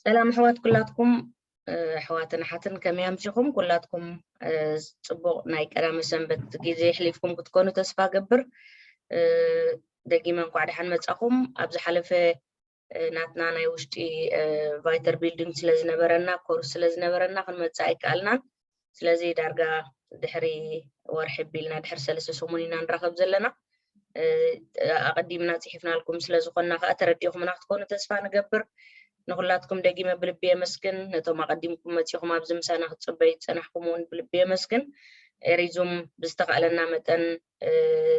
ሰላም ኣሕዋት ኩላትኩም፣ ኣሕዋትን ኣሓትን ከመይ ኣምሲኹም? ኩላትኩም ጽቡቕ ናይ ቀዳመ ሰንበት ግዜ ኣሕሊፍኩም ክትኮኑ ተስፋ ገብር። ደጊመ እንኳዕ ደሓን መጻኹም። ኣብ ዝሓለፈ ናትና ናይ ውሽጢ ቫይተር ቢልዲንግ ስለ ዝነበረና፣ ኮርስ ስለ ዝነበረና ክንመጽእ ኣይከኣልናን። ስለዚ ዳርጋ ድሕሪ ወርሒ ቢልና ድሕሪ ሰለስተ ሰሙን ኢና ንራኸብ ዘለና። ኣቐዲምና ጽሒፍናልኩም ስለ ዝኾንና ከኣ ተረዲእኹምና ክትኮኑ ተስፋ ንገብር። ንኹላትኩም ደጊመ ብልቢ የመስግን። ነቶም ኣቐዲምኩም መጺኹም ኣብዚ ምሳና ክትጽበዩ ዝጸናሕኩም እውን ብልቢ የመስግን። ኤሪዙም ብዝተኻእለና መጠን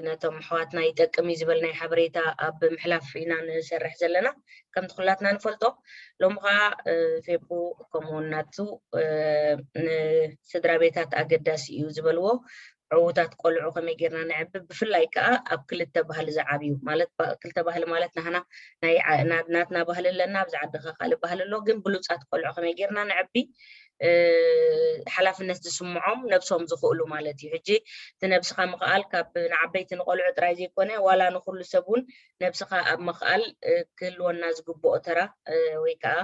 ነቶም ኣሕዋትና ይጠቅም እዩ ዝበልናዮ ሓበሬታ ኣብ ምሕላፍ ኢና ንሰርሕ ዘለና። ከምቲ ኩላትና ንፈልጦ ሎሚ ከዓ ፌቡ ከምኡውን ናቱ ንስድራ ቤታት ኣገዳሲ እዩ ዝበልዎ ዕዉታት ቆልዑ ከመይ ጌርና ነዕቢ፣ ብፍላይ ከዓ ኣብ ክልተ ባህሊ ዝዓብዩ ማለት ክልተ ባህሊ ማለት ናህና ናይ ናትና ባህሊ ኣለና፣ ኣብዚ ዓዲ ከዓ ካልእ ባህሊ ኣሎ። ግን ብሉፃት ቆልዑ ከመይ ጌርና ነዕቢ ሓላፍነት ዝስምዖም ነብሶም ዝኽእሉ ማለት እዩ። ሕጂ እቲ ነብስኻ ምኽኣል ካብ ንዓበይቲ ንቆልዑ ጥራይ ዘይኮነ ዋላ ንኩሉ ሰብ እውን ነብስኻ ኣብ ምኽኣል ክህልወና ዝግብኦ ተራ ወይ ከዓ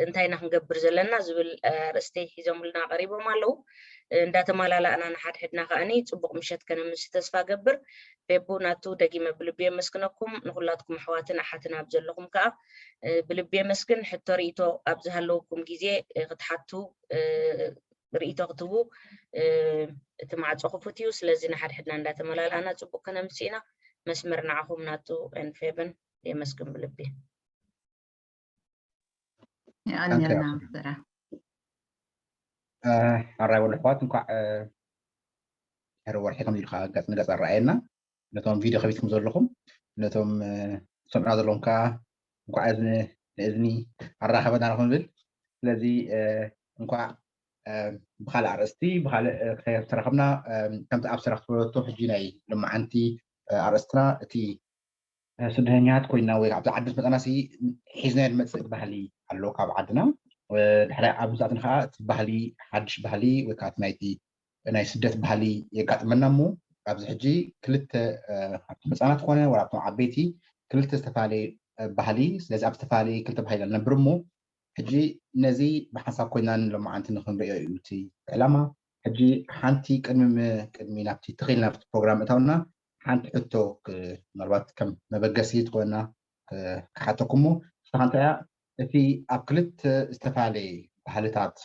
እንታይ ኢና ክንገብር ዘለና ዝብል ኣርእስቲ ሒዞምልና ቀሪቦም ኣለዉ። እንዳተመላላእና ንሓድሕድና ከዓኒ ፅቡቕ ምሸት ከነምሲ ተስፋ ገብር። ፌቡ ናቱ ደጊመ ብልቢ የመስግነኩም። ንኹላትኩም ኣሕዋትን ኣሓትን ኣብ ዘለኹም ከዓ ብልቢ የመስግን። ሕቶ ርእይቶ ኣብ ዝሃለውኩም ግዜ ክትሓቱ ርእይቶ ክትቡ እቲ ማዕፆ ክፉት እዩ። ስለዚ ንሓድሕድና እንዳተመላላእና ፅቡቅ ከነምፅእ ኢና። መስመር ንዓኹም ናቱ ኤንፌብን የመስግን ብልቢ። የቐንየልና። ኣራይ ወሉ ኣሕዋት እንኳዕ ድሕሪ ወርሒ ከምዚ ኢልካ ገፅ ንገፅ ኣረኣየና። ነቶም ቪድዮ ከፊትኩም ዘለኹም ነቶም ሰምዑና ዘለኹም ከዓ እንኳዕ እዝኒ ንእዝኒ ኣራኸበና ንኽንብል። ስለዚ እንኳዕ ብካልእ ኣርእስቲ ብካልእ ተራኸብና። ከምቲ ኣብ ስራሕ ዝበለቶ ሕጂ ናይ ልማዓንቲ ኣርእስትና እቲ ስደተኛታት ኮይና ወይ ኣብዛ ዓዲ ምስ መፃና ሲ ሒዝናዮ ንመፅእ ባህሊ ኣሎ ካብ ዓድና። ድሕሪ ኣብ ምስኣትን ከዓ እቲ ባህሊ ሓድሽ ባህሊ ወይ ከዓ ናይቲ ናይ ስደት ባህሊ የጋጥመና እሞ ኣብዚ ሕጂ ክልተ ኣብቲ ህፃናት ኮነ ወላ ኣብቶም ዓበይቲ ክልተ ዝተፈላለየ ባህሊ። ስለዚ ኣብ ዝተፈላለየ ክልተ ባህሊ ኢና ንነብር እሞ ሕጂ ነዚ ብሓንሳብ ኮይና ንሎማዓንቲ ንክንሪኦ እዩ እቲ ዕላማ። ሕጂ ሓንቲ ቅድሚ ቅድሚ ናብቲ ተኺል ናብቲ ፕሮግራም እታውና ሓንቲ ሕቶ ምናልባት ከም መበገሲ ትኮና ክሓተኩም እሞ ንስኻ እንታይ እያ እቲ ኣብ ክልተ ዝተፈላለየ ባህልታት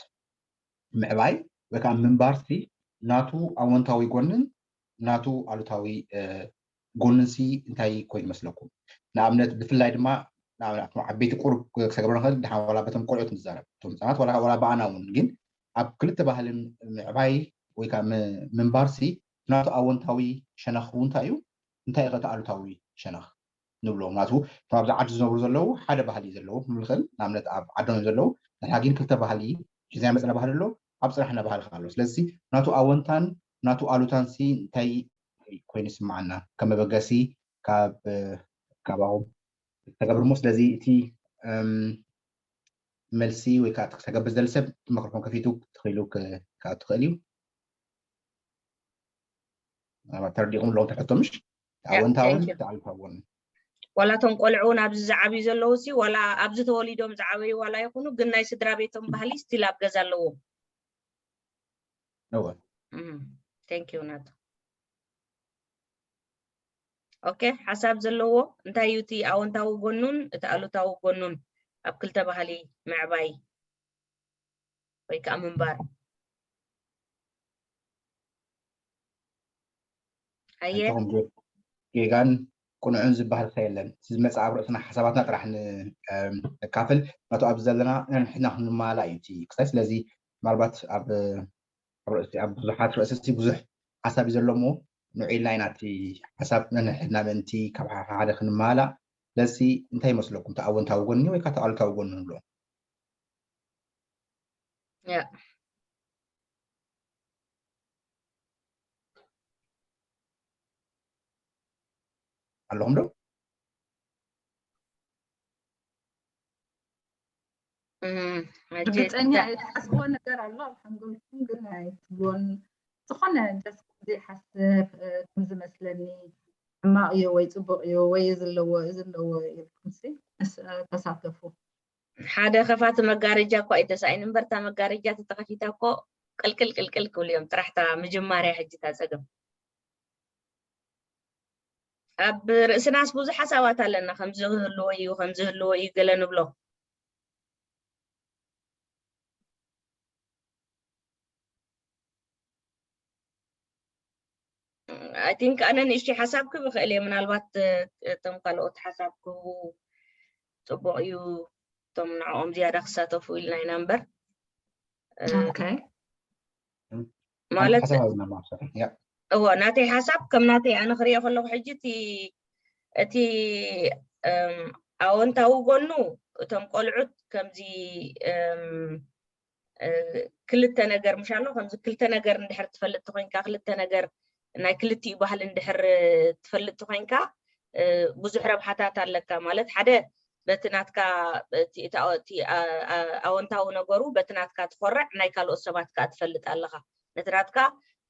ምዕባይ ወይ ከዓ ምንባርሲ ናቱ ኣወንታዊ ጎንን ናቱ ኣሉታዊ ጎንንሲ እንታይ ኮይኑ ይመስለኩም? ንኣብነት ብፍላይ ድማ ንኣብነት ዓበይቲ ቁሩብ ክሰገብረ ንኽእል ድሓን ዋላ በቶም ቆልዑት ንዛረብ እቶም ህፃናት ዋላ ዋላ ብኣና እውን ግን ኣብ ክልተ ባህልን ምዕባይ ወይ ከዓ ምንባርሲ ናቱ ኣወንታዊ ሸነኽ እውን እንታይ እዩ? እንታይ ከ ኣሉታዊ ሸነኽ ንብሎ? ምክንያቱ እቶም ኣብዚ ዓዲ ዝነብሩ ዘለዉ ሓደ ባህሊ እዩ ዘለዉ ክንብል ንኽእል። ንኣብነት ኣብ ዓዶም እዮም ዘለዉ። ንሕና ግን ክልተ ባህሊ ሒዝና መፅና ባህሊ ኣሎ፣ ኣብ ፅናሕና ባህሊ ከ ኣሎ። ስለዚ ናቱ ኣወንታን ናቱ ኣሉታን ሲ እንታይ ኮይኑ ይስምዓና ከም መበገሲ ካብ ካባኹም ተገብር እሞ ስለዚ እቲ መልሲ ወይ ከዓ ተገብር ዝደሊ ሰብ ማክሮፎን ከፊቱ ተኽኢሉ ክኣቱ ክእል እዩ። ተረዲእኩም ኣለኹም ተሕቶ ምሽ ኣወንታውን ተኣልታውን ዋላ እቶም ቆልዑ እውን ኣብዚ ዝዓብዩ ዘለዉ ሲ ዋላ ኣብዚ ተወሊዶም ዝዓበዩ ዋላ ይኹኑ ግን ናይ ስድራ ቤቶም ባህሊ ስቲል ኣብ ገዛ ኣለዎም። እወ ቴንክ ዩ ናቱ። ኦኬ ሓሳብ ዘለዎ እንታይ እዩ እቲ ኣወንታዊ ጎኑን እቲ ኣሉታዊ ጎኑን ኣብ ክልተ ባህሊ ምዕባይ ወይ ከዓ ምንባር? ኣየ ጌጋን ቅኑዕን ዝበሃል ከ የለን። እቲ ዝመፅእ ኣብ ርእስና ሓሳባትና ጥራሕ ንካፍል ናቱ ኣብዚ ዘለና ነንሕድና ክንመላእ እዩ እቲ ክስታይ። ስለዚ ምናልባት ኣብ ኣብ ርእሲ ኣብ ብዙሓት ርእሲ ብዙሕ ሓሳብ እዩ ዘሎ እሞ ንዑ ኢልና ኢና እቲ ሓሳብ ነንሕድና ምእንቲ ካብ ሓደ ክንመሃላ ለሲ እንታይ ይመስለኩም? እቲ ኣወንታዊ ጎኒ ወይ ከዓ ኣሉታዊ ጎኒ ንብሎ? ኣለኹም ዶ? ርግፀኛ እየ ትሓስቦ ነገር ኣሎ ኣብ ሓንጎልኩም ግን ኣይትብሎን። ዝኾነ ደስ ዘይሓስብ ከም ዝመስለኒ ሕማቕ እዩ ወይ ፅቡቕ እዩ ወይ እዚ ኣለዎ እዚ ኣለዎ ኢልኩም ሲ ተሳተፉ። ሓደ ከፋቲ መጋረጃ እኳ እዩ ተሳኢኑ እምበር፣ እታ መጋረጃ ተተኸፊታ እኮ ቅልቅል ቅልቅል ክብሉ እዮም። ጥራሕ እታ ምጅማርያ ሕጂ እታ ጸገም። ኣብ ርእስናስ ብዙሕ ሓሳባት ኣለና፣ ከምዚ ክህልዎ እዩ፣ ከምዚ ህልዎ እዩ ገለ ንብሎ። I think ኣነ ንእሽተይ ሓሳብ ክብ እኽእል እየ። ምናልባት፣ እ፣ እቶም ካልኦት ሓሳብ ክህቡ ጽቡቕ እዩ። እቶም ንዕኦም ዝያዳ ክሳተፉ ኢልና ኢና እምበር። እ፣ Okay. ማለት ሓሳብ ኣለና ማብሰር። ያ። እዎ፣ ናተይ ሓሳብ ከም ናተይ ኣነ ክሪኦ ከለኹ ሕጂ እቲ፣ እቲ፣ እም፣ ኣወንታዊ ጎኑ እቶም ቆልዑት ከምዚ፣ እም፣ እ፣ ክልተ ነገር ምሽ ኣሎ። ከምዚ ክልተ ነገር እንድሕር ትፈልጥ ተኾይንካ፣ ክልተ ነገር ናይ ክልቲኡ ባህሊ እንድሕር ትፈልጥ ተኾይንካ፣ እ፣ ብዙሕ ረብሓታት ኣለካ። ማለት ሓደ በቲ ናትካ፣ እቲ፣ እቲ፣ እቲ፣ ኣ-፣ ኣ-፣ ኣወንታዊ ነገሩ በቲ ናትካ ትኾርዕ፣ ናይ ካልኦት ሰባት ከኣ ትፈልጥ ኣለኻ። ነቲ ናትካ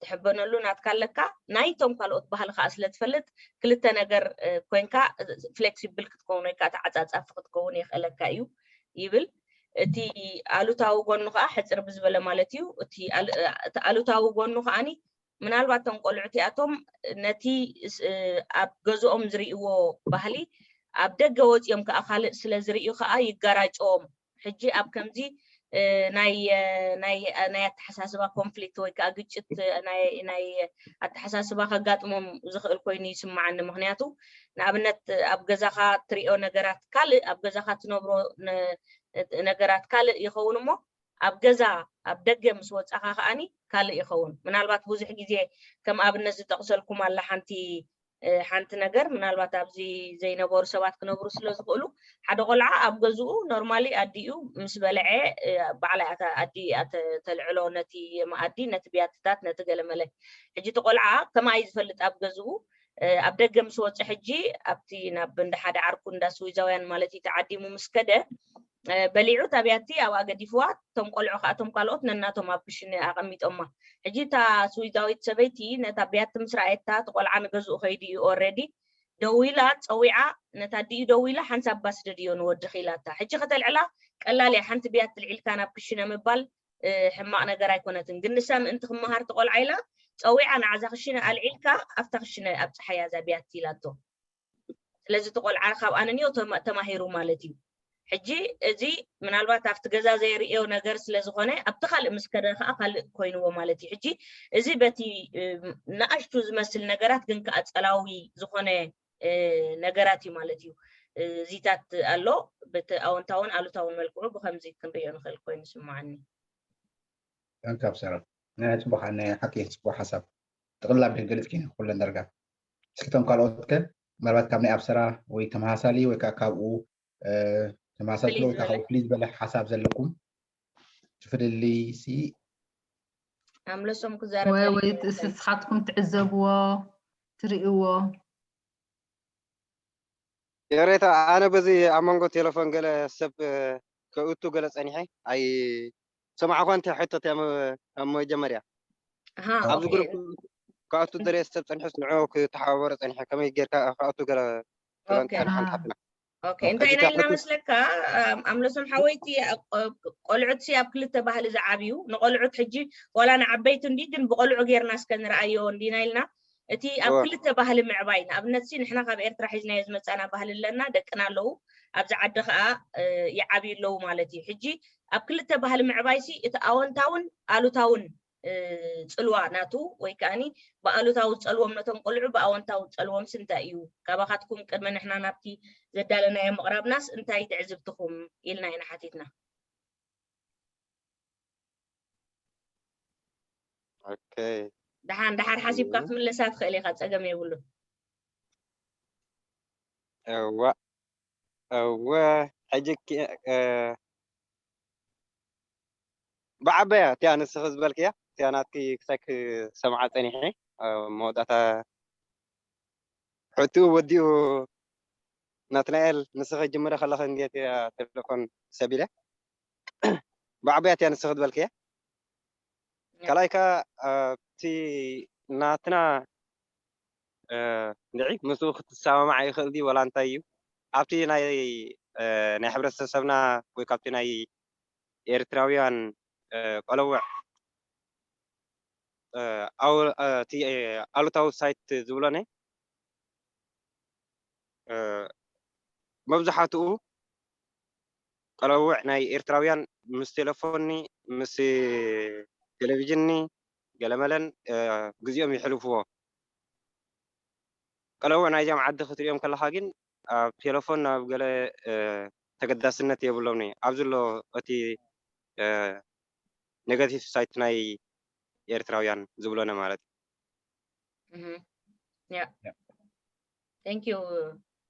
ትሕበነሉ ናትካ ኣለካ፣ ናይቶም ካልኦት ባህሊ ከኣ ስለ ትፈልጥ ክልተ ነገር፣ እ፣ ኮይንካ፣ እ፣ ፍሌክሲብል ክትከውን ወይ ከኣ ተዓጻጻፊ ክትከውን የኽእለካ እዩ ይብል። እቲ ኣሉታዊ ጎኑ ከኣ ሕጽር ብዝበለ ማለት እዩ። እቲ ኣል-፣ እ፣ እቲ ኣሉታዊ ጎኑ ከኣኒ ምናልባት እቶም ቆልዑ እቲኣቶም ነቲ ስ-፣ እ፣ ኣብ ገዝኦም ዝርእይዎ ባህሊ ኣብ ደገ ወጺኦም ከኣ ካልእ ስለ ዝርእዩ ከኣ ይጋራጨዎም። ሕጂ ኣብ ከምዚ፣ እ፣ ናይ፣ እ፣ ናይ፣ እ፣ ናይ ኣተሓሳስባ ኮንፍሊክት ወይ ከኣ ግጭት፣ እ፣ ናይ፣ ናይ ኣተሓሳስባ ከጋጥሞም ዝኽእል ኮይኑ ይስምዓኒ። ምኽንያቱ ንኣብነት ኣብ ገዛኻ ትሪኦ ነገራት ካልእ፣ ኣብ ገዛኻ ትነብሮ ነ-፣ ነገራት ካልእ ይኸውን እሞ ኣብ ገዛ፣ ኣብ ደገ ምስ ወጻኻ ከኣኒ ካልእ ይኸውን። ምናልባት ብዙሕ ግዜ ከም ኣብነት ዝጠቕሰልኩም ኣላ ሓንቲ፣ እ፣ ሓንቲ ነገር ምናልባት ኣብዚ ዘይነበሩ ሰባት ክነብሩ ስለ ዝኽእሉ ሓደ ቆልዓ ኣብ ገዝኡ ኖርማሊ ኣዲኡ ምስ በልዐ፣ እ፣ ባዕላ እያ ኣታ-፣ ኣዲ እያ ተ-፣ ተልዕሎ ነቲ መኣዲ፣ ነቲ ብያትታት፣ ነቲ ገለመለ። ሕጂ እቲ ቆልዓ ከማይ ዝፈልጥ ኣብ ገዝኡ፣ እ፣ ኣብ ደገ ምስ ወጸ ሕጂ ኣብቲ ናብ እንዳ ሓደ ዓርኩ እንዳ ስዊዛውያን ማለት እዩ ተዓዲሙ ምስ ከደ፣ እ፣ በሊዑ እታ ብያቲ ኣብኣ ገዲፍዋ፣ እቶም ቆልዑ ከኣ እቶም ካልኦት ነናቶም ኣብ ክሽነ ኣቐሚጦማ። ሕጂ እታ ስዊዛዊት ሰበይቲ ነታ ብያቲ ምስ ረኣየታ፣ እቲ ቆልዓ ንገዝኡ ከይዱ እዩ ኦልሬዲ፣ ደዊላ ጸዊዓ፣ ነታ ኣዲኡ ደዊላ፣ "ሓንሳብ እባ ስደድዮ ንወድኺ" ኢላታ። ሕጂ ከተልዕላ ቀላል እያ፣ ሓንቲ ብያቲ ኣልዒልካ ናብ ክሽነ ምባል፣ እ፣ ሕማቕ ነገር ኣይኮነትን። ግን ንሳ ምእንቲ ክመሃር እቲ ቆልዓ ኢላ ጸዊዓ፣ "ንዓዛ ክሽነ ኣልዒልካ ኣብታ ክሽነ ኣብጽሓያ እዛ ብያቲ" ኢላቶ። ስለዚ እቲ ቆልዓ ካብኣ ንንዮ ተማ-፣ ተማሂሩ ማለት እዩ። ሕጂ እዚ ምናልባት ኣብቲ ገዛ ዘይርእዮ ነገር ስለ ዝኾነ ኣብቲ ካልእ ምስ ከደ ከኣ ካልእ ኮይንዎ ማለት እዩ። ሕጂ እዚ በቲ፣ እ፣ ንኣሽቱ ዝመስል ነገራት ግን ከኣ ጸላዊ ዝኾነ፣ እ፣ ነገራት እዩ ማለት እዩ። እ፣ እዚታት ኣሎ፣ በቲ ኣወንታውን ኣሉታውን መልክዑ ብኸምዚ ክንርእዮ ንኽእል ኮይኑ ይስምዓኒ። Thank you ኣብሰራ። ናይ ጽቡቕ፣ ናይ ሓቂ ጽቡቕ ሓሳብ። ጥቕላል ኣቢልኪ ገሊጽኪ ኩለን ደረጃ። እስኪ እቶም ካልኦት ከ ምናልባት ካብ ናይ ኣብሰራ ወይ ተመሳሳሊ ወይ ከኣ ካብኡ፣ እ፣ ተመሳሳሊ ፍልይ ወይ ከኣ ዝበለ። ካብኡ ፍልይ ዝበለ ሓሳብ ዘለኩም ፍልልይ ሲ ኣምለሶም ክዛረብ ወይ ደሊኹ ወይ ይመስለኒ። ንስኻትኩም ትዕዘብዎ ትርእይዎ። የሬታ፣ ኣነ በዚ ኣብ መንጎ ቴሌፎን ገለ ሰብ፣ እ፣ ከእቱ ገለ ጸኒሐ ኣይሰማዕኳን። እንታይ ሕቶ እያ መ-፣ ኣብ መጀመርያ ኣሃ፣ ኣብዚ ኦኬ። ግሩፕ ከእቱ ደልየ ሰብ ጸኒሐስ ንዑ ክተሓባበሮ ጸኒሐ። ከመይ ጌርካ ከእቱ ገለ ትብለን ኦኬ። ከነ ሓንቲ ኣሃ። ሓፍትና። ኦኬ፣ ሕጂ እንታይ ኢና እታ ኢልና ሕቶ መስለካ? ኣም-፣ ኣምለሶም ሓወይቲ፣ ኣ-፣ ቆ-፣ ቆልዑት ሲ ኣብ ክልተ ባህሊ ዝዓብዩ፣ ንቆልዑት ሕጂ ዋላ ንዓበይቲ እንዲ ግን ብቆልዑ ጌርና እስከ ንርኣዮ እንዲና ኢልና፣ እቲ ኣብ እወ። ክልተ ባህሊ ምዕባይ፣ ንኣብነት ሲ ንሕና ካብ ኤርትራ ሒዝናዮ ዝመጻና ባህሊ ኣለና፣ ደቅና ኣለዉ፣ ኣብዚ ዓዲ ከኣ፣ እ፣ ይዓብዩ ኣለዉ ማለት እዩ። ሕጂ ኣብ ክልተ ባህሊ ምዕባይ ሲ እቲ ኣወንታውን ኣሉታውን፣ እ፣ ጽልዋ ናቱ ወይ ከኣኒ ብኣሉታዊ ዝጸልዎም ነቶም ቆልዑ ብኣወንታዊ ዝጸልዎም ሲ እንታይ እዩ? ካባኻትኩም ቅድሚ ንሕና ናብቲ ዘዳለናዮ ምቕራብናስ እንታይ ትዕዝብትኹም ኢልና ኢና ሓቲትና። ኦኬ። ደሓን፣ ደሓር ሓሲብካ እም። ክትምልሳ ትኽእል ኢኻ፣ ጸገም የብሉን። እወ፣ እወ፣ ሕጂ ኪ-፣ እ፣ ብዓበያ እቲኣ ንስኺ ዝበልክያ፣ እቲኣ ናትኪ ክሳይ ክሰምዓ ጸኒሐ፣ እ፣ መወዳእታ ሕትኡ ወዲኡ ናትናኤል፣ ንስኺ ጅምረ ከለኺ እንዴት እያ ቴሌፎን ሰቢለ? ብዓበያ እቲኣ ንስኺ ዝበልክያ። ካልኣይ ከኣ፣ ኣብቲ ናትና፣ እ፣ እንድዒ ምስኡ ክትሰማማዕ ይኽእል ድዩ ወላ እንታይ እዩ? ኣብቲ ናይ ናይ ሕብረተሰብና ወይ ካብቲ ናይ ኤርትራውያን ቀለውዕ እቲ ኣሉታዊ ሳይት ዝብሎኒ መብዛሕትኡ ቀለውዕ ናይ ኤርትራውያን ምስ ቴሌፎኒ ምስ ቴሌቪዥኒ ገለመለን ግዜኦም ይሕልፍዎ። ቀለውዕ ናይዚኦም ዓዲ ክትሪኦም ከለኻ ግን ኣብ ቴሌፎን ናብ ገለ ተገዳስነት የብሎምን። ኣብዚ ኣሎ እቲ ኔጋቲቭ ሳይት ናይ ኤርትራውያን ዝብሎነ ማለት ያ thank you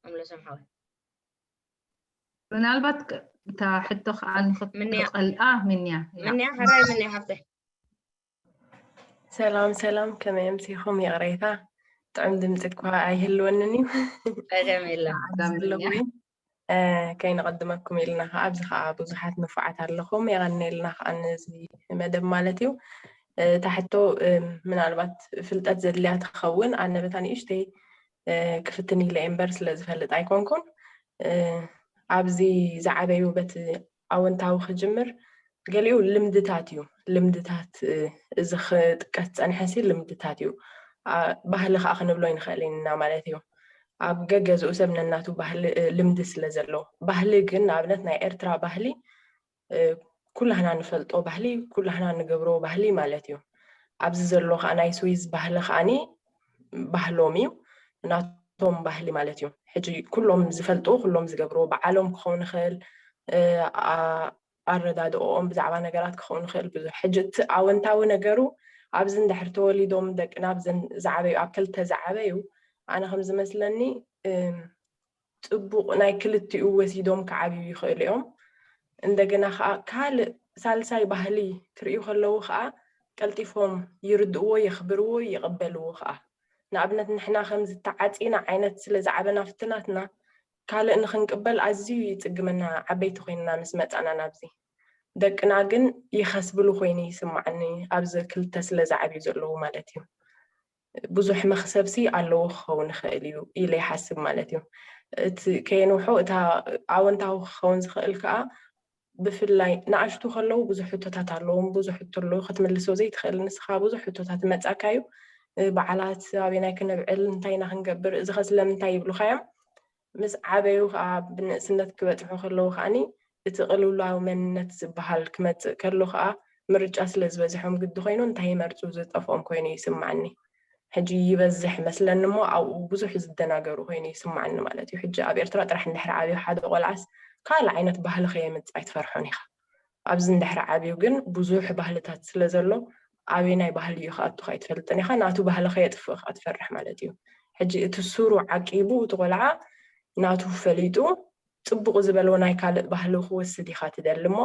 ኣምለሰም ሓወይ ምናልባት እታ ሕቶ ከዓ ንክትቀልኣ ምንያ ምንያ ሕራይ ምንያ ሓፍተይ ሰላም ሰላም ከመይ ኣምሲኹም ይቕሬታ ጥዑም ድምፂ እኳ ኣይህልወንን እዩ ቀደም የለን ኣለኹ ከይንቐድመኩም ኢልና ከዓ ኣብዚ ከዓ ብዙሓት ንፉዓት ኣለኹም የቐንየልና ከዓ ነዚ መደብ ማለት እዩ እታ ሕቶ ምናልባት ፍልጠት ዘድልያ ትኸውን ኣነ በታ ንእሽተይ ክፍትን ኢለ እምበር ስለ ዝፈልጥ ኣይኮንኩን ኣብዚ ዝዓበዩ በቲ ኣወንታዊ ክጅምር ገሊኡ ልምድታት እዩ ልምድታት እዚ ክጥቀስ ፀንሐሲ ልምድታት እዩ ባህሊ ከዓ ክንብሎ ይንኽእል ኢና ማለት እዩ ኣብ ገገዝኡ ሰብ ነናቱ ባህሊ ልምዲ ስለ ዘለዎ ባህሊ ግን ንኣብነት ናይ ኤርትራ ባህሊ ኩላህና ንፈልጦ ባህሊ ኩላህና ንገብሮ ባህሊ ማለት እዩ ኣብዚ ዘሎ ከዓ ናይ ስዊዝ ባህሊ ከዓኒ ባህሎም እዩ ናቶም ባህሊ ማለት እዩ ሕጂ ኩሎም ዝፈልጡ ኩሎም ዝገብርዎ በዓሎም ክኸውን ይኽእል ኣረዳድኦም ብዛዕባ ነገራት ክኸውን ይኽእል ብዙሕ ሕጂ እቲ ኣወንታዊ ነገሩ ኣብዚ እንድሕር ተወሊዶም ደቅና ኣብዘን ዝዓበዩ ኣብ ክልተ ዝዓበዩ ኣነ ከም ዝመስለኒ ፅቡቕ ናይ ክልቲኡ ወሲዶም ክዓብዩ ይኽእሉ እዮም እንደገና ከዓ ካልእ ሳልሳይ ባህሊ ክርእዩ ከለዉ ከዓ ቀልጢፎም ይርድእዎ የኽብርዎ ይቕበልዎ ከዓ ንኣብነት ንሕና ከም ዝተዓፂና ዓይነት ስለ ዝዓበና ፍትናትና ካልእ ንክንቅበል ኣዝዩ ይፅግመና ዓበይቲ ኮይንና ምስ መፃና ናብዚ ደቅና ግን ይኸስብሉ ኮይኑ ይስማዓኒ ኣብዚ ክልተ ስለ ዝዓብዩ ዘለዉ ማለት እዩ ብዙሕ መክሰብሲ ኣለዎ ክኸውን ይኽእል እዩ ኢለ ይሓስብ ማለት እዩ እቲ ከየንውሖ እታ ኣወንታዊ ክኸውን ዝኽእል ከዓ ብፍላይ ንኣሽቱ ከለዉ ብዙሕ ሕቶታት ኣለዎም ብዙሕ ሕቶ ኣለዉ ክትምልሶ ዘይትኽእል ንስኻ ብዙሕ ሕቶታት መፃካ እዩ በዓላት ኣበናይ ክነብዕል እንታይ ኢና ክንገብር እዚ ከ ስለምንታይ ይብሉካ እዮም ምስ ዓበዩ ከዓ ብንእስነት ክበፅሑ ከለዉ ከዓኒ እቲ ቅልውላዊ መንነት ዝበሃል ክመፅእ ከሎ ከዓ ምርጫ ስለ ዝበዝሖም ግዲ ኮይኑ እንታይ ይመርፁ ዝጠፍኦም ኮይኑ ይስማዓኒ ሕጂ ይበዝሕ መስለኒ እሞ ኣብኡ ብዙሕ ዝደናገሩ ኮይኑ ይስማዓኒ ማለት እዩ ሕጂ ኣብ ኤርትራ ጥራሕ እንድሕር ዓብዩ ሓደ ቆልዓስ ካልእ ዓይነት ባህሊ ከየምፅእ ኣይትፈርሖን ኢኻ ኣብዚ እንድሕር ዓብዩ ግን ብዙሕ ባህልታት ስለ ዘሎ ኣበይ ናይ ባህሊ እዩ ክኣቱ ከይትፈልጥን ኢኻ ናቱ ባህሊ ከየጥፍእ ከዓ ትፈርሕ ማለት እዩ ሕጂ እቲ ሱሩ ዓቂቡ እቲ ቆልዓ ናቱ ፈሊጡ ፅቡቕ ዝበሎ ናይ ካልእ ባህሊ ክወስድ ኢኻ ትደሊ እሞ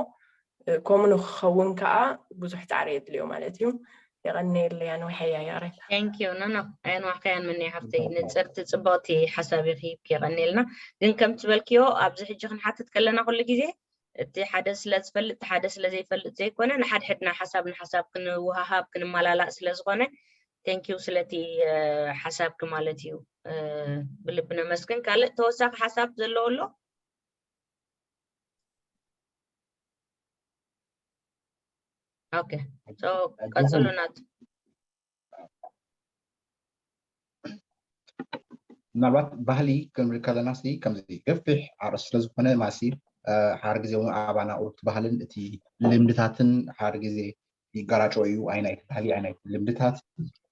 ከምኡ ንክኸውን ከዓ ብዙሕ ፃዕሪ የድልዮ ማለት እዩ የቐነየለያ ንውሐያ ይቕሬታ thank you no no ኣየንዋሕካያን ምኒ ሓፍተይ ንፅርቲ ፅብቕቲ ሓሳብ ኢኺ የቐነየልና ግን ከም ትበልክዮ ኣብዚ ሕጂ ክንሓትት ከለና ኩሉ ግዜ እቲ ሓደ ስለ ዝፈልጥ እቲ ሓደ ስለ ዘይፈልጥ ዘይኮነ ንሓድሕድና ሓሳብ ንሓሳብ ክንወሃሃብ ክንመላላእ ስለ ዝኾነ thank you ስለቲ ሓሳብኪ ማለት እዩ ብልቢ ነመስግን ካልእ ተወሳኺ ሓሳብ ዘለዎ ኣሎ okay so ቀፅሉ ናቱ ምናልባት ባህሊ ክንብል ከለና ሲ ከምዚ ገፊሕ ኣርእስቲ ስለዝኮነ ማሲ ሓደ ግዜ እውን ኣባና እቲ ባህልን እቲ ልምድታትን ሓደ ግዜ ይጋራጨው እዩ ኣይናይቲ ባህሊ ኣይናይቲ ልምድታት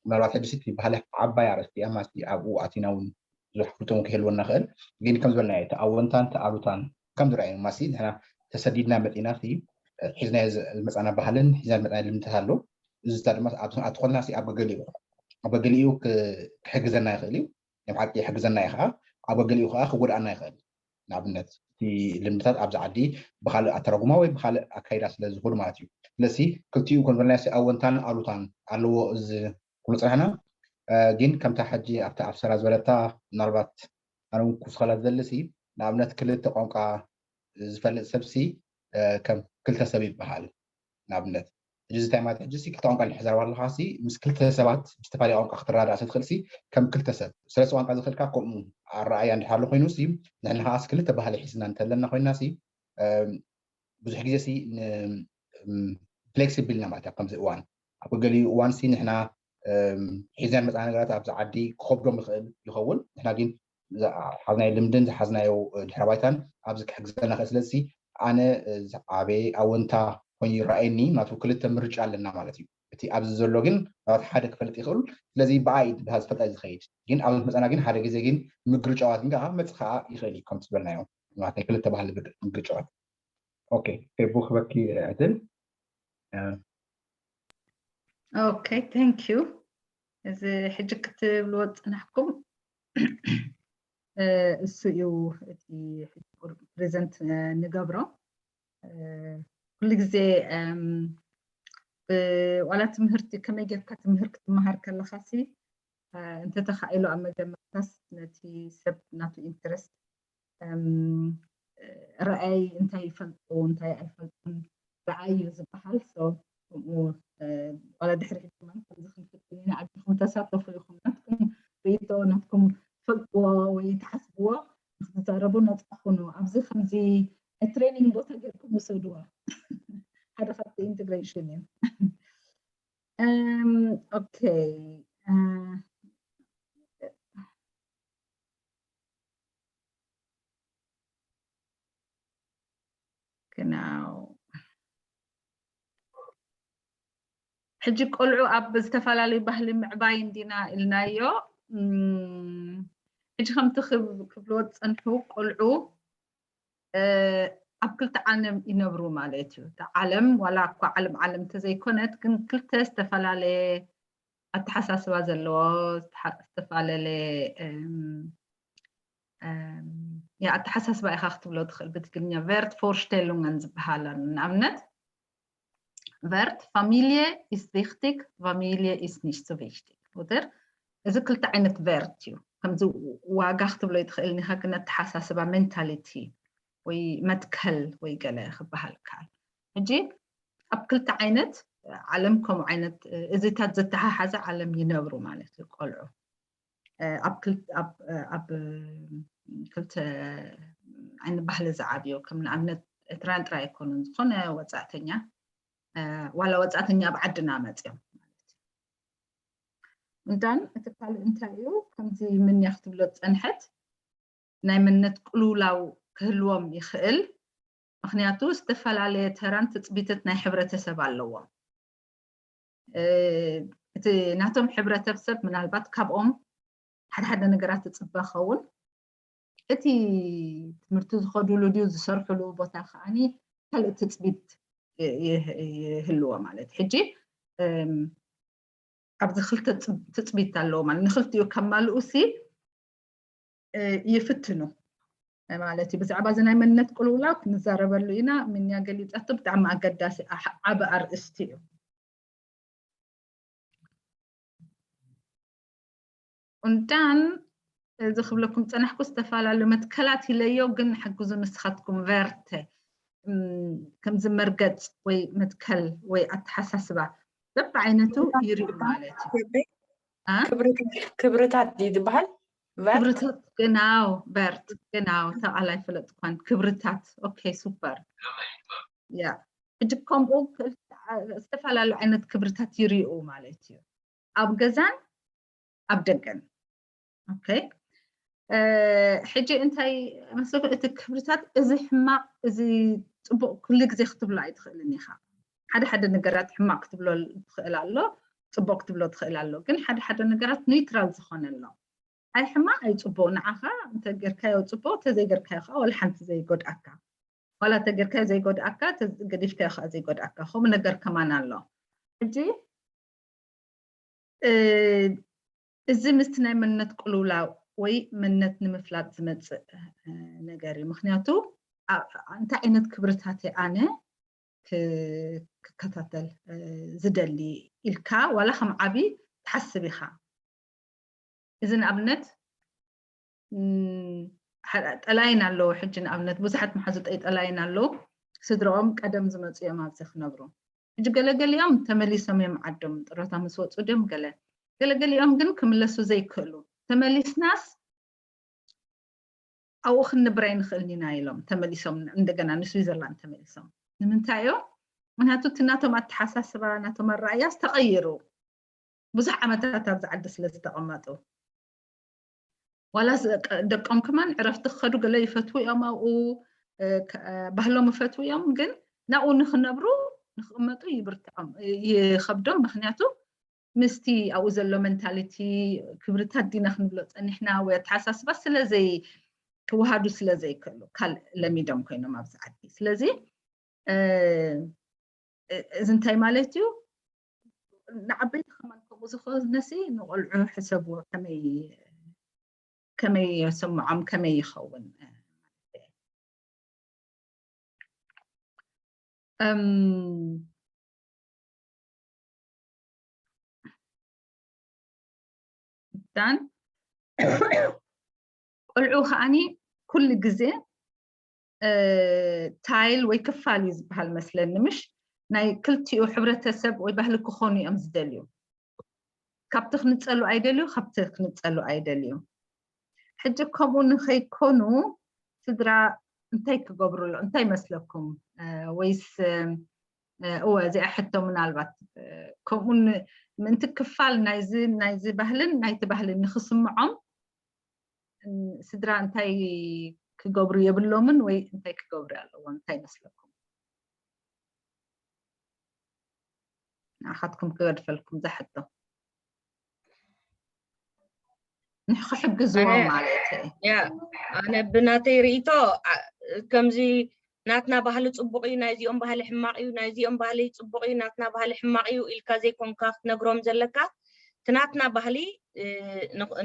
ምናልባት ሕጂ እቲ ባህሊ ዓባይ ኣርእስቲ እያ ማሲ ኣብኡ ኣቲና እውን ብዙሕ ፍልጦም ክህልወና ክእል ግን ከም ዝበልና እቲ ኣወንታን እቲ ኣሉታን ከም ዝረኣዩ ማሲ ንሕና ተሰዲድና መፂና ሲ ሒዝና ዝመፃና ባህልን ሒዝና ዝመፃና ልምድታት ኣሎ እዚታ ድማ ኣብቲ ኮልና ኣብ ገገሊኡ ኣብ ገገሊኡ ክሕግዘና ይኽእል እዩ ናይ ሓቂ ይሕግዘና እዩ ከዓ ኣብ ገገሊኡ ከዓ ክጎድኣና ይኽእል ንኣብነት እቲ ልምድታት ኣብዚ ዓዲ ብካልእ ኣተረጉማ ወይ ብካልእ ኣካይዳ ስለ ዝኹድ ማለት እዩ ስለዚ ክልቲኡ ኮንቨርናይስ ኣወንታን ኣሉታን ኣለዎ እዚ ኩሉ ፅናሕና ግን ከምታ ሕጂ ኣብቲ ኣብሰራ ዝበለታ ምናልባት ኣነ እውን ክውስኸላ ዝደሊ ሲ ንኣብነት ክልተ ቋንቋ ዝፈልጥ ሰብ ሲ ከም ክልተ ሰብ ይበሃል ንኣብነት ሕጂ እዚ እንታይ ማለት ሕጂ ሲ ክልተ ቋንቋ እንድሕር ዘረባ ኣለኻ ሲ ምስ ክልተ ሰባት ብዝተፈላለየ ቋንቋ ክትረዳዳእ ስለ ትኽእል ሲ ከም ክልተ ሰብ ስለስተ ቋንቋ ዝኽእልካ ከምኡ ኣረኣያ እንድሕር ኣሎ ኮይኑ ሲ ንሕና ከኣ ሲ ክልተ ባህሊ ሒዝና እንተለና ኮይና ሲ ብዙሕ ግዜ ሲ ፍሌክሲብል ኢና ማለት እዩ። ከምዚ እዋን ኣብ ገሊኡ እዋን ሲ ንሕና ሒዝና መፅና ነገራት ኣብዚ ዓዲ ክኸብዶም ይኽእል ይኸውን። ንሕና ግን ዝሓዝናዮ ልምድን ዝሓዝናዮ ድሕረ ባይታን ኣብዚ ክሕግዘና ክእል። ስለዚ ኣነ ዝዓበየ ኣወንታ ኮይኑ ይረኣየኒ ናቱ ክልተ ምርጫ ኣለና ማለት እዩ። እቲ ኣብዚ ዘሎ ግን ናት ሓደ ክፈልጥ ይኽእል። ስለዚ ብኣይ ዝበሃል ዝፈልጣ ዝኸይድ ግን ኣብዚ መፀና ግን ሓደ ግዜ ግን ምግርጫዋት ግን ከዓ መፅ ከዓ ይኽእል እዩ ከም ዝበልናዮ ማለት ናይ ክልተ ባህሊ ምግርጫዋት። ኦኬ ፌቡ ክበኪ ዕድል ኦኬ thank you። እዚ ሕጂ ክትብልዎ ዝፅናሕኩም እሱ እዩ እቲ ፕሬዘንት ንገብሮ። ኩሉ ግዜ ዋላ ትምህርቲ ከመይ ጌርካ ትምህር ክትመሃር ከለኻ ሲ እንተተኻኢሉ ኣብ መጀመርታስ ነቲ ሰብ ናቱ ኢንትረስት ረኣይ እንታይ ይፈልጡ እንታይ ኣይፈልጡን ረኣይ እዩ ዝበሃል። ከምኡ ዋላ ድሕሪ ሕጂ ከማን ከምዚ ክንፍትን ኢና ኣድኹም ተሳተፉ ኢኹም ናትኩም ርእቶ ናትኩም ትፈልጥዎ ወይ ትሓስብዎ ንክትዛረቡ ነፃ ኩኑ። ኣብዚ ከምዚ ትሬኒንግ ቦታ ጌርኩም ውሰድዎ። ሓደ ካብቲ ኢንቴግሬሽን እዩ። ኦኬ ግናው ሕጂ ቆልዑ ኣብ ዝተፈላለዩ ባህሊ ምዕባይ እንዲና ኢልናዮ። ሕጂ ከምቲ ክብልዎ ዝፀንሑ ቆልዑ ኣብ ክልተ ዓለም ይነብሩ ማለት እዩ። እቲ ዓለም ዋላ እኳ ዓለም ዓለም እንተዘይኮነት ግን ክልተ ዝተፈላለየ ኣተሓሳስባ ዘለዎ ዝተፈላለየ ኣተሓሳስባ ኢኻ ክትብሎ ትኽእል። ብትግርኛ ቨርት ፎርሽቴሉንገን ዝበሃል ኣሎ። ንኣብነት ቨርት ፋሚልየ ኢስ ቪክቲግ ፋሚልየ ኢስ ኒሽት ቪክቲግ ር እዚ ክልተ ዓይነት ቨርት እዩ። ከምዚ ዋጋ ክትብሎ ይትኽእል ኒኻ ግን ኣተሓሳስባ ሜንታሊቲ ወይ መትከል ወይ ገለ ክበሃል ይከኣል። ሕጂ ኣብ ክልተ ዓይነት ዓለም ከምኡ ዓይነት እዚታት ዘተሓሓዘ ዓለም ይነብሩ ማለት እዩ ቆልዑ ኣብ ክልተ ዓይነት ባህሊ ዝዓብዮ ከም ንኣብነት ኤርትራን ጥራይ ኣይኮኑን ዝኾነ ወፃእተኛ ዋላ ወፃእተኛ ኣብ ዓድና መፅዮም ማለት እዩ። እንታን እቲ ካልእ እንታይ እዩ ከምዚ ምንያ ክትብሎ ዝፀንሐት ናይ መንነት ቅልውላው ክህልዎም ይኽእል። ምኽንያቱ ዝተፈላለየ ተራን ትፅቢትት ናይ ሕብረተሰብ ኣለዎም። እቲ ናቶም ሕብረተሰብ ምናልባት ካብኦም ሓደ ሓደ ነገራት ትፅበ ኸውን እቲ ትምህርቲ ዝኸዱሉ ድዩ ዝሰርሕሉ ቦታ ከዓኒ ካልእ ትፅቢት ይህልዎ ማለት ሕጂ ኣብዚ ክልተ ትፅቢት ኣለዎ ማለት ንክልቲኡ ከማልኡ ሲ ይፍትኑ ማለት እዩ። ብዛዕባ እዚ ናይ መንነት ቅልውላው ክንዛረበሉ ኢና። ምንያ ገሊፀቶ ብጣዕሚ ኣገዳሲ ዓቢ ኣርእስቲ እዩ። ቁንዳን እዚ ክብለኩም ፀናሕኩ ዝተፈላለዩ መትከላት ኢለዮ ግን ሓግዙ ንስኻትኩም ቨርተ ከምዚ መርገፅ ወይ መትከል ወይ ኣተሓሳስባ በብዓይነቱ ይርዩ ማለት እዩ። ክብርታት ድዩ ዝበሃል? ክብርታት ግናው ቨርት ግናው ተቓል ኣይፈለጥኳን ክብርታት ኦኬ ሱፐር ያ ሕጂ ከምኡ ዝተፈላለዩ ዓይነት ክብርታት ይርኡ ማለት እዩ ኣብ ገዛን ኣብ ደገን ኦኬ ሕጂ እንታይ መስለኩም እቲ ክብርታት እዚ ሕማቕ እዚ ፅቡቕ ኩሉ ግዜ ክትብሎ ኣይትኽእልን ኢኻ ሓደ ሓደ ነገራት ሕማቕ ክትብሎ ትኽእል ኣሎ ፅቡቕ ክትብሎ ትኽእል ኣሎ ግን ሓደ ሓደ ነገራት ኒውትራል ዝኾነ ኣሎ ኣይ ሕማቕ ኣይ ፅቡቕ ንዓኻ እንተ ጌርካዮ ፅቡቕ እንተ ዘይጌርካዮ ከዓ ወላ ሓንቲ ዘይጎድኣካ ዋላ እንተ ጌርካዮ ዘይጎድኣካ ገዲፍካዮ ከዓ ዘይጎድኣካ ከምኡ ነገር ከማን ኣሎ ሕጂ እዚ ምስቲ ናይ መንነት ቅልውላው ወይ መንነት ንምፍላጥ ዝመፅእ ነገር እዩ ምክንያቱ እንታይ ዓይነት ክብርታት ኣነ ክከታተል ዝደሊ ኢልካ ዋላ ከም ዓብዪ ትሓስብ ኢኻ እዚ ንኣብነት ጠላይን ኣለዉ ሕጂ ንኣብነት ብዙሓት መሓዙጠይ ጠላይን ኣለዉ ስድረኦም ቀደም ዝመፁ እዮም ኣብዚ ክነብሩ ሕጂ ገለገሊኦም ተመሊሶም እዮም ዓዶም፣ ጥሮታ ምስ ወፁ ድዮም ገለ። ገለገሊኦም ግን ክምለሱ ዘይክእሉ። ተመሊስናስ ኣብኡ ክንነብር ኣይንኽእልን ኢና ኢሎም ተመሊሶም፣ እንደገና ንስዊዘርላንድ ተመሊሶም። ንምንታይ እዮም? ምክንያቱ እቲ ናቶም ኣተሓሳስባ፣ ናቶም ኣረኣእያስ ተቐይሩ። ብዙሕ ዓመታት ኣብዚ ዓዲ ስለ ዝተቐመጡ። ዋላ ደቆም ከማን ዕረፍቲ ክኸዱ ገለ ይፈትዉ እዮም ኣብኡ፣ ባህሎም ይፈትዉ እዮም፣ ግን ናብኡ ንክነብሩ ንክቕመጡ ይብርትዖም፣ ይኸብዶም። ምክንያቱ ምስቲ ኣብኡ ዘሎ መንታሊቲ ክብርታት ዲና ክንብሎ ፀኒሕና ወይ ኣተሓሳስባ ስለዘይ ክወሃዱ ስለ ዘይክእሉ ካልእ ለሚዶም ኮይኖም ኣብዚ ዓዲ። ስለዚ እዚ እንታይ ማለት እዩ? ንዓበይቲ ከማን ከምኡ ዝኾነሲ ንቆልዑ ሕሰብዎ ከመይ ከመይ የስምዖም ከመይ ይኸውን? ዳን ቆልዑ ከዓኒ ኩሉ ግዜ ታይል ወይ ክፋል እዩ ዝበሃል መስለኒ፣ ምሽ ናይ ክልቲኡ ሕብረተሰብ ወይ ባህሊ ክኾኑ እዮም ዝደልዩ። ካብቲ ክንፀሉ ኣይደልዩ፣ ካብቲ ክንፀሉ ኣይደልዩ። ሕጂ ከምኡ ንኸይኮኑ ስድራ እንታይ ክገብሩ ኣሎ? እንታይ መስለኩም? ወይስ እወ፣ እዚኣ ሕቶ ምናልባት ከምኡ ምእንቲ ክፋል ናይዚ ናይዚ ባህልን ናይቲ ባህልን ንክስምዖም ስድራ እንታይ ክገብሩ የብሎምን ወይ እንታይ ክገብሩ ኣለዎም? እንታይ መስለኩም? ንዓኻትኩም ክገድፈልኩም ዛሕቶ ንክሕግዝዎም ማለት እዩ። ያ ኣነ ብናተይ ርእይቶ ከምዚ ናትና ባህሊ ፅቡቕ እዩ፣ ናይዚኦም ባህሊ ሕማቕ እዩ፣ ናይዚኦም ባህሊ ፅቡቕ እዩ፣ ናትና ባህሊ ሕማቕ እዩ ኢልካ ዘይኮንካ ክትነግሮም ዘለካ። እቲ ናትና ባህሊ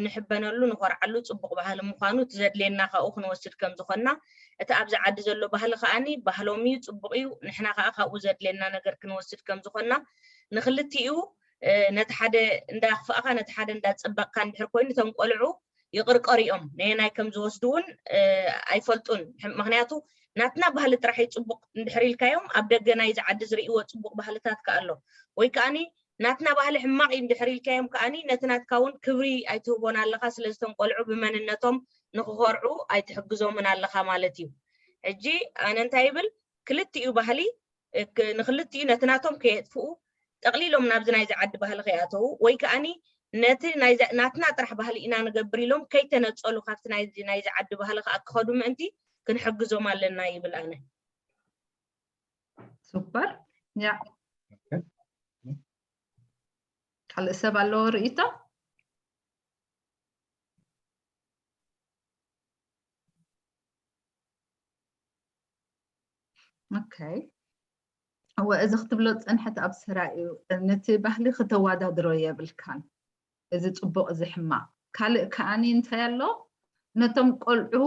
ንሕበነሉ ንኾርዓሉ ፅቡቕ ባህሊ ምዃኑ፣ እቲ ዘድልየና ካብኡ ክንወስድ ከም ዝኾንና፣ እቲ ኣብዚ ዓዲ ዘሎ ባህሊ ከዓኒ ባህሎም እዩ፣ ፅቡቕ እዩ፣ ንሕና ከዓ ካብኡ ዘድልየና ነገር ክንወስድ ከም ዝኾንና ንክልቲኡ ነቲ ሓደ እንዳኽፋእካ ነቲ ሓደ እንዳፀበቕካ እንድሕር ኮይኑ እቶም ቆልዑ ይቕርቀሩ እዮም። ነየናይ ከም ዝወስዱ እውን ኣይፈልጡን። ምክንያቱ ናትና ባህሊ ጥራሕ እዩ ፅቡቕ እንድሕር ኢልካዮም ኣብ ደገ ናይዚ ዓዲ ዝርእይዎ ፅቡቕ ባህልታት ከ ኣሎ ወይ ከዓኒ ናትና ባህሊ ሕማቕ እዩ እንድሕር ኢልካዮም ከዓኒ ነቲ ናትካ እውን ክብሪ ኣይትህቦን ኣለኻ። ስለዚ እቶም ቆልዑ ብመንነቶም ንክኾርዑ ኣይትሕግዞምን ኣለኻ ማለት እዩ። ሕጂ ኣነ እንታይ ይብል ክልቲኡ ባህሊ ንክልቲኡ ነቲ ናቶም ከየጥፍኡ ጠቕሊሎም ናብዚ ናይዚ ዓዲ ባህሊ ከይኣተዉ ወይ ከዓኒ ነቲ ናትና ጥራሕ ባህሊ ኢና ንገብር ኢሎም ከይተነፀሉ ካብቲ ናይዚ ዓዲ ባህሊ ከዓ ክኸዱ ምእንቲ ክንሕግዞም ኣለና ይብል ኣነ። ሱፐር። ያ ካልእ ሰብ ኣለዎ ርእይቶ? ኦኬ። እወ፣ እዚ ክትብሎ ዝጸንሐት ኣብ ስራ እዩ። ነቲ ባህሊ ክተወዳድሮ የብልካን። እዚ ጽቡቕ፣ እዚ ሕማቕ። ካልእ ከኣኒ እንታይ ኣሎ? ነቶም ቆልዑ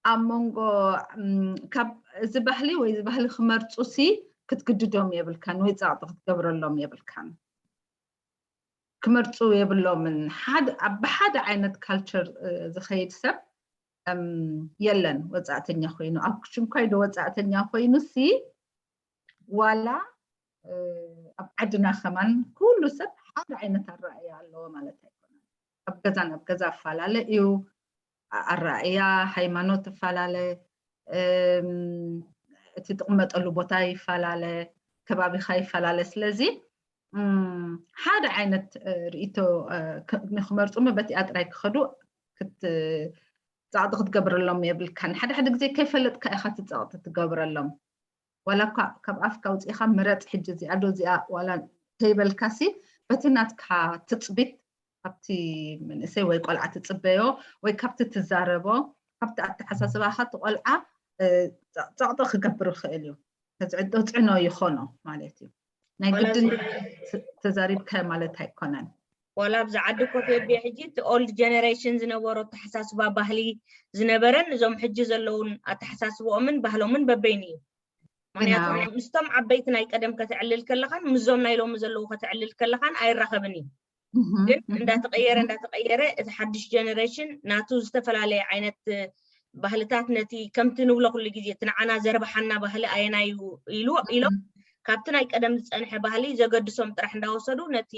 ኣብ መንጎ፣ እም፣ ካብ እዚ ባህሊ ወይ እዚ ባህሊ ክመርጹ ሲ ክትግድዶም የብልካን ወይ ጸቕጢ ክትገብረሎም የብልካን። ክመርጹ የብሎምን። ሓደ፣ ኣብ ብሓደ ዓይነት ካልቸር፣ እ፣ ዝኸይድ ሰብ፣ እም፣ የለን። ወጻእተኛ ኮይኑ፣ ኣብ ሽንኳይ ዶ ወጻእተኛ ኮይኑ ሲ ዋላ፣ እ፣ ኣብ ዓድና ከማን ኩሉ ሰብ ሓደ ዓይነት ኣረኣእያ ኣለዎ ማለት ኣይኮነን። ኣብ ገዛ ናብ ገዛ ይፈላለ እዩ። ኣ-፣ ኣረኣእያ፣ ሃይማኖት ይፈላለ፣ እም፣ እቲ ትቕመጠሉ ቦታ ይፈላለ፣ ከባቢኻ ይፈላለ። ስለዚ፣ እም፣ ሓደ ዓይነት፣ እ፣ ርእይቶ፣ እ፣ ክ-፣ ንኽመርጹ እሞ በቲኣ ጥራይ ክኸዱ ክት-፣ ጸቕጢ ክትገብረሎም የብልካን። ሓደ ሓደ ግዜ ከይፈለጥካ ኢኻ እቲ ጸቕጢ ትገብረሎም። ዋላ እኳ ካብ ኣፍካ ኣውጺእኻ ምረጽ ሕጂ እዚኣ ዶ እዚኣ ዋላ እንተይበልካሲ፣ በቲ ናትካ ትጽቢት ካብቲ መንእሰይ ወይ ቆልዓ ትጽበዮ ወይ ካብቲ ትዛረቦ፣ ካብቲ ኣተሓሳስባኻ እቲ ቆልዓ፣ እ፣ ጸ-፣ ጸቕጢ ክገብር ይኽእል እዩ። ተጽዕኖ፣ ተጽዕኖ ይኾኖ ማለት እዩ። ናይ ዋላ ግድን እዚ ተ-፣ ተዛሪብካዮ ማለት ኣይኮነን። ዋላ ኣብዚ ዓዲ ኮፍ የብየ ሕጂ እቲ ኦልድ ጀነሬሽን ዝነበሮ ኣተሓሳስባ ባህሊ ዝነበረን እዞም ሕጂ ዘለውን ኣተሓሳስብኦምን ባህሎምን በበይኑ እዩ። ምክንያቱ ኢና። ምስቶም ዓበይቲ ናይ ቀደም ከተዕልል ከለኻን ምስዞም ናይ ሎሚ ዘለዉ ከተዕልል ከለኻን ኣይራኸብን እዩ። እህ፣ ግን እህ። እንዳተቐየረ እንዳተቐየረ እቲ ሓድሽ ጀነሬሽን ናቱ ዝተፈላለየ ዓይነት ባህልታት ነቲ ከምቲ ንብሎ ኩሉ ግዜ እቲ ንዓና ዘርብሓና ባህሊ ኣየናዩ ኢሉ ኢሎም እህ። ካብቲ ናይ ቀደም ዝፀንሐ ባህሊ ዘገድሶም ጥራሕ እንዳወሰዱ ነቲ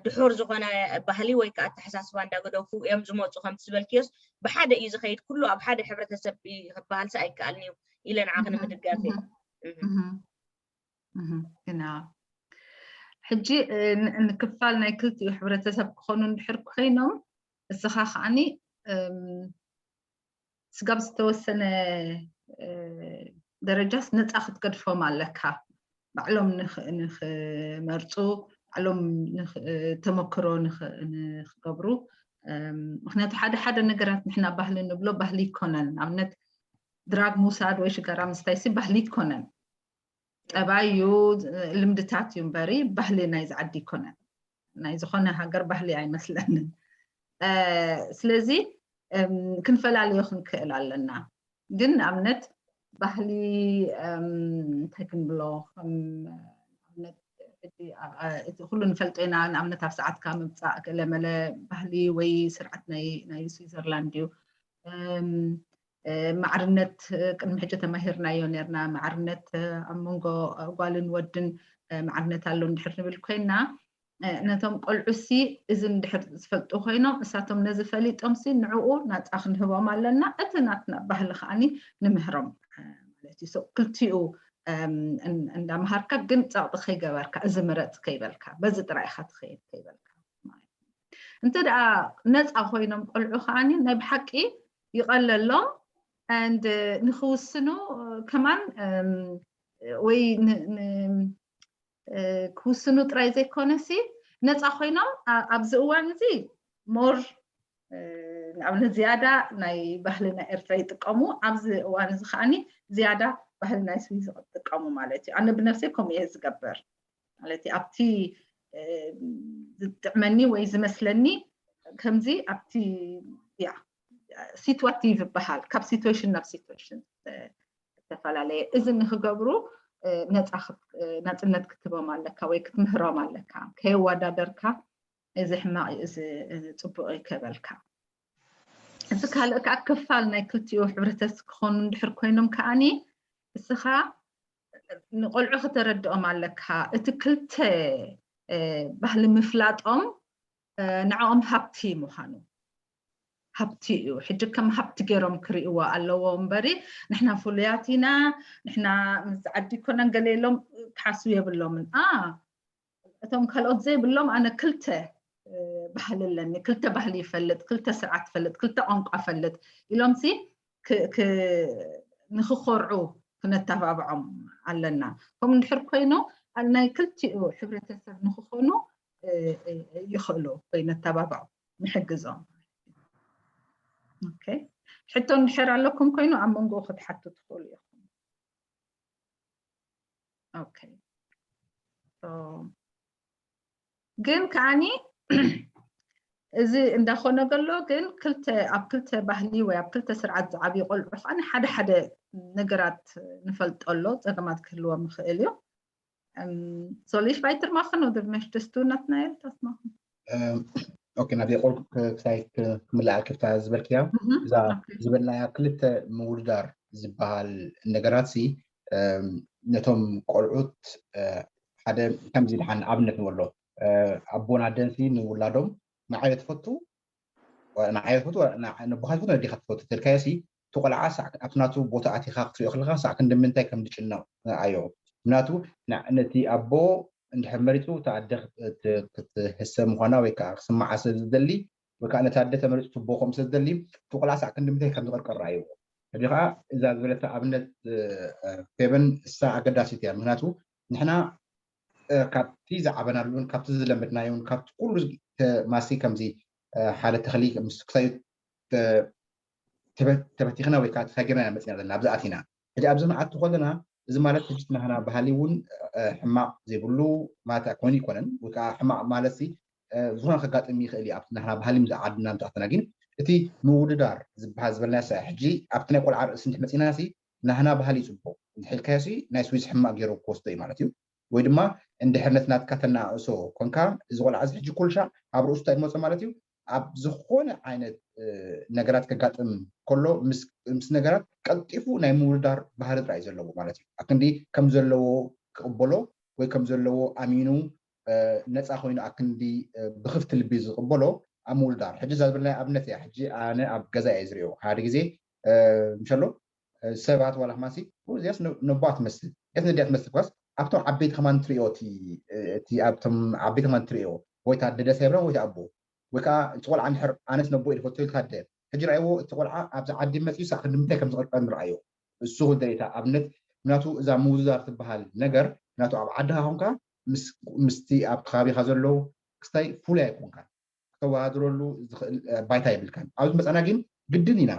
ድሑር ዝኾነ ባህሊ ወይ ከዓ ኣተሓሳስባ እንዳገደፉ እዮም ዝመፁ። ከምቲ ዝበልክዮስ ብሓደ እዩ ዝኸይድ፣ ኩሉ ኣብ ሓደ ሕብረተሰብ ክበሃልሲ ኣይከኣልን እዩ ኢለ ንዓኺ ንምድጋፍ እየ። ግና ሕጂ ንክፋል ናይ ክልቲኡ ሕብረተሰብ ክኾኑ እንድሕር ኮይኖም፣ እስኻ ከዓኒ ስጋብ ዝተወሰነ ደረጃስ ነፃ ክትገድፎም ኣለካ። ባዕሎም ንክመርፁ፣ ባዕሎም ተመክሮ ንክገብሩ። ምክንያቱ ሓደ ሓደ ነገራት ንሕና ባህሊ ንብሎ ባህሊ ይኮነን። ኣብነት ድራግ ምውሳድ ወይ ሽጋራ ምስታይሲ ባህሊ ይኮነን። ጠባይ እዩ፣ ልምድታት እዩ እምበሪ ባህሊ ናይ ዝዓዲ ይኮነን። ናይ ዝኾነ ሃገር ባህሊ ኣይመስለንን። ስለዚ ክንፈላለዮ ክንክእል ኣለና። ግን ንኣብነት ባህሊ እንታይ ክንብሎ፣ ንኣብነት እቲ ኩሉ ንፈልጦ ኢና። ንኣብነት ኣብ ሰዓትካ ምምፃእ ገለመለ ባህሊ ወይ ስርዓት ናይ ስዊዘርላንድ እዩ። ማዕርነት ቅድሚ ሕጂ ተማሂርናዮ ነርና። ማዕርነት ኣብ መንጎ ጓልን ወድን ማዕርነት ኣሎ እንድሕር ንብል ኮይና፣ ነቶም ቆልዑሲ እዚ እንድሕር ዝፈልጡ ኮይኖም፣ እሳቶም ነዚ ፈሊጦም ሲ ንዕኡ ናፃ ክንህቦም ኣለና። እቲ ናትና ባህሊ ከዓኒ ንምህሮም ማለት እዩ። ክልቲኡ እንዳምሃርካ ግን ፀቕጢ ከይገበርካ፣ እዚ ምረፅ ከይበልካ፣ በዚ ጥራይ ኢካ ትኸይድ ከይበልካ። እንተ ደኣ ነፃ ኮይኖም ቆልዑ ከዓኒ ናይ ብሓቂ ይቐለሎም። And ንክውስኑ ከማን ወይ ክውስኑ ጥራይ ዘይኮነሲ ነፃ ኮይኖም ኣብዚ እዋን እዚ ሞር ንኣብነት ዝያዳ ናይ ባህሊ ናይ ኤርትራ ይጥቀሙ። ኣብዚ እዋን እዚ ከዓኒ ዝያዳ ባህሊ ናይ ስዊዝ ይጥቀሙ ማለት እዩ። ኣነ ብነፍሰይ ከምኡ እየ ዝገብር ማለት እዩ። ኣብቲ ዝጥዕመኒ ወይ ዝመስለኒ ከምዚ ኣብቲ ያ ሲትዋቲቭ ይበሃል። ካብ ሲትዌሽን ናብ ሲትዌሽን ዝተፈላለየ። እዚ ንክገብሩ ናፅነት ክትህቦም ኣለካ ወይ ክትምህሮም ኣለካ። ከየወዳደርካ እዚ ሕማቕ እዩ፣ እዚ ፅቡቕ እዩ ከበልካ። እዚ ካልእ ከዓ ክፋል ናይ ክልቲኡ ሕብረተሰብ ክኾኑ እንድሕር ኮይኖም ከዓኒ እስኻ ንቆልዑ ክተረድኦም ኣለካ። እቲ ክልተ ባህሊ ምፍላጦም ንዕኦም ሃብቲ ምዃኑ ሃብቲ እዩ። ሕጂ ከም ሃብቲ ገይሮም ክርእይዎ ኣለዎ እምበሪ ንሕና ፍሉያት ኢና፣ ንሕና ምስ ዓዲ ኮነን ገለ ኢሎም ክሓስቡ የብሎምን። ኣ እቶም ካልኦት ዘይብሎም ኣነ ክልተ ባህሊ ኣለኒ፣ ክልተ ባህሊ ይፈልጥ፣ ክልተ ስርዓት ይፈልጥ፣ ክልተ ቋንቋ ይፈልጥ ኢሎም ሲ ንክኮርዑ ክነተባብዖም ኣለና። ከምኡ እንድሕር ኮይኑ ናይ ክልቲኡ ሕብረተሰብ ንክኾኑ ይኽእሉ ወይ ነተባብዖም ንሕግዞም። ሕቶ እንድሕር ኣለኩም ኮይኑ ኣብ መንጎ ክትሓቱ ትኽእሉ ኢኹም። ግን ከዓኒ እዚ እንዳኾነ ገሎ ግን ክልተ ኣብ ክልተ ባህሊ ወይ ኣብ ክልተ ስርዓት ዝዓብዩ ቆልዑ ከዓኒ ሓደ ሓደ ነገራት ንፈልጦ ኣሎ፣ ፀገማት ክህልዎም ይኽእል እዩ። Soll ich weitermachen oder möchtest du, Nathanael, das machen? ኦኬ፣ ናብ የቆል ክሳይ ክምልኣል ክፍታ ዝበልክያ እዛ ዝበልናያ ክልተ ምውድዳር ዝበሃል ነገራት ሲ ነቶም ቆልዑት ሓደ ከምዚ ድሓን ኣብነት ንበሎ ኣቦን ኣደን ሲ ንውላዶም ንዓይ ትፈቱ ንዓይ ትፈቱ ነቦኻ ትፈቱ ነዲኻ ትፈቱ ተልካዮ ሲ እቲ ቆልዓ ኣብቲ ናቱ ቦታ ኣቲኻ ክትሪኦ ከለካ ሳዕ ክንዲ ምንታይ ከም ዝጭነቕ ኣዮ ምክንያቱ ነቲ ኣቦ እንድሕር መሪፁ እታ ኣደ ክትህሰ ምኳና ወይ ከዓ ክስማዓ ስለ ዝደሊ ወይ ከዓ ነቲ ኣደ ተመሪፁ ትቦ ከምኡ ስለ ዝደሊ እቲ ቆልዓ ሳዕ ክንዲ ምንታይ ከም ዝቐርቀር ኣይዎ ሕጂ ከዓ እዛ ዝበለታ ኣብነት ፌበን እሳ ኣገዳሲት እያ ምክንያቱ ንሕና ካብቲ ዝዓበናሉን ካብቲ ዝለመድናዮን ካብቲ ኩሉ ማሲ ከምዚ ሓደ ተኽሊ ክሳዩ ተበቲኽና ወይ ከዓ ተሳጊርና ኢና መፂና ዘለና ኣብዚ ኣቲና ሕጂ ኣብዚ ንኣቱ ከለና እዚ ማለት ሕጂ ናህና ባህሊ እውን ሕማቕ ዘይብሉ ማለት ኣይኮነ ይኮነን ወይ ከዓ ሕማቕ ማለት ሲ ዝኾነ ከጋጥም ይኽእል እዩ ኣብቲ ናህና ባህሊ ምስ ዓድና ምስ ኣተና ግን እቲ ምውድዳር ዝበሃል ዝበልና ሳ ሕጂ ኣብቲ ናይ ቆልዓ ርእሲ እንድሕ መፂና ሲ ናህና ባህሊ ይፅቡቕ እንድሕልካዮ ሲ ናይ ስዊዝ ሕማቕ ገይሩ ክወስዶ እዩ ማለት እዩ ወይ ድማ እንድሕር ነቲ ናትካ ተናእሶ ኮንካ እዚ ቆልዓ እዚ ሕጂ ኩልሻ ኣብ ርእሱ እንታይ ዝመፆ ማለት እዩ ኣብ ዝኾነ ዓይነት ነገራት ከጋጥም ከሎ ምስ ነገራት ቀልጢፉ ናይ ምውድዳር ባህሪ ጥራይ ዘለዎ ማለት እዩ ኣክንዲ ከም ዘለዎ ክቕበሎ ወይ ከም ዘለዎ ኣሚኑ ነፃ ኮይኑ ኣክንዲ ብክፍቲ ልቢ ዝቕበሎ ኣብ ምውድዳር። ሕጂ እዛ ዝበልና ኣብነት እያ። ሕጂ ኣነ ኣብ ገዛ እየ ዝሪኦ። ሓደ ግዜ ምሸሎ ሰባት ዋላ ከማሲ እዚያስ ነቦኣ ትመስል፣ እዚያስ ነዲኣ ትመስል ኳስ ኣብቶም ዓበይቲ ከማን ትሪኦ፣ እቲ ኣብቶም ዓበይቲ ከማን ትሪኦ ወይ ታደደስ ኣይብረን ወይ ኣቦ ወይ ከዓ እቲ ቆልዓ ንሕር ኣነስ ነቦ ኢሉ ፈቶ ኢልካ ደ ሕጂ ረኣይዎ። እቲ ቆልዓ ኣብዚ ዓዲ መፅኡ ሳዕ ክንዲ ምንታይ ከም ዝቐርቀር ንረኣዮ። እሱ ክልተ እታ ኣብነት ምክንያቱ እዛ ምውድዳር ትበሃል ነገር ምክንያቱ ኣብ ዓድኻ ኮንካ ምስቲ ኣብ ከባቢኻ ዘለዉ ክስታይ ፍሉይ ኣይኮንካ ክተወዳድረሉ ዝኽእል ባይታ የብልካን። ኣብዚ መፃና ግን ግድን ኢና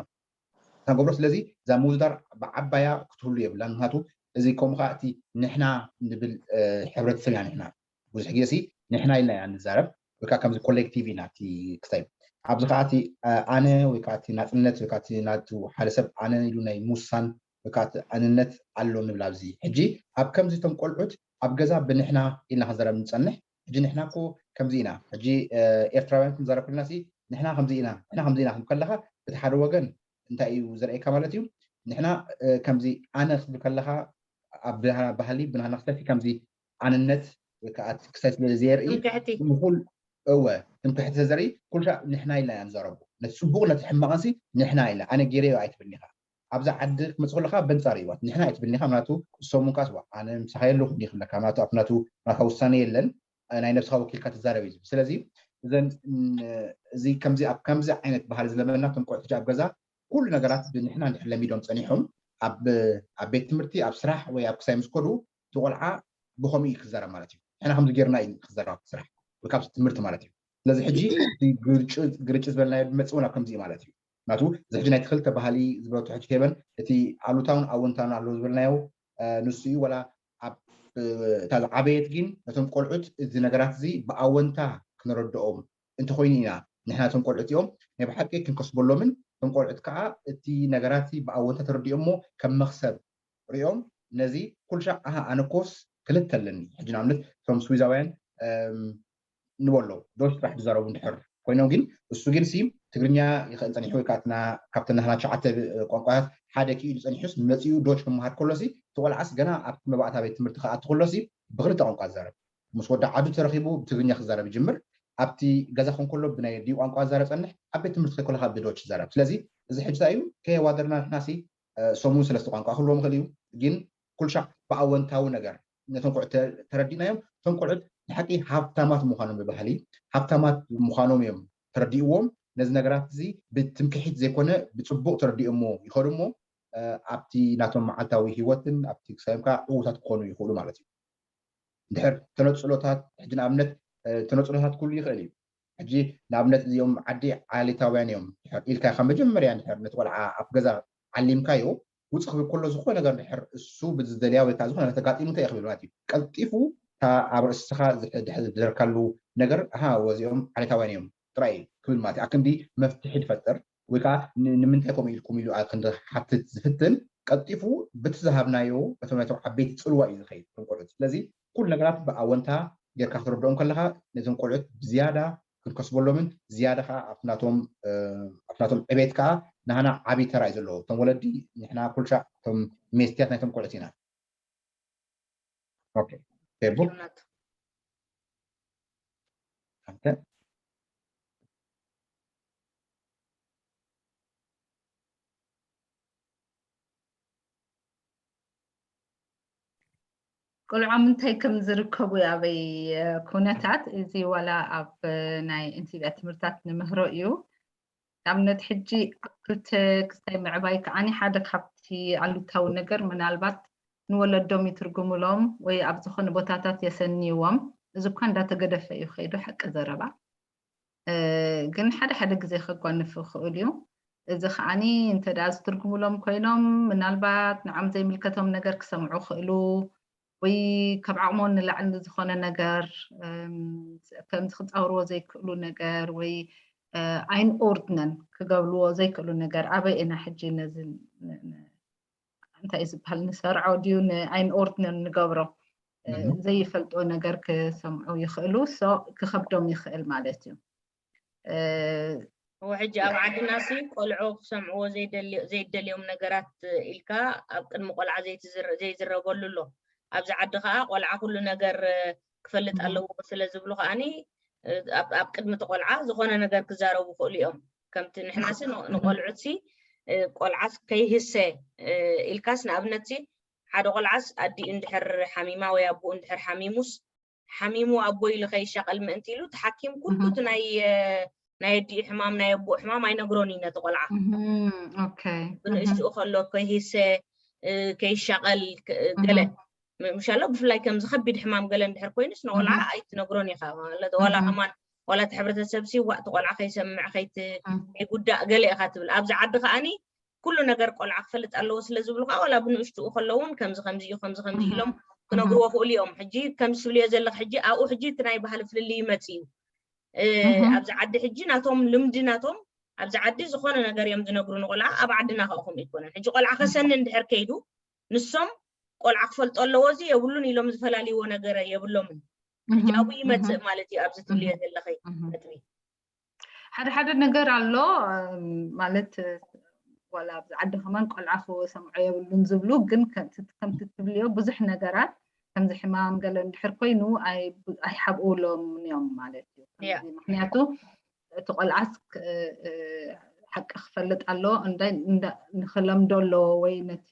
ተገብሮ። ስለዚ እዛ ምውድዳር ብዓባያ ክትህሉ የብላን። ምክንያቱ እዚ ከምኡ ከዓ እቲ ንሕና ንብል ሕብረተሰብ ኢና። ንሕና ብዙሕ ግዜ ሲ ንሕና ኢልና ኢና ንዛረብ፣ ወይ ከዓ ከምዚ ኮሌክቲቭ ኢና እቲ ክስታይ። ኣብዚ ከዓ እቲ ኣነ ወይ ከዓ እቲ ናፅነት ወይ ከዓ እቲ ናቱ ሓደ ሰብ ኣነ ኢሉ ናይ ምውሳን ወይ ከዓ እቲ ኣነነት ኣሎ ንብል። ኣብዚ ሕጂ ኣብ ከምዚ እቶም ቆልዑት ኣብ ገዛ ብንሕና ኢልና ክንዛረብ ንፀንሕ። ሕጂ ንሕና እኮ ከምዚ ኢና፣ ሕጂ ኤርትራውያን ክንዛረብ ከለና ሲ ንሕና ከምዚ ኢና፣ ንሕና ከምዚ ኢና ክብል ከለካ እቲ ሓደ ወገን እንታይ እዩ ዘርእየካ ማለት እዩ? ንሕና ከምዚ ኣነ ክብል ከለካ ኣብ ባህሊ ብናህና ክሰፊ ከምዚ ኣነነት ወይ ከዓ ክሳይ ስለ ዘየርኢ ትምክሕቲ። ንኩል እወ ትምክሕቲ ስለ ዘርኢ ኩልሻ ንሕና ኢልና ኢና ንዛረቡ። ነቲ ፅቡቕ ነቲ ሕማቕን ሲ ንሕና ኢልና ኣነ ገይረዮ ኣይትብልኒ ኢኻ። ኣብዛ ዓዲ ክመፅእ ከለካ በንፃር እዩዋት ንሕና ኣይትብልኒ ኢኻ። ምክንያቱ እሶም እውን ከዓ ስዋ ኣነ ምሳኻ የለኹ እንዲ ክብለካ ምክንያቱ ኣብቲ ናቱ ናታ ውሳነ የለን። ናይ ነብስኻ ወኪልካ ትዛረብ እዩ ዝብል። ስለዚ እዘን እዚ ከምዚ ኣብ ከምዚ ዓይነት ባህሊ ዝለመና እቶም ቆልዑ ሕጂ ኣብ ገዛ ኩሉ ነገራት ብንሕና እንድሕር ለሚዶም ፀኒሖም ኣብ ኣብ ቤት ትምህርቲ ኣብ ስራሕ ወይ ኣብ ክሳይ ምስ ከዱ እቲ ቆልዓ ብከምኡ እዩ ክዛረብ ማለት እዩ። ንሕና ከምዚ ጌርና እዩ ክዛረብ ኣብ ስራሕ ወይ ካብ ትምህርቲ ማለት እዩ። ስለዚ ሕጂ እቲ ግርጭ- ግርጭ ዝበልናዮ ዝመፅእ እውን ኣብ ከምዚ እዩ ማለት እዩ። ምክንያቱ እዚ ሕጂ ናይቲ ክልተ ባህሊ ዝበለቶ ሕጂ ከይበን እቲ ኣሉታውን ኣወንታውን ኣለዎ ዝበልናዮ ንሱ እዩ። ወላ ኣብ እታ ዝዓበየት ግን ነቶም ቆልዑት እዚ ነገራት እዚ ብኣወንታ ክነረድኦም እንተኮይኑ ኢና ንሕና እቶም ቆልዑት እኦም ናይ ብሓቂ ክንከስበሎምን እቶም ቆልዑት ከዓ እቲ ነገራት ብኣወንታ ተረዲኦሞ ከም መክሰብ ሪኦም ነዚ ኩልሻዕ ኣሃ ኣነኮስ ክልተ ኣለኒ ሕጂ ንኣብነት እቶም ስዊዛውያን ንበሎ ዶች ጥራሕ ዝዛረቡ እንድሕር ኮይኖም ግን እሱ ግን ሲ ትግርኛ ይኽእል ፀኒሑ ወይ ከዓ ካብተን ናህና ትሽዓተ ቋንቋታት ሓደ ክኢሉ ፀኒሑስ መፂኡ ዶች ክመሃር ከሎሲ እቲ ቆልዓስ ገና ኣብቲ መባእታ ቤት ትምህርቲ ክኣቱ ከሎሲ ብክልተ ቋንቋ ዝዛረብ ምስ ወዲ ዓዱ ተረኺቡ ብትግርኛ ክዛረብ ይጅምር ኣብቲ ገዛ ከንከሎ ብናይ ዲ ቋንቋ ዝዛረብ ፀንሕ ኣብ ቤት ትምህርቲ ከይኮለካ ብዶች ይዛረብ ስለዚ እዚ ሕጂ እዩ ከየዋደርና ንሕናሲ ሰሙን ሰለስተ ቋንቋ ክህልዎም ይኽእል እዩ ግን ኩልሻዕ ብኣወንታዊ ነገር ነቶም ቆልዑት ተረዲእናዮም እቶም ቆልዑት ንሓቂ ሃብታማት ምዃኖም ብባህሊ ሃብታማት ምዃኖም እዮም ተረዲእዎም ነዚ ነገራት እዚ ብትምክሒት ዘይኮነ ብፅቡቕ ተረዲኦሞ ይኸዱ እሞ ኣብቲ ናቶም መዓልታዊ ህይወትን ኣብቲ ክሳዮም ከዓ ዕዉታት ክኾኑ ይኽእሉ ማለት እዩ እንድሕር ተነፅሎታት ሕጂ ንኣብነት ተነፅሎታት ክህሉ ይኽእል እዩ ሕጂ ንኣብነት እዚኦም ዓዲ ዓሌታውያን እዮም ድሕር ኢልካ ካብ መጀመርያ እንድሕር ነቲ ቆልዓ ኣብ ገዛ ዓሊምካዮ ውፅእ ክብል ከሎ ዝኾነ ነገር እንድሕር እሱ ብዝደልያ ወይ ከዓ ዝኾነ ነገር ተጋጢሙ እንታይ እዩ ክብል ማለት እዩ ቀልጢፉ እታ ኣብ ርእስኻ ድሕር ዝደርካሉ ነገር ኣሃ ወዚኦም ዓሌታውያን እዮም ጥራይ ክብል ማለት እዩ ኣክንዲ መፍትሒ ዝፈጥር ወይ ከዓ ንምንታይ ከምኡ ኢልኩም ኢሉ ክንዲ ሓትት ዝፍትን ቀልጢፉ ብቲ ዝሃብናዮ በቶም ናይቶም ዓበይቲ ፅልዋ እዩ ዝኸይድ ቶም ቆልዑት ስለዚ ኩሉ ነገራት ብኣወንታ ጌርካ ክትረድኦም ከለካ ነቶም ቆልዑት ብዝያዳ ክንከስበሎምን ዝያዳ ከዓ ኣብቲ ናቶም ኣብቲ ናቶም ዕቤት ከዓ ናህና ዓብዪ ተራ እዩ ዘለዎ እቶም ወለዲ ንሕና ኩልሻዕ እቶም ሜስትያት ናይቶም ቆልዑት ኢና ኦኬ ፌቡ ይውላቱ አንተ ቆልዖም እንታይ ከም ዝርከቡ ኣበይ ኩነታት እዚ ዋላ ኣብ ናይ እንስቢያ ትምህርታት ንምህሮ እዩ ንኣብነት ሕጂ ኣብ ክልተ ክስታይ ምዕባይ ከዓኒ ሓደ ካብቲ ኣሉታዊ ነገር ምናልባት ንወለዶም ይትርጉምሎም ወይ ኣብ ዝኾነ ቦታታት የሰንይዎም እዚ እኳ እንዳተገደፈ እዩ ከይዱ ሓቂ ዘረባ ግን ሓደ ሓደ ግዜ ከጓንፍ ይኽእል እዩ እዚ ከዓኒ እንተ ዝትርጉምሎም ኮይኖም ምናልባት ንዓም ዘይምልከቶም ነገር ክሰምዑ ክእሉ ወይ ካብ ዓቕሞም ንላዕሊ ዝኾነ ነገር ከምዚ ክፃውርዎ ዘይክእሉ ነገር ወይ ኣይን ኦርድነን ክገብርዎ ዘይክእሉ ነገር ኣበይ ኢና ሕጂ ነዚ እንታይ እዩ ዝበሃል ንሰርዖ ድዩ ኣይን ኦርድነን ንገብሮ ዘይፈልጦ ነገር ክሰምዑ ይኽእሉ ክኸብዶም ይኽእል ማለት እዩ እወ ሕጂ ኣብ ዓድና ሲ ቆልዑ ክሰምዕዎ ዘይደልዮም ነገራት ኢልካ ኣብ ቅድሚ ቆልዓ ዘይዝረበሉ ኣሎ ኣብዚ ዓዲ ከዓ ቆልዓ ኩሉ ነገር ክፈልጥ ኣለዎ ስለ ዝብሉ ከዓኒ ኣብ ቅድሚ እቲ ቆልዓ ዝኾነ ነገር ክዛረቡ ይኽእሉ እዮም። ከምቲ ንሕናሲ ንቆልዑትሲ ቆልዓስ ከይህሰ ኢልካስ ንኣብነትሲ ሓደ ቆልዓስ ኣዲኡ እንድሕር ሓሚማ ወይ ኣቦኡ እንድሕር ሓሚሙስ ሓሚሙ ኣቦ ኢሉ ከይሻቐል ምእንቲ ኢሉ እቲ ሓኪም ኩሉ እቲ ናይ ናይ ኣዲኡ ሕማም ናይ ኣቦኡ ሕማም ኣይነግሮን እዩ ነቲ ቆልዓ። ብንእሽትኡ ከሎ ከይህሰ ከይሻቐል ገለ ምሻሎ ብፍላይ ከምዚ ከቢድ ሕማም ገለ እንድሕር ኮይኑስ ንቆልዓ ኣይትነግሮን ኢኻ ማለት ዋላ ከማን ዋላ እቲ ሕብረተሰብ ሲ ዋእ እቲ ቆልዓ ከይሰምዕ ከይጉዳእ ገለ ኢኻ ትብል ኣብዚ ዓዲ ከዓኒ ኩሉ ነገር ቆልዓ ክፈልጥ ኣለዎ ስለ ዝብሉ ከዓ ዋላ ብንእሽትኡ ከለውን ከምዚ ከምዚ እዩ ከምዚ ከምዚ ኢሎም ክነግርዎ ክእሉ እዮም ሕጂ ከምዚ ትብልዮ ዘለክ ሕጂ ኣብኡ ሕጂ እቲ ናይ ባህሊ ፍልልይ ይመፅ እዩ ኣብዚ ዓዲ ሕጂ ናቶም ልምዲ ናቶም ኣብዚ ዓዲ ዝኾነ ነገር እዮም ዝነግሩ ንቆልዓ ኣብ ዓድና ከዓ ከምኡ ይኮነን ሕጂ ቆልዓ ከሰኒ እንድሕር ከይዱ ንሶም ቆልዓ ክፈልጦ ኣለዎ እዚ የብሉን ኢሎም ዝፈላልይዎ ነገር የብሎምን ሕጂ ኣብኡ ይመፅእ ማለት እዩ ኣብዚ ትብልዮ ዘለኸይ ነጥቢ ሓደ ሓደ ነገር ኣሎ ማለት ዋላ ኣብዚ ዓዲ ከማን ቆልዓ ክሰምዖ የብሉን ዝብሉ ግን ከምቲ ትብልዮ ብዙሕ ነገራት ከምዚ ሕማም ገለ እንድሕር ኮይኑ ኣይሓብኡሎም እዮም ማለት እዩ ምክንያቱ እቲ ቆልዓስ ሓቂ ክፈልጥ ኣሎ እንታይ ንክለምዶ ኣሎ ወይ ነቲ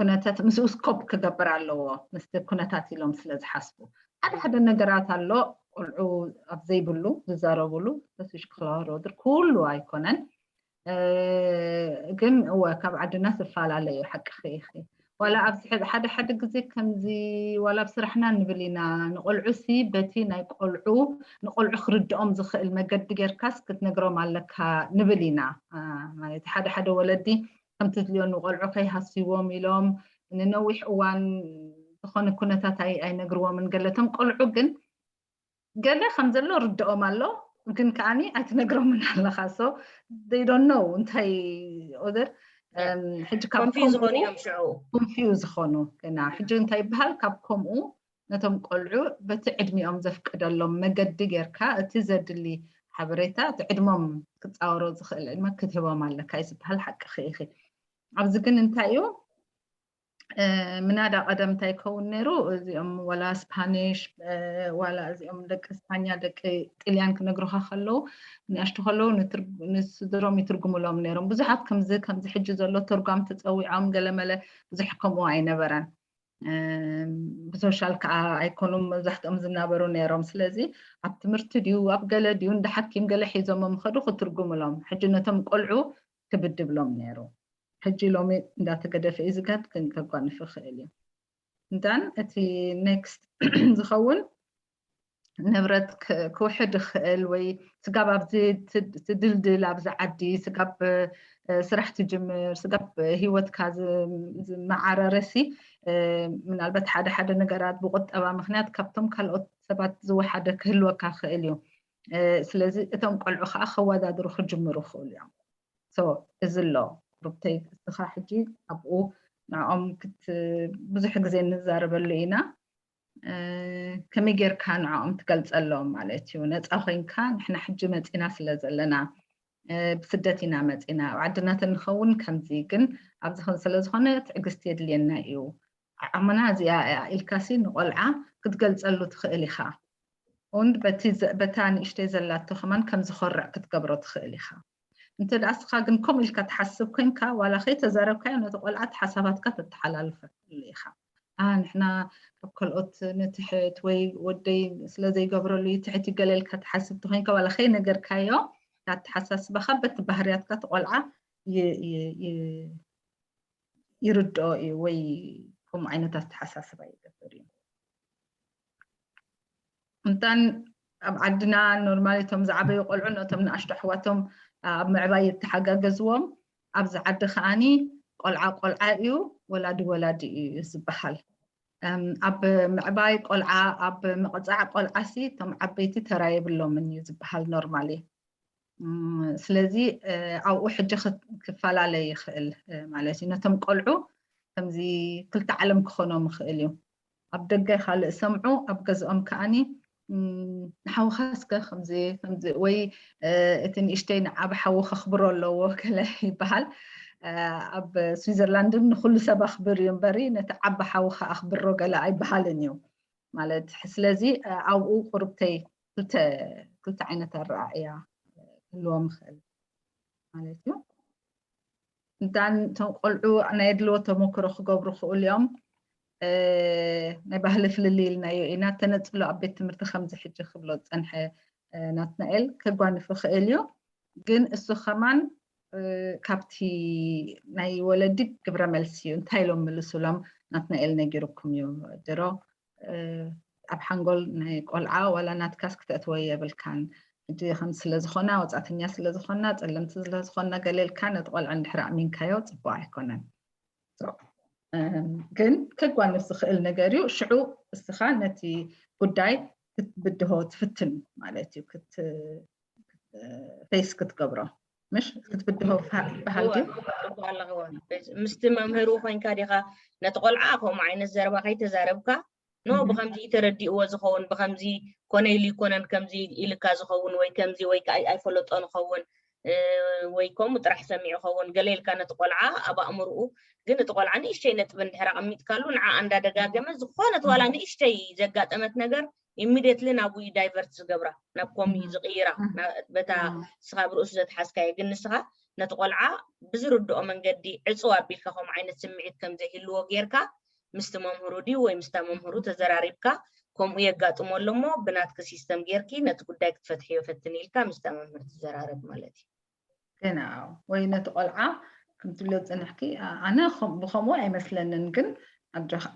ኩነታት ምስኡ ስኮፕ ክገብር ኣለዎ ምስቲ ኩነታት ኢሎም ስለ ዝሓስቡ ሓደ ሓደ ነገራት ኣሎ ቆልዑ ኣብ ዘይብሉ ዝዛረብሉ ተስሽ ክላሮድር ኩሉ ኣይኮነን ግን እወ ካብ ዓድና ዝፈላለ እዩ ሓቂ ክኢኺ ዋላ ኣብዚ ሓደ ሓደ ግዜ ከምዚ ዋላ ኣብ ስራሕና ንብል ኢና ንቆልዑ ሲ በቲ ናይ ቆልዑ ንቆልዑ ክርድኦም ዝኽእል መገዲ ጌርካስ ክትነግሮም ኣለካ ንብል ኢና ማለት ሓደ ሓደ ወለዲ ከምቲ ዝልዮ ንቆልዑ ከይሃስዎም ኢሎም ንነዊሕ እዋን ዝኾነ ኩነታት ኣይነግርዎምን ገለቶም ቆልዑ ግን ገለ ከም ዘሎ ርድኦም ኣሎ ግን ከዓኒ ኣይትነግሮምን ኣለኻ so they don't know እንታይ ኦደር ሕጂ ካብ ኮንፊውዝ ዝኾኑ እዮም ሽዑ ኮንፊውዝ ዝኾኑ እና ሕጂ እንታይ ይበሃል ካብ ከምኡ ነቶም ቆልዑ በቲ ዕድሚኦም ዘፍቅደሎም መገዲ ጌርካ እቲ ዘድሊ ሓበሬታ እቲ ዕድሞም ክፃወሮ ዝኽእል ዕድመ ክትህቦም ኣለካ እዩ ዝበሃል ሓቂ ክኢኺ ኣብዚ ግን እንታይ እዩ ምናዳ ቀደም እንታይ ይከውን ነይሩ እዚኦም ዋላ ስፓኒሽ ዋላ እዚኦም ደቂ ስፓኛ ደቂ ጥልያን ክነግሩካ ከለዉ ንኣሽቱ ከለዉ ንስድሮም ይትርጉሙሎም ነይሮም ብዙሓት ከምዚ ከምዚ ሕጂ ዘሎ ተርጓም ተፀዊዖም ገለመለ ብዙሕ ከምኡ ኣይነበረን ብሶሻል ከዓ ኣይኮኑም መብዛሕትኦም ዝናበሩ ነይሮም ስለዚ ኣብ ትምህርቲ ድዩ ኣብ ገለ ድዩ እንደ ሓኪም ገለ ሒዞሞም ከዱ ክትርጉምሎም ሕጂ ነቶም ቆልዑ ክብድብሎም ነይሩ ሕጂ ሎሚ እንዳተገደፈ እዩ ዝጋድ ግን ከጓንፍ ይኽእል እዩ እንታን እቲ ኔክስት ዝኸውን ንብረት ክውሕድ ይኽእል ወይ ስጋብ ኣብዚ ትድልድል ኣብዚ ዓዲ ስጋብ ስራሕ ትጅምር ስጋብ ሂወትካ ዝመዓረረሲ ምናልባት ሓደ ሓደ ነገራት ብቁጠባ ምክንያት ካብቶም ካልኦት ሰባት ዝወሓደ ክህልወካ ክእል እዩ ስለዚ እቶም ቆልዑ ከዓ ከወዳድሩ ክጅምሩ ክእሉ እዮም እዚ ኣሎ ሩብተይ እስኻ ሕጂ ኣብኡ ንዕኦም ብዙሕ ግዜ ንዛረበሉ ኢና ከመይ ጌርካ ንዕኦም ትገልፀሎም ማለት እዩ ነፃ ኮይንካ ንሕና ሕጂ መፂና ስለ ዘለና ብስደት ኢና መፂና ኣብ ዓድና ተንኸውን ከምዚ ግን ኣብዚ ኸን ስለ ዝኾነ ትዕግስቲ የድልየና እዩ ዓቕምና እዚኣ እያ ኢልካሲ ንቆልዓ ክትገልፀሉ ትኽእል ኢኻ እውን በታ ንእሽተይ ዘላቶ ከማን ከም ዝኾርዕ ክትገብሮ ትኽእል ኢኻ እንተ ደኣ እስኻ ግን ከምኡ ኢልካ ትሓስብ ኮንካ ዋላ ከይተዛረብካዮ ነቲ ቆልዓ እቲ ሓሳባትካ ተተሓላልፈሉ ኢኻ ንሕና ካብ ካልኦት ንትሕት ወይ ወደይ ስለ ዘይገብረሉ ትሕት ይገለልካ ትሓስብ ተኮይንካ ዋላ ከይነገርካዮ ኣተሓሳስባኻ በቲ ባህርያትካ ትቆልዓ ይርድኦ እዩ ወይ ከምኡ ዓይነት ኣተሓሳስባ ይገብር እዩ እንታን ኣብ ዓድና ኖርማል እቶም ዝዓበዩ ቆልዑ ነቶም ንኣሽቶ ኣሕዋቶም ኣብ ምዕባይ የተሓጋገዝዎም ኣብዚ ዓዲ ከዓኒ ቆልዓ ቆልዓ እዩ ወላዲ ወላዲ እዩ ዝበሃል ኣብ ምዕባይ ቆልዓ ኣብ ምቕፃዕ ቆልዓሲ እቶም ዓበይቲ ተራ የብሎምን እዩ ዝበሃል ኖርማሊ ስለዚ ኣብኡ ሕጂ ክፈላለ ይኽእል ማለት እዩ ነቶም ቆልዑ ከምዚ ክልተ ዓለም ክኾኖም ይኽእል እዩ ኣብ ደገ ካልእ ሰምዑ ኣብ ገዝኦም ከዓኒ ንሓውኻስከ ከምዚ ከምዚ ወይ እቲ ንእሽተይ ንዓብ ሓዊ ከኽብሮ ኣለዎ ከለ ይበሃል ኣብ ስዊዘርላንድን ንኩሉ ሰብ ኣኽብር እዩ እምበሪ ነቲ ዓቢ ሓውኻ ኣኽብሮ ገለ ኣይበሃልን እዩ ማለት። ስለዚ ኣብኡ ቁርብተይ ክልተ ዓይነት ኣረኣእያ ክህልዎም ይኽእል ማለት እዩ። እንታን እቶም ቆልዑ ናይ ኣድልዎ ተመክሮ ክገብሩ ክእሉ እዮም። ናይ ባህሊ ፍልልይ ኢልናዮ ኢና። ተነፅሎ ኣብ ቤት ትምህርቲ ከምዚ ሕጂ ክብሎ ዝፀንሐ ናትናኤል ከጓንፍ ይኽእል እዩ። ግን እሱ ከማን ካብቲ ናይ ወለዲ ግብረ መልሲ እዩ። እንታይ ኢሎም ምልሱሎም ናትናኤል ነጊሩኩም እዩ ድሮ። ኣብ ሓንጎል ናይ ቆልዓ ዋላ ናትካስ ክተእትወ የብልካን። ሕጂ ከም ስለዝኾና ወፃእተኛ ስለዝኾና ፀለምቲ ስለዝኾና ገሌልካ ነቲ ቆልዓ እንድሕር ኣእሚንካዮ ፅቡቅ ኣይኮነን። ግን ከጓንፍ ዝኽእል ነገር እዩ። ሽዑ እስኻ ነቲ ጉዳይ ክትብድሆ ትፍትን ማለት እዩ። ፌስ ክትገብሮ ምሽ ክትብድሆ በሃል ድዩ? ምስቲ መምህሩ ኮይንካ ዲኻ ነቲ ቆልዓ ከምኡ ዓይነት ዘረባ ከይተዛረብካ ኖ ብከምዚ ተረዲእዎ ዝኸውን ብከምዚ ኮነ ኢሉ ይኮነን ከምዚ ኢልካ ዝኸውን ወይ ከምዚ ወይ ከዓ ኣይፈለጦ ንኸውን ወይ ከምኡ ጥራሕ ሰሚዑ ኸውን ገለ ኢልካ ነቲ ቆልዓ ኣብ ኣእምርኡ ግን እቲ ቆልዓ ንእሽተይ ነጥቢ እንድሕር ኣቐሚጥካሉ ንዓ እንዳደጋገመ ዝኾነት ዋላ ንእሽተይ ዘጋጠመት ነገር ኢሚድየትሊ ናብኡ ዳይቨርት ዝገብራ ናብ ኮም ዝቕይራ በታ ንስኻ ብርእሱ ዘትሓዝካዮ ግን ንስኻ ነቲ ቆልዓ ብዝርድኦ መንገዲ ዕፅው ኣቢልካ ከምኡ ዓይነት ስምዒት ከም ዘይህልዎ ጌርካ ምስቲ መምህሩ ድዩ ወይ ምስታ መምህሩ ተዘራሪብካ ከምኡ የጋጥሞ ኣሎ እሞ ብናትኪ ሲስተም ጌርኪ ነቲ ጉዳይ ክትፈትሕዮ ፈትኒ ኢልካ ምስታ መምህር ትዘራረብ ማለት እዩ። ገና ወይ ነቲ ቆልዓ ከምትብሎ ዝፅንሕኪ ኣነ ብከምኡ ኣይመስለንን ግን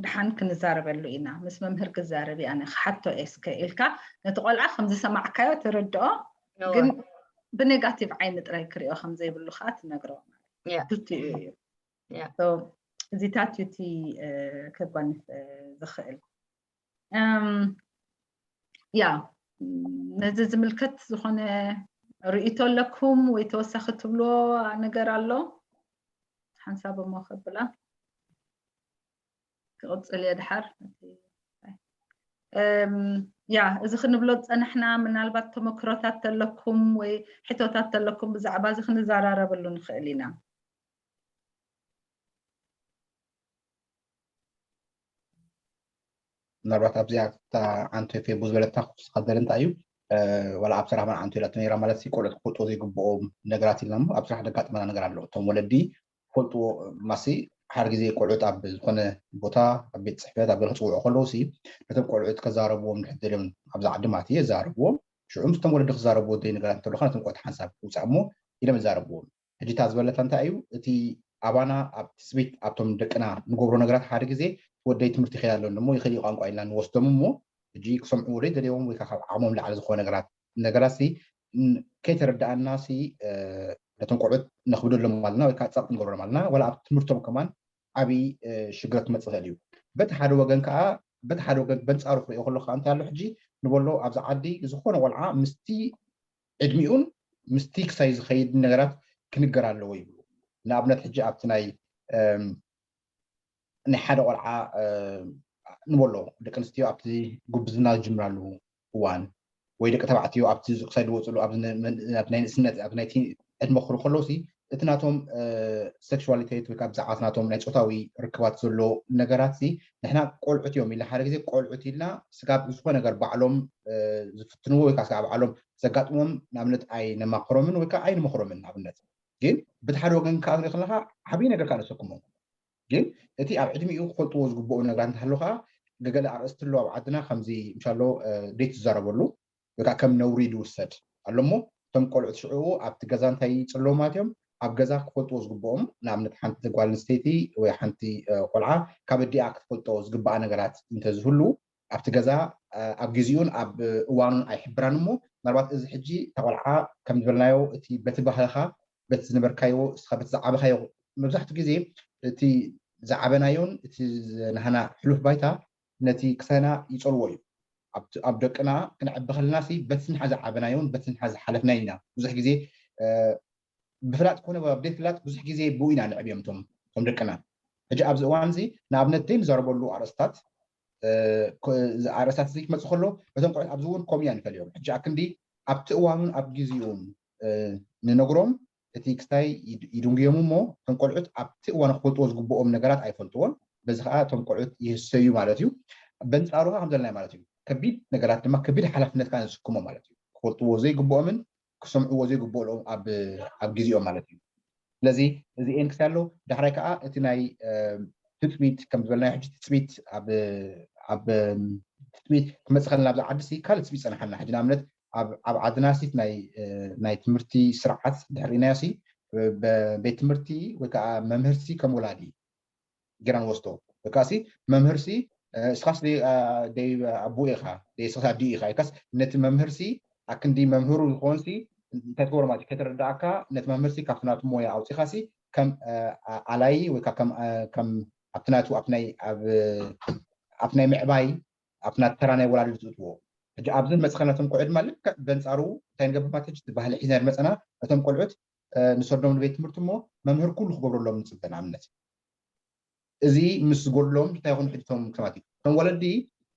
ድሓን ክንዛረበሉ ኢና ምስ መምህር ክዛረብ ኣነ ክሓቶ እስከ ኢልካ ነቲ ቆልዓ ከምዝሰማዕካዮ ትርድኦ ግን ብኔጋቲቭ ዓይኒ ጥራይ ክሪኦ ከምዘይብሉ ከዓ ትነግሮ ማለት ክልቲኡ እዩ እዚታት እዩ እቲ ከጓንፍ ዝኽእል ያ ነዚ ዝምልከት ዝኾነ ርእይቶ ኣለኩም ወይ ተወሳኺ ትብልዎ ነገር ኣሎ ሓንሳብ እሞ ከብላ ክቕፅል እየ ድሓር ያ እዚ ክንብሎ ዝፀናሕና ምናልባት ተመክሮታት ተለኩም ወይ ሕቶታት ተለኩም ብዛዕባ እዚ ክንዘራረበሉ ንኽእል ኢና ምናልባት ኣብዚኣ ክታ ዓንቶ ፌቡ ዝበለታ ክውስኻ ደለ እንታይ እዩ ዋላ ኣብ ስራሕ መን ዓንቶ ኢላቶ ነራ ማለት ሲ ቆልዑት ክፈልጥዎ ዘይግብኦም ነገራት ኢልና ኣብ ስራሕ ደጋጥመና ነገር ኣሎ እቶም ወለዲ ክፈልጥዎ ማሲ ሓደ ግዜ ቆልዑት ኣብ ዝኾነ ቦታ ኣብ ቤት ፅሕፈት ኣብ ገለ ክፅውዑ ከለዉ ሲ ነቶም ቆልዑት ከዛረብዎም ንሕደልዮም ኣብዛ ዓዲ ማለት የዛረብዎም ሽዑ ምስቶም ወለዲ ክዛረብዎ ደይ ነገራት እንተለካ ነቶም ቆልዑት ሓንሳብ ክውፃእ እሞ ኢሎም ይዛረብዎም ሕጂ እታ ዝበለታ እንታይ እዩ እቲ ኣባና ኣብ ትፅቢት ኣብቶም ደቅና ንገብሮ ነገራት ሓደ ግዜ ወደይ ትምህርቲ ይኸይድ ኣለዉ እሞ ይኽእል ቋንቋ ኢልና ንወስዶም እሞ ሕጂ ክሰምዕዎ ደይ ደልዎም ወይ ካብ ዓቕሞም ላዕሊ ዝኾነ ነገራት ነገራት ሲ ከይተረዳኣና ሲ ነቶም ቆልዑት ነኽብደሎም ኣለና ወይ ከዓ ፀቕጢ ንገብሮም ኣለና ዋላ ኣብ ትምህርቶም ከማን ዓብዪ ሽግር ክመፅእ ይኽእል እዩ በቲ ሓደ ወገን ከዓ በቲ ሓደ ወገን በንፃሩ ክሪኦ ከሎ ከዓ እንታይ ኣሎ ሕጂ ንበሎ ኣብዚ ዓዲ ዝኾነ ቆልዓ ምስቲ ዕድሚኡን ምስቲ ክሳይ ዝኸይድ ነገራት ክንገር ኣለዎ ይብሉ ንኣብነት ሕጂ ኣብቲ ናይ ናይ ሓደ ቆልዓ ንበሎ ደቂ ኣንስትዮ ኣብቲ ጉብዝና ዝጅምራሉ እዋን ወይ ደቂ ተባዕትዮ ኣብቲ ክሳይ ዝወፅሉ ኣብ ናይ ንእስነት ኣብ ናይ ዕድመ ክሩ ከለውሲ እቲ ናቶም ሴክሽዋሊቴት ወይ ብዛዕባ ናቶም ናይ ፆታዊ ርክባት ዘሎ ነገራት ንሕና ቆልዑት እዮም ኢልና ሓደ ግዜ ቆልዑት ኢልና ስጋብ ዝኾነ ነገር ባዕሎም ዝፍትንዎ ወይ ከዓ ስጋብ ባዕሎም ዘጋጥሞም ንኣብነት ኣይነማክሮምን ወይ ከዓ ኣይንመክሮምን ንኣብነት ግን ብቲ ሓደ ወገን ከዓ ከለካ ዓብዪ ነገር ከዓ ነሰክሞም ግን እቲ ኣብ ዕድሚኡ ክፈልጥዎ ዝግብኦ ነገራት እንተሃሎ ከዓ ገገለ ኣርእስቲ ኣሎ ኣብ ዓድና ከምዚ ምሻሎ ደይ ትዛረበሉ ወይ ከዓ ከም ነውሪ ዝውሰድ ኣሎ እሞ እቶም ቆልዑት ሽዕኡ ኣብቲ ገዛ እንታይ ይፅለዉ ማለት እዮም ኣብ ገዛ ክፈልጥዎ ዝግብኦም ንኣብነት ሓንቲ ጓል ኣንስተይቲ ወይ ሓንቲ ቆልዓ ካብ ኣዲኣ ክትፈልጦ ዝግብኣ ነገራት እንተዝህሉ ኣብቲ ገዛ ኣብ ግዜኡን ኣብ እዋኑን ኣይሕብራን እሞ ምናልባት እዚ ሕጂ እታ ቆልዓ ከም ዝበልናዮ እቲ በቲ ባህልኻ በቲ ዝነበርካዮ እስኻ በቲ ዝዓበኻዮ መብዛሕትኡ ግዜ እቲ ዝዓበናዮን እቲ ናህና ሕሉፍ ባይታ ነቲ ክሳይና ይፀልዎ እዩ ኣብ ደቅና ክንዕቢ ከለና ሲ በቲ ንሓ ዝዓበናዮን በቲ ንሓ ዝሓለፍናዮ ኢና ብዙሕ ግዜ ብፍላጥ ኮነ ኣብ ደይ ፍላጥ ብዙሕ ግዜ ብኡ ኢና ንዕብዮም ቶም ቶም ደቅና ሕጂ ኣብዚ እዋን እዚ ንኣብነት ደይ ንዛረበሉ ኣርእስታት ኣርእስታት እዚ ክመፅእ ከሎ በቶም ቆልዑት ኣብዚ እውን ከምኡ ኢና ንፈልዮም ሕጂ ኣክንዲ ኣብቲ እዋኑን ኣብ ግዜኡን ንነግሮም እቲ ክስታይ ይድንጉዮም እሞ እቶም ቆልዑት ኣብቲ እዋን ክፈልጥዎ ዝግብኦም ነገራት ኣይፈልጥዎን። በዚ ከዓ እቶም ቆልዑት ይህሰዩ ማለት እዩ። በንፃሩ ከዓ ከምዘለናይ ማለት እዩ። ከቢድ ነገራት ድማ ከቢድ ሓላፍነት ከዓ ንስክሞ ማለት እዩ። ክፈልጥዎ ዘይግብኦምን ክሰምዕዎ ዘይግብኦም ኣብ ግዜኦም ማለት እዩ። ስለዚ እዚ ኤንክስ ኣሎ። ዳሕራይ ከዓ እቲ ናይ ትፅቢት ከም ዝበልናዮ ሕጂ ትፅቢት ኣብ ትፅቢት ክመፅእ ከለና ኣብዚ ዓዲ ካልእ ትፅቢት ፀናሓልና። ሕጂ ንኣብነት ኣብ ዓድና ሲ ናይ ትምህርቲ ስርዓት ድሕሪናዮ ሲ ቤት ትምህርቲ ወይ ከዓ መምህርሲ ከም ወላዲ ጌራ ንወስዶ። ወይ ከዓ ሲ መምህርሲ እስኻስ ደይ ኣቦኡ ኢኻ፣ ደይ እስኻስ ኣዲኡ ኢኻ ኢልካስ ነቲ መምህርሲ ኣክንዲ መምህሩ ዝኾንሲ እንታይ ትገብሮ ማለት እዩ? ከተረዳእካ ነቲ መምህርሲ ካብቲ ናቱ ሞያ ኣውፂኻሲ ከም ኣላይ ወይ ከዓ ከም ኣብቲ ናቱ ኣብቲ ናይ ምዕባይ ኣብቲ ናቱ ተራ ናይ ወላዲ ዝእትዎ። ሕጂ ኣብዚ ንመፅእ ከለና ነቶም ቆልዑ ድማ ልክዕ በንፃሩ እንታይ ንገብር ማለት ሕጂ እቲ ባህሊ ሒዝና ዝመፀና ነቶም ቆልዑት ንሰዶም ንቤት ትምህርቲ እሞ መምህር ኩሉ ክገብረሎም ንፅበ። ንኣብነት እዚ ምስ ዝጎድሎም እንታይ ይኾኑ ሕጂ እቶም ክሰማት እዩ እቶም ወለዲ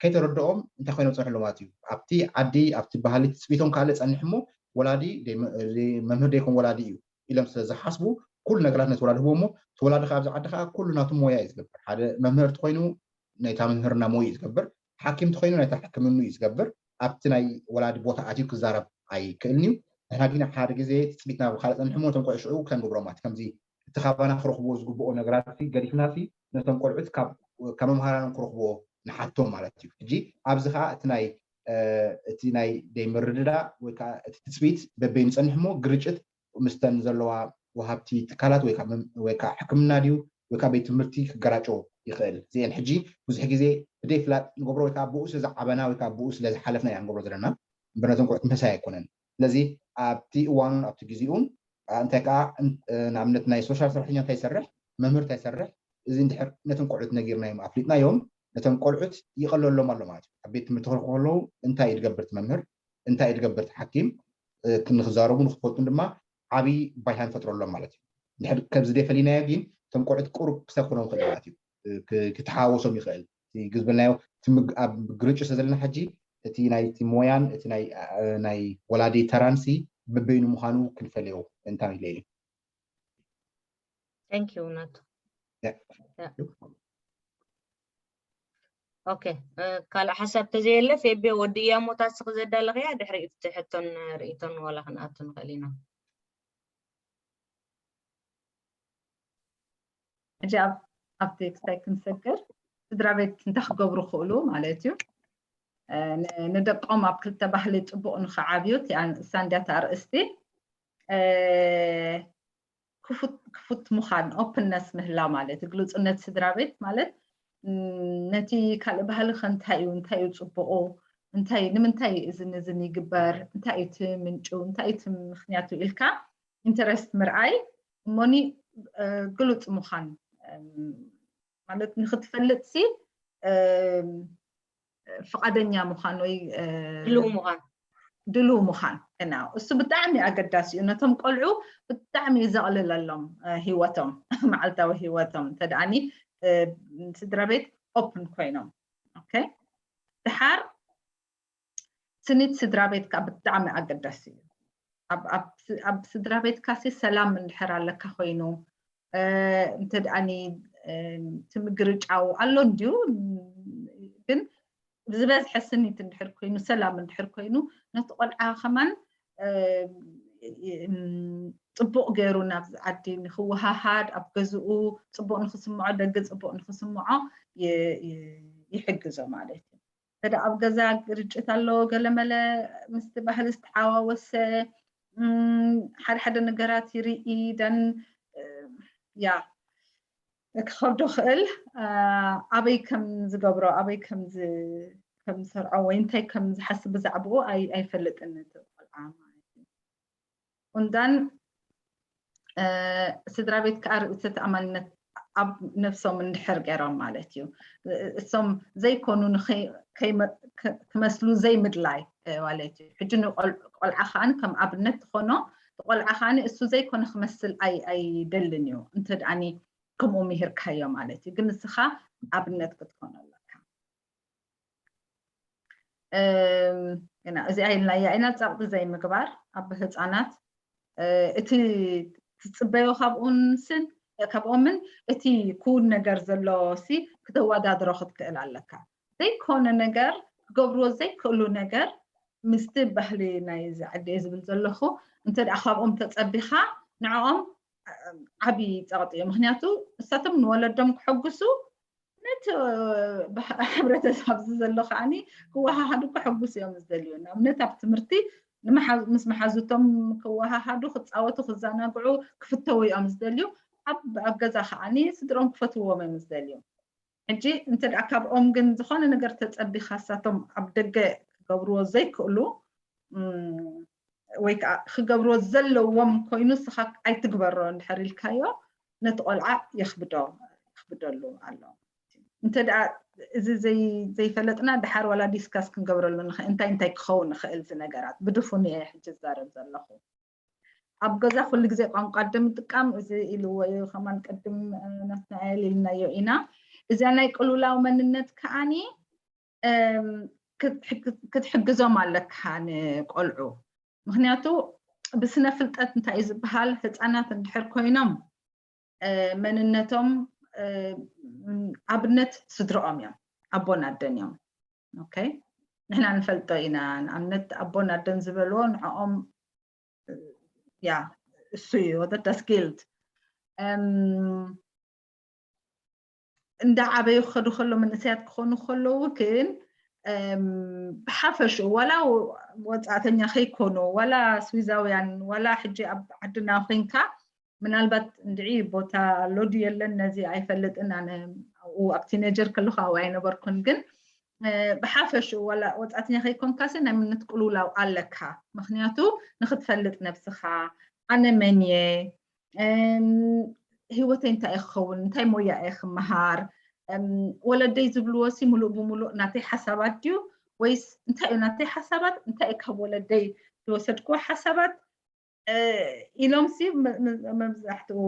ከይተረድኦም እንታይ ኮይኖም ፀንሕሎም ማለት እዩ። ኣብቲ ዓዲ ኣብቲ ባህሊ ትፅቢቶም ካልእ ፀንሕ እሞ ወላዲ መምህር ደይኮን ወላዲ እዩ ኢሎም ስለ ዝሓስቡ ኩሉ ነገራት ነቲ ወላዲ ህቦ እሞ እቲ ወላዲ ከዓ ኣብዚ ዓዲ ከዓ ኩሉ ናቱ ሞያ እዩ ዝገብር። ሓደ መምህር እንተኮይኑ ናይታ መምህርና ሞያ እዩ ዝገብር። ሓኪም እንተኮይኑ ናይታ ሕክምኑ እዩ ዝገብር። ኣብቲ ናይ ወላዲ ቦታ ኣትዩ ክዛረብ ኣይክእልን እዩ። ንሕና ግን ሓደ ግዜ ትፅቢትና ብካልእ ፀንሕ እሞ እቶም ቆልዑ ሽዑ ከንገብሮም ማለት ከምዚ እቲ ካባና ክረኽብዎ ዝግብኦ ነገራት ገዲፍና ነቶም ቆልዑት ካብ መምሃራኖም ክረኽብዎ ንሓቶም ማለት እዩ። ሕጂ ኣብዚ ከዓ እቲ ናይ እቲ ናይ ደይ ምርድዳእ ወይ ከዓ እቲ ትፅቢት በበይኑ ፀንሕ እሞ ግርጭት ምስተን ዘለዋ ወሃብቲ ትካላት ወይ ከዓ ሕክምና ድዩ ወይ ከዓ ቤት ትምህርቲ ክገራጮ ይኽእል። እዚአን ሕጂ ብዙሕ ግዜ ብደይ ፍላጥ ንገብሮ ወይ ከዓ ብኡ ስለ ዝዓበና ወይ ከዓ ብኡ ስለ ዝሓለፍና ኢና ንገብሮ ዘለና እምበር ነቶም ቆልዑት ምህሳይ ኣይኮነን። ስለዚ ኣብቲ እዋኑን ኣብቲ ግዜኡን እንታይ ከዓ ንኣብነት ናይ ሶሻል ሰራሕተኛ እንታይ ይሰርሕ መምህር እንታይ ይሰርሕ እዚ እንድሕር ነቶም ቆልዑት ነጊርናዮም ኣፍሊጥናዮም ነቶም ቆልዑት ይቐለሎም ኣሎ ማለት እዩ። ኣብ ቤት ትምህርቲ ክረኽቡ ከለዉ እንታይ እዩ ዝገብር እቲ መምህር እንታይ እዩ ዝገብር እቲ ሓኪም ንክዛረቡ ንክፈልጡን ድማ ዓብዪ ባይታ ንፈጥረሎም ማለት እዩ። እንድሕር ከምዚ ደይ ፈሊናዮ ግን እቶም ቆልዑት ቁሩብ ክሰብ ክኾኖም ክእል ማለት እዩ። ክተሓዋወሶም ይኽእል። ግዝበልናዮ ኣብ ግርጭ ስለ ዘለና ሕጂ እቲ ናይቲ ሞያን እቲ ናይ ወላዲ ተራንሲ በበይኑ ምዃኑ ክንፈልዮ እንታን ኢለ እዩ። Thank you ናቱ። ኦኬ ካልእ ሓሳብ ተዘየለ ፌቤ ወዲ እያ ሞታ ስኽ ዘዳለኽያ ድሕሪ እቲ ሕቶን ርእቶን ዋላ ክንኣቱ ንኽእል ኢና። ሕጂ ኣብቲ ክስታይ ክንሰግር ስድራ ቤት እንታይ ክገብሩ ክእሉ ማለት እዩ። ንደቆም ኣብ ክልተ ባህሊ ፅቡቕ ንክዓብዩ እሳ እንዲያት ኣርእስቲ ክፉት ምዃን ኦፕነስ ምህላው ማለት ግሉፅነት ስድራ ቤት ማለት ነቲ ካልእ ባህሊ ከ እንታይ እዩ እንታይ እዩ ፅቡቑ እንታይ ንምንታይ እዩ እዝን እዝን ይግበር እንታይ እዩ እቲ ምንጩ እንታይ እዩ እቲ ምክንያቱ ኢልካ ኢንተረስት ምርኣይ እሞኒ ግሉፅ ምዃን ማለት ንክትፈልጥ ሲ ፍቓደኛ ምዃን ወይ ድልው ምዃን ድልው ምዃን እና እሱ ብጣዕሚ ኣገዳሲ እዩ። ነቶም ቆልዑ ብጣዕሚ እዩ ዘቕልለሎም ህይወቶም መዓልታዊ ህይወቶም እንተደኣኒ ስድራ ቤት ኦፕን ኮይኖም ኦኬ ድሓር ስኒት ስድራ ቤት ከዓ ብጣዕሚ ኣገዳሲ እዩ። ኣብ ስድራ ቤት ካሲ ሰላም እንድሕር ኣለካ ኮይኑ እንተ ደኣኒ ትምግርጫው ኣሎ እንድዩ ግን ዝበዝሐ ስኒት እንድሕር ኮይኑ ሰላም እንድሕር ኮይኑ ነቲ ቆልዓ ከማን ፅቡቕ ገይሩ ናብዚ ዓዲ ንክወሃሃድ ኣብ ገዝኡ ፅቡቕ ንክስምዖ ደገ ፅቡቕ ንክስምዖ ይሕግዞ ማለት እዩ። እንተ ኣብ ገዛ ግርጭት ኣሎ ገለመለ ምስቲ ባህሊ ዝተሓዋወሰ ሓደ ሓደ ነገራት ይርኢ ደን ያ ክኸብዶ ክእል ኣበይ ከም ዝገብሮ ኣበይ ከም ዝሰርዖ ወይ እንታይ ከም ዝሓስብ ብዛዕባኡ ኣይፈልጥን እቲ ቆልዓ ማለት እዩ። ኡንዳን ስድራ ቤት ከዓ ርእሰ ተኣማንነት ኣብ ነፍሶም እንድሕር ገይሮም ማለት እዩ እሶም ዘይኮኑ ክመስሉ ዘይምድላይ ማለት እዩ ሕጂ ቆልዓ ከዓ ከም ኣብነት ትኾኖ ቆልዓ ከዓ እሱ ዘይኮነ ክመስል ኣይደልን እዩ እንተ ደኣኒ ከምኡ ምሂርካዮ ማለት እዩ ግን ንስኻ ኣብነት ክትኮኖ ኣለካ እዚኣ ኢልናያ ኢና ፀቕጢ ዘይምግባር ኣብ ህፃናት እቲ ትፅበዮ ካብኡን ስን ካብኦምን እቲ ክውን ነገር ዘሎ ሲ ክተወዳድሮ ክትክእል ኣለካ። ዘይኮነ ነገር ክገብርዎ ዘይክእሉ ነገር ምስቲ ባህሊ ናይ ዝዓዲ ዝብል ዘለኹ እንተ ደኣ ካብኦም ተጸቢኻ ንዕኦም ዓቢ ጸቕጢ እዩ። ምክንያቱ እሳቶም ንወለዶም ክሕጉሱ ነቲ ሕብረተሰብ ኣብዚ ዘሎ ከዓኒ ክወሃሃዱ ክሕጉስ እዮም ዝደልዩ። ንኣብነት ኣብ ትምህርቲ ምስ መሓዙቶም ክወሃሃዱ፣ ክፃወቱ፣ ክዘናግዑ ክፍተው እዮም ዝደልዩ። ኣብ ገዛ ከዓኒ ስድሮም ክፈትዎም እዮም ዝደልዩ። ሕጂ እንተ ደኣ ካብኦም ግን ዝኾነ ነገር ተጸቢኻ እሳቶም ኣብ ደገ ክገብርዎ ዘይክእሉ ወይ ከዓ ክገብርዎ ዘለዎም ኮይኑ ንስኻ ኣይትግበሮ እንድሕር ኢልካዮ ነቲ ቆልዓ የኽብዶ የኽብደሉ ኣሎ። እንተ ደኣ እዚ ዘይፈለጥና ድሓር ዋላ ዲስካስ ክንገብረሉ ንኽእል እንታይ እንታይ ክኸውን ይኽእል እዚ ነገራት ብድፉን እየ ሕጂ ዝዛረብ ዘለኹ። ኣብ ገዛ ኩሉ ግዜ ቋንቋ ኣደ ምጥቃም እዚ ኢልዎ እዩ። ከማን ቅድም ናትናኤል ኢልናዮ ኢና። እዚኣ ናይ ቅሉላው መንነት ከዓኒ ክትሕግዞም ኣለካ ንቆልዑ። ምክንያቱ ብስነ ፍልጠት እንታይ እዩ ዝበሃል ህፃናት እንድሕር ኮይኖም መንነቶም ኣብነት ስድረኦም እዮም ኣቦን ኣደን እዮም። ኦኬ ንሕና ንፈልጦ ኢና ንኣብነት ኣቦን ኣደን ዝበልዎ ንዕኦም ያ እሱ እዩ ወደዳስ ጊልድ እንዳ ዓበዩ ክኸዱ ከሎ መንእሰያት ክኾኑ ከለዉ ግን ብሓፈሽኡ ዋላ ወፃእተኛ ከይኮኑ ዋላ ስዊዛውያን ዋላ ሕጂ ኣብ ዓድና ኮይንካ ምናልባት እንድዒ ቦታ ኣሎ ድዩ የለን ነዚ ኣይፈልጥን ኣነ ኣብኡ ኣብ ቲነጀር ከለኹ ኣብኡ ኣይነበርኩን ግን ብሓፈሽኡ ዋላ ወፃእተኛ ከይኮንካሲ ናይ ምንትቅልውላው ኣለካ ምክንያቱ ንክትፈልጥ ነብስኻ ኣነ መን እየ ህይወተይ እንታይ እየ ክኸውን እንታይ ሞያ እየ ክመሃር ወለደይ ዝብልዎ ሲ ሙሉእ ብሙሉእ ናተይ ሓሳባት ድዩ ወይስ እንታይ እዩ ናተይ ሓሳባት እንታይ እዩ ካብ ወለደይ ዝወሰድክዎ ሓሳባት ኢሎም ሲ መብዛሕትኡ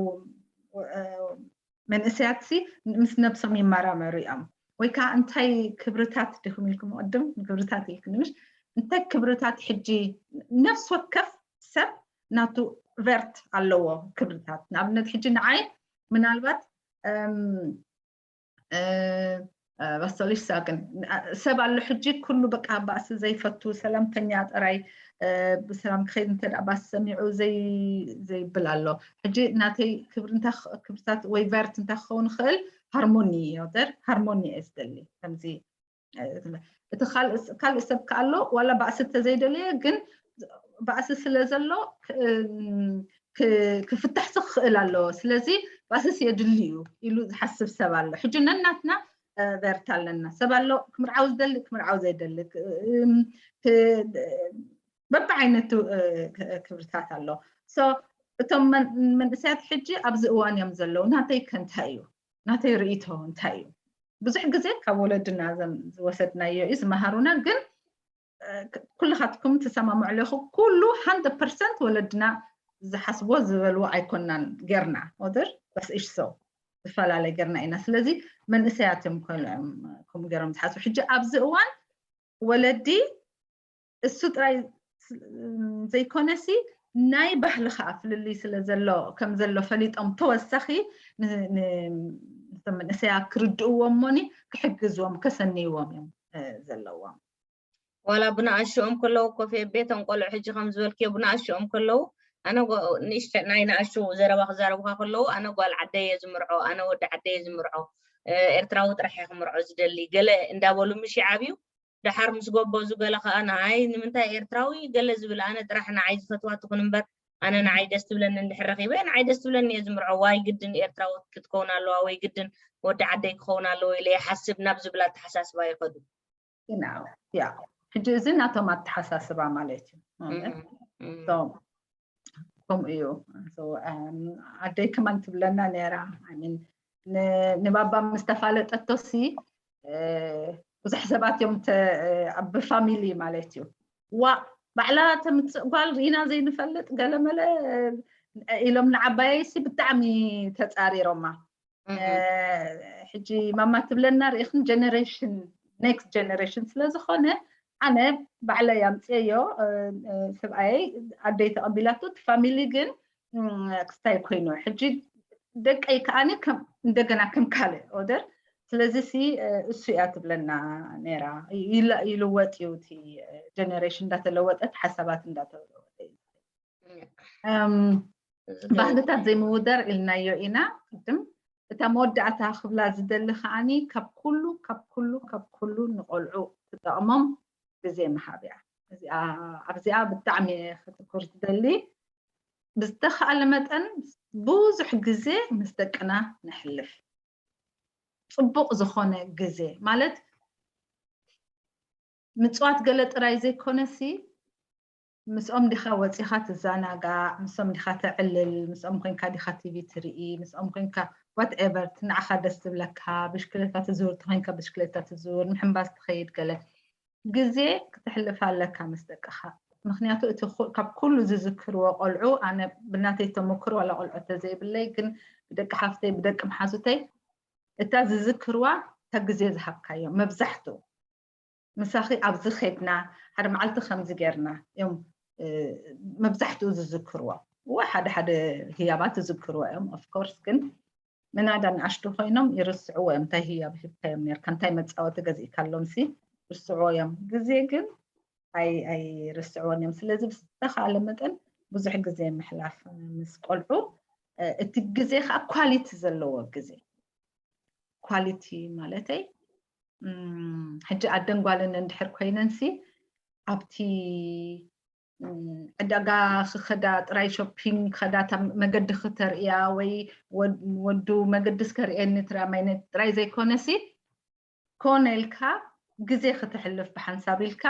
መንእሰያት ሲ ምስ ነብሶም ይመራመሩ እዮም ወይ ከዓ እንታይ ክብርታት ዲኹም ኢልኩም ቅድም ክብርታት ኢልክንምሽ እንታይ ክብርታት ሕጂ ነፍስ ወከፍ ሰብ ናቱ ቨርት ኣለዎ ክብርታት ንኣብነት ሕጂ ንዓይ ምናልባት ባስተሊሳ ግን ሰብ ኣሎ ሕጂ ኩሉ በቃ ባእሲ ዘይፈቱ ሰላምተኛ ጥራይ ብሰላም ክኸይድ እንተ ባስ ሰሚዑ ዘይብል ኣሎ ሕጂ ናተይ ክብርታት ወይ ቨርት እንታይ ክኸውን ይኽእል ሃርሞኒ ዮተር ሃርሞኒ እየ ዝደሊ ከምዚ እቲ ካልእ ሰብ ከኣሎ ዋላ ባእሲ ተዘይደለየ ግን ባእሲ ስለ ዘሎ ክፍታሕሲ ክኽእል ኣለዎ ስለዚ ባእስስ የድሊ እዩ ኢሉ ዝሓስብ ሰብ ኣሎ ሕጂ ነናትና ቨርት ኣለና ሰብ ኣሎ ክምርዓው ዝደሊ ክምርዓው ዘይደሊ በብዓይነቱ ክብርታት ኣሎ እቶም መንእሰያት ሕጂ ኣብዚ እዋን እዮም ዘለዉ ናተይ ከ እንታይ እዩ ናተይ ርእይቶ እንታይ እዩ ብዙሕ ግዜ ካብ ወለድና ዝወሰድናዮ እዩ ዝመሃሩና ግን ኩልኻትኩም ትሰማምዑ ኣለኹ ኩሉ ሃንድረድ ፐርሰንት ወለድና ዝሓስቦ ዝበልዎ ኣይኮናን ጌርና ወደር በስእሽ ሰው ዝፈላለ ጌርና ኢና ስለዚ መንእሰያት እዮም ከምኡ ገይሮም ዝሓስቡ ሕጂ ኣብዚ እዋን ወለዲ እሱ ጥራይ ዘይኮነሲ ናይ ባህሊ ከዓ ፍልልይ ስለ ዘሎ ከም ዘሎ ፈሊጦም ተወሳኺ ንቶም መንእሰያ ክርድእዎም ሞኒ ክሕግዝዎም ከሰንይዎም እዮም ዘለዎም ዋላ ብንኣሽኦም ከለዉ ኮፍ ቤቶም ቆልዑ ሕጂ ከም ዝበልክዮ ብንኣሽኦም ከለዉ ኣነ ንእሽተ ናይ ንኣሽቱ ዘረባ ክዛረቡካ ከለዉ ኣነ ጓል ዓደየ ዝምርዖ ኣነ ወዲ ዓደየ ዝምርዖ ኤርትራዊ ጥራሕ ክምርዖ ዝደሊ ገለ እንዳበሉ ምሽ ይዓብዩ ደሓር ምስ ጎበዙ ገለ ከዓ ንዓይ ንምንታይ ኤርትራዊ ገለ ዝብል ኣነ ጥራሕ ንዓይ ዝፈትዋ ትኹን እምበር ኣነ ንዓይ ደስ ትብለኒ እንድሕር ረኺበ ንዓይ ደስ ትብለኒ እየ ዝምርዖ ዋይ ግድን ኤርትራዊ ክትከውን ኣለዋ ወይ ግድን ወዲ ዓደይ ክኸውን ኣለዎ ኢለ ይሓስብ ናብ ዝብል ኣተሓሳስባ ይኸዱ ያ ሕጂ እዚ ናቶም ኣተሓሳስባ ማለት እዩ ከምኡ እዩ ኣደይ ከማን ትብለና ነራ ንባባ ምስ ተፋለጠቶሲ ብዙሕ ሰባት እዮም ብፋሚሊ ማለት እዩ ዋ ባዕላ ተምፅእ ጓል ርኢና ዘይንፈልጥ ገለመለ ኢሎም ንዓባየይሲ ብጣዕሚ ተፃሪሮማ ሕጂ ማማ ትብለና ርኢኽን ጀነሬሽን ኔክስት ጀነሬሽን ስለዝኾነ ኣነ ባዕለይ ኣምፅየዮ ሰብኣየይ ኣደይ ተቐቢላቱ እቲ ፋሚሊ ግን ክስታይ ኮይኑ ሕጂ ደቀይ ከዓኒ እንደገና ከም ካልእ ኦደር። ስለዚ ሲ እሱ እያ ትብለና ነይራ። ይልወጥ እዩ እቲ ጀነሬሽን እንዳተለወጠት ሓሳባት እንዳተለወጠ እዩ። ባህልታት ዘይምውዳር ኢልናዮ ኢና ቅድም። እታ መወዳእታ ክብላ ዝደሊ ከዓኒ ካብ ኩሉ ካብ ኩሉ ካብ ኩሉ ንቆልዑ ትጠቕሞም ግዜ ምሃብ እያ። ኣብዚኣ ብጣዕሚ ክትኩር ዝደሊ። ብዝተኻእለ መጠን ብዙሕ ግዜ ምስ ደቅና ነሕልፍ። ፅቡቕ ዝኾነ ግዜ ማለት ምፅዋት ገለ ጥራይ ዘይኮነሲ ምስኦም ዲኻ ወፂኻ ትዘናጋዕ፣ ምስኦም ዲኻ ተዕልል፣ ምስኦም ኮይንካ ዲኻ ቲቪ ትርኢ፣ ምስኦም ኮይንካ ዋትኤቨር ንዓኻ ደስ ዝብለካ ብሽክሌታ ትዝውር ተኮይንካ ብሽክሌታ ትዝውር፣ ምሕንባስ ትኸይድ ገለ ግዜ ክተሕልፍ ኣለካ ምስ ደቅኻ። ምክንያቱ እቲ ካብ ኩሉ ዝዝክርዎ ቆልዑ ኣነ ብናተይ ተመክሮ ዋላ ቆልዑ ተዘይብለይ ግን ብደቂ ሓፍተይ ብደቂ መሓዙተይ እታ ዝዝክርዋ እታ ግዜ ዝሃብካዮ መብዛሕትኡ ምሳኺ ኣብዚ ኸድና ሓደ መዓልቲ ከምዚ ጌርና እዮም መብዛሕትኡ ዝዝክርዎ። እወ ሓደ ሓደ ህያባት ዝዝክርዎ እዮም ኦፍኮርስ፣ ግን ምናዳ ንኣሽቱ ኮይኖም ይርስዕዎ እዮም። እንታይ ህያብ ሂብካዮም ኔርካ፣ እንታይ መፃወቲ ገዚእካሎም ሲ ይርስዕዎ እዮም። ግዜ ግን ኣይርስዕዎን እዮም። ስለዚ ብዝተኻእለ መጠን ብዙሕ ግዜ ምሕላፍ ምስ ቆልዑ፣ እቲ ግዜ ከዓ ኳሊቲ ዘለዎ ግዜ፣ ኳሊቲ ማለተይ ሕጂ ኣደን ጓልን እንድሕር ኮይነን ሲ ኣብቲ ዕዳጋ ክኸዳ ጥራይ ሾፒንግ ክኸዳ መገዲ ክተርእያ ወይ ወዱ መገዲ ስከርእየኒ ትራ ማይነት ጥራይ ዘይኮነሲ ኮነ ኢልካ ግዜ ክተሕልፍ ብሓንሳብ ኢልካ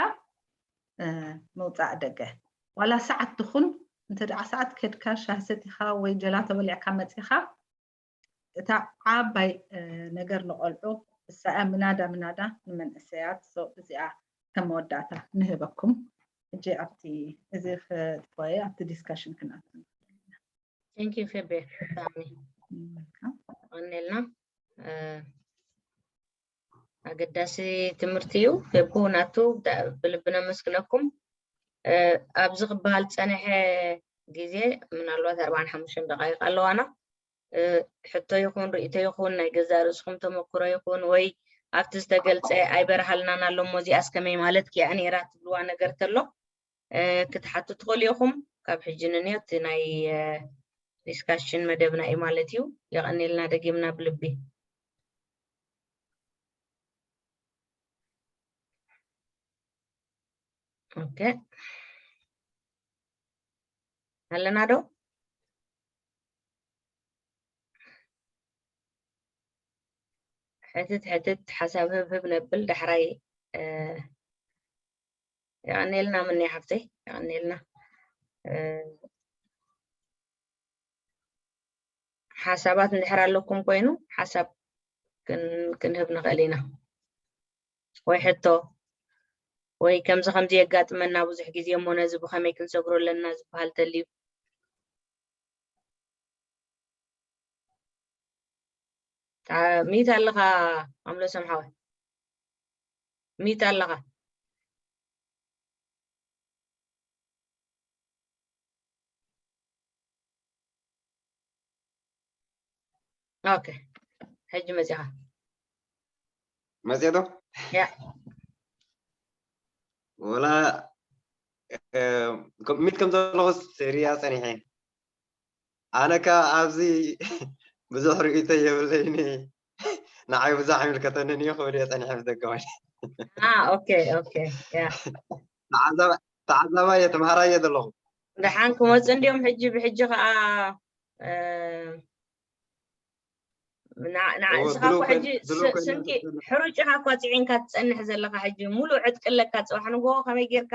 ምውፃእ ደገ ዋላ ሰዓት ትኹን እንተ ደኣ ሰዓት ከድካ ሻሂ ሰቲኻ ወይ ጀላቶ በሊዕካ መፂኻ እታ ዓባይ ነገር ንቆልዑ እሳያ ምናዳ ምናዳ ንመንእሰያት እዚኣ ከም መወዳእታ ንህበኩም። ሕጂ ኣብቲ እዚ ክትወየ ኣብቲ ዲስካሽን ክንኣቱ ንኽእል ኢና። Thank you ፌቤ ብጣዕሚ ቀኒልና ኣገዳሲ ትምህርቲ እዩ። ፌቡ ናቱ ብልቢ ነመስግነኩም። ኣብዚ ክበሃል ዝፀንሐ ግዜ ምናልባት ኣርባዓን ሓሙሽተን ደቃይቅ ኣለዋና። ሕቶ ይኹን ርእይቶ ይኹን ናይ ገዛእ ርእስኹም ተመክሮ ይኹን ወይ ኣብቲ ዝተገልፀ ኣይበርሃልናን ኣሎ እሞ እዚኣስ ከመይ ማለት ክያ ነይራ ትብልዋ ነገር ተሎ ክትሓቱ ትኽእሉ ኢኹም። ካብ ሕጂ ንንዮ እቲ ናይ ዲስካሽን መደብና እዩ ማለት እዩ። የቐኒልና ደጊምና ብልቢ ኦኬ ኣለና ዶ? ሕትት ሕትት ሓሳብ ህብህብ ነብል ዳሕራይ የቐኔልና ምኒ ሓፍተይ የቐኔልና ሓሳባት እንድሕር ኣለኩም ኮይኑ ሓሳብ ክንህብ ንኽእል ኢና ወይ ሕቶ ወይ ከምዚ ከምዚ የጋጥመና ብዙሕ ግዜ እሞ ነዚ ብኸመይ ክንሰግሮ ኣለና ዝበሃል ተልዩ ሚት ኣለኻ ኣምሎ ሰምሓወ ሚት ኣለኻ ኦኬ ሕጂ መፂኻ መፅኦ ያ ወላ ሚት ከም ዘለኹስ ሪያ ፀኒሐ ኣነ ከ ኣብዚ ብዙሕ ርእይቶ የብለይኒ ንዓይ ብዙሕ ኣይምልከተንን እዩ ክብል እየ ፀኒሐ ምስ ደገመኒ ኦኬ ኦኬ ያ ተዓዛባይ እየ ተምሃራይ እየ ዘለኹ ደሓን ክመፁ እንዲዮም ሕጂ ብሕጂ ከዓ ንስኻ እኮ ሕጂ ስንቂ ሕሩጭኻ እኳ ፅዒንካ ትፀንሕ ዘለካ ሕጂ ሙሉእ ዕጥቂ ኣለካ ፅባሕ ንጎ ከመይ ጌርካ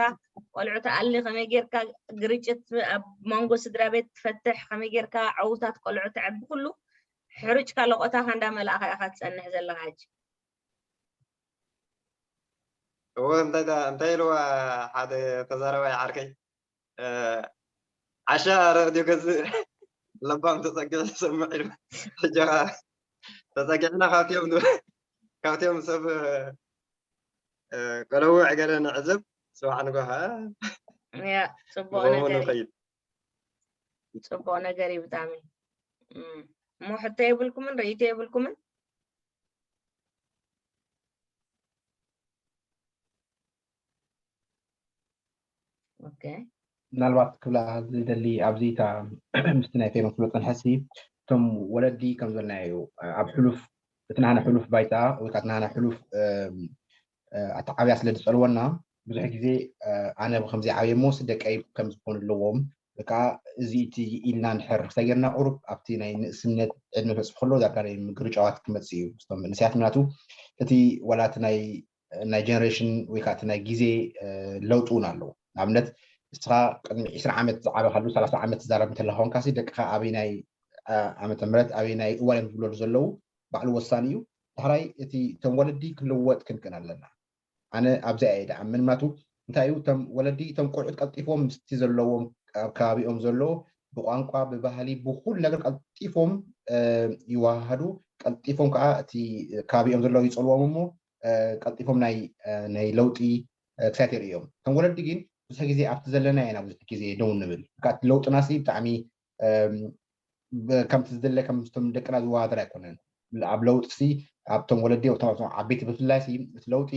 ቆልዑ ተኣሊ ከመይ ጌርካ ግርጭት ኣብ መንጎ ስድራ ቤት ትፈትሕ ከመይ ጌርካ ዕውታት ቆልዑ ተዕቢ ኩሉ ሕሩጭካ ለቆታካ እንዳመላእካ ኢካ ትፀንሕ ዘለካ ሕጂ እዎ እንታይ ኢልዋ ሓደ ተዛረባይ ዓርከይ ዓሻ ረድዮ ገዝእ ለባም ተፀጊዑ ዝሰምዕ ኢሉ ሕጂ ተፀጊዕና ካብቲኦም ካብቲኦም ሰብ ቀለውዕ ገለ ንዕዘብ ፅባሕ ንጎ ከዓ ያ ፅቡቅ ነገር እዩ። ንኸይድ ጽቡቕ ነገር እዩ ብጣዕሚ። እም፣ እሞ ሕቶ የብልኩምን? ርእይቶ የብልኩምን? ኦኬ። ምናልባት ክብላ ዝደሊ ኣብዚ እታ ምስቲ ናይ ፌኖ ክብሎ ጸንሐሲ፣ እቶም ወለዲ ከም ዝበልናዮ ኣብ ሕሉፍ፣ እቲ ናህና ሕሉፍ ባይታ ወይ ከዓ እቲ ናህና ሕሉፍ፣ እም፣ እ፣ ኣተዓብያ ስለ ዝጸልወና፣ ብዙሕ ግዜ፣ እ፣ ኣነ ብከምዚ ዓብየ እሞ ደቀይ ከም ዝኾኑ ኣለዎም፣ ወይ ከዓ እዚ እቲ ኢልና እንድሕር ክሳይ ጌርና ቁሩብ ኣብቲ ናይ ንእስነት ዕድመ ክበጽሕ ከሎ ዳርጋ ናይ ምግርጫዋት ክመጽእ እዩ ምስቶም መንእሰያት። ምክንያቱ እቲ ዋላ እቲ ናይ፣ ናይ ጀነሬሽን ወይ ከዓ እቲ ናይ ግዜ፣ እ፣ ለውጢ እውን ኣለዎ። ንኣብነት ንስኻ ቅድሚ ዕስራ ዓመት ዝዓበኻሉ፣ ሰላሳ ዓመት ትዛረብ እንተለኻ ኮንካሲ ደቅኻ ኣበይ ናይ፣ እ፣ ዓመተ ምህረት ኣበይ ናይ እዋን እዮም ዝብለሉ ዘለዉ ባዕሉ ወሳኒ እዩ። ዳሕራይ እቲ እቶም ወለዲ ክንልወጥ ክንክእል ኣለና። ኣነ ኣብዚኣ እየ ድኣምን። ምክንያቱ እንታይ እዩ፣ እቶም ወለዲ እቶም ቆልዑት ቀልጢፎም ምስቲ ዘለዎም ኣብ ከባቢኦም ዘሎ ብቋንቋ፣ ብባህሊ፣ ብኩሉ ነገር ቀልጢፎም፣ እ፣ ይወሃሃዱ። ቀልጢፎም ከዓ እቲ ከባቢኦም ዘሎ ይጸልዎም እሞ፣ እ፣ ቀልጢፎም ናይ፣ እ፣ ናይ ለውጢ፣ እ፣ ክሳት የርእዮም። እቶም ወለዲ ግን ብዙሕ ግዜ ኣብቲ ዘለና ኢና ብዙሕ ግዜ ደው ንብል። በቃ እቲ ለውጥናሲ ብጣዕሚ፣ እም፣ ብ-፣ ከምቲ ዝድለ ከምቶም ደቅና ዝወሃደር ኣይኮነን። ኣብ ለውጢሲ ኣብቶም ወለዲ፣ ኣብቶም፣ ኣብቶም ዓበይቲ ብፍላይ ሲ እቲ ለውጢ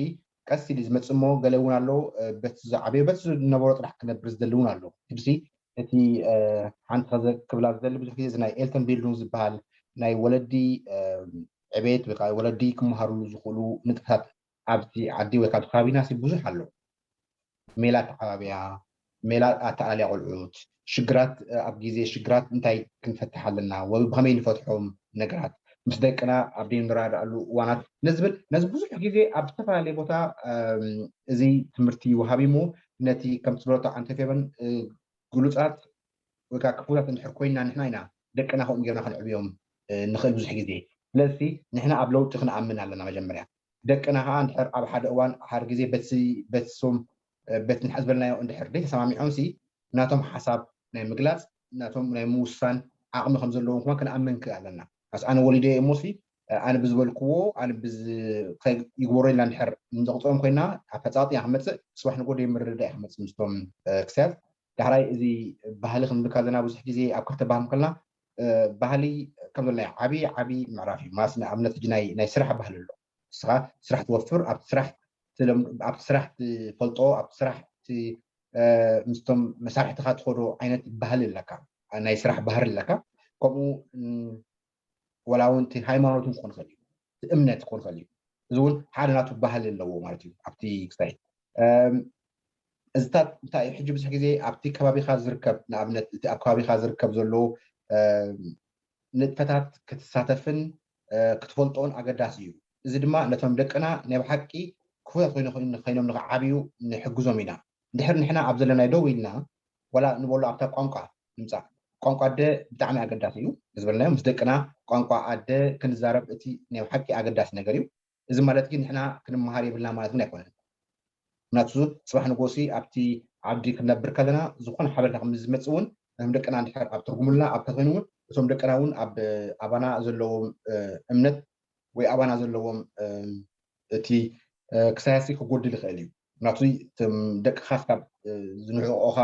ቀስ ኢሉ ዝመጽእ እሞ ገለ እውን ኣሎ፣ እ፣ በቲ ዝዓበዮ በቲ ዝነበሮ ጥራሕ ክነብር ዝደሊ እውን ኣሎ። ሕጂሲ እቲ፣ እ፣ ሓንቲ ከዘ-፣ ክብላ ዝደሊ ብዙሕ ግዜ እዚ ናይ ኤልተን ቢልዱን ዝበሃል ናይ ወለዲ፣ እ፣ ዕቤት ወይ ከዓ ወለዲ ክመሃሩሉ ዝኽእሉ ንጥፈታት ኣብዚ ዓዲ ወይ ካብ ከባቢና ሲ ብዙሕ ኣሎ። ሜላ ኣተዓባብያ፣ ሜላ ኣተኣላልያ ቆልዑት፣ ሽግራት፣ እ፣ ኣብ ግዜ ሽግራት እንታይ ክንፈትሕ ኣለና፣ ወ-፣ ብኸመይ ንፈትሖም ነገራት፣ ምስ ደቅና ኣብ ደይ ንረዳዳኣሉ እዋናት ነዚ ዝብል፣ ነዚ ብዙሕ ግዜ ኣብ ዝተፈላለየ ቦታ፣ እም፣ እዚ ትምህርቲ ይወሃብ እዩ እሞ፣ ነቲ ከምቲ ዝበለቶ ዓንተ ፌበን፣ እ፣ ግሉጻት ወይ ከዓ ክፉታት እንድሕር ኮይንና ንሕና ኢና ደቅና ከምኡ ጌርና ከነዕብዮም፣ እ፣ ንኽእል ብዙሕ ግዜ። ስለዚ ንሕና ኣብ ለውጢ ክንኣምን ኣለና መጀመርያ። ደቅና ከዓ እንድሕር ኣብ ሓደ እዋን ሓደ ግዜ በቲ፣ በቲ ሶም፣ እ፣ በቲ ንሕና ዝበልናዮ እንድሕር ደይ ተሰማሚዖም ሲ ናቶም ሓሳብ ናይ ምግላጽ ናቶም ናይ ምውሳን ዓቕሚ ከም ዘለዎም ከማን ክንኣምን ክእል ኣለና። ኣስ ኣነ ወሊደ እየ እሞ ሲ፣ እ፣ ኣነ ብዝበልክዎ ኣነ ብዝ-፣ ከ-፣ ይግበሮ ኢልና እንድሕር ንዘቕጽኦም ኮይና ኣፈጻጽያ ክመጽእ ጽባሕ ንጎ ደይ ምርድዳእ ክመጽእ ምስቶም፣ እ፣ ክሳያት ዳሕራይ እዚ ባህሊ ክንብል ከለና ብዙሕ ግዜ ኣብ ክልተ ባህል ከለና፣ እ፣ ባህሊ ከም ዘሎ ናይ ዓብዪ ዓብዪ ምዕራፍ እዩ። ማስ ንኣብነት ሕጂ ናይ፣ ናይ ስራሕ ባህሊ ኣሎ። ንስኻ ስራሕ ትወፍር፣ ኣብቲ ስራሕ ትለም-፣ ኣብቲ ስራሕ ትፈልጦ፣ ኣብቲ ስራሕ ት-፣ እ፣ ምስቶም መሳርሕትኻ ትኸዶ ዓይነት ባህሊ ኣለካ። ናይ ስራሕ ባህሪ ኣለካ። ከምኡ፣ ም፣ ወላ እውን እቲ ሃይማኖት እውን ክኾን ይኽእል እዩ፣ እቲ እምነት ክኾን ይኽእል እዩ። እዚ እውን ሓደ ናቱ ባህሊ ኣለዎ ማለት እዩ። ኣብቲ ክሳይ፣ እም፣ እዚታት እንታይ እዩ? ሕጂ ብዙሕ ግዜ ኣብቲ ከባቢኻ ዝርከብ፣ ንኣብነት እቲ ኣብ ከባቢኻ ዝርከብ ዘሎ፣ እም፣ ንጥፈታት ክትሳተፍን፣ እ፣ ክትፈልጦን ኣገዳሲ እዩ። እዚ ድማ ነቶም ደቅና ናይ ብሓቂ ክፉታት ኮይኑ፣ ኮይኑ፣ ኮይኖም ንኽዓብዩ ንሕግዞም ኢና። እንድሕር ንሕና ኣብ ዘለናዮ ደው ኢልና፣ ዋላ ንበሎ ኣብታ ቋንቋ ንምጻእ። ቋንቋ ኣደ ብጣዕሚ ኣገዳሲ እዩ። ዝበልናዮ ምስ ደቅና ቋንቋ ኣደ ክንዛረብ እቲ ናይ ብሓቂ ኣገዳሲ ነገር እዩ። እዚ ማለት ግን ንሕና ክንመሃር የብልና ማለት እውን ኣይኮነን። ምክንያቱ ጽባሕ ንጎሲ ኣብቲ ዓዲ ክንነብር ከለና ዝኾነ ሓበሬታ ከም ዝመጽእ እውን ነቶም ደቅና እንድሕር ኣብ ትርጉምልና ኣብ ተኮይኑ እውን እቶም ደቅና እውን ኣብ ኣባና ዘለዎም፣ እ፣ እምነት ወይ ኣባና ዘለዎም፣ እ፣ እቲ፣ እ፣ ክሳያሲ ክጎድል ይኽእል እዩ። ምክንያቱ እቶም ደቅኻ ስጋብ፣ እ፣ ዝንዕቆኻ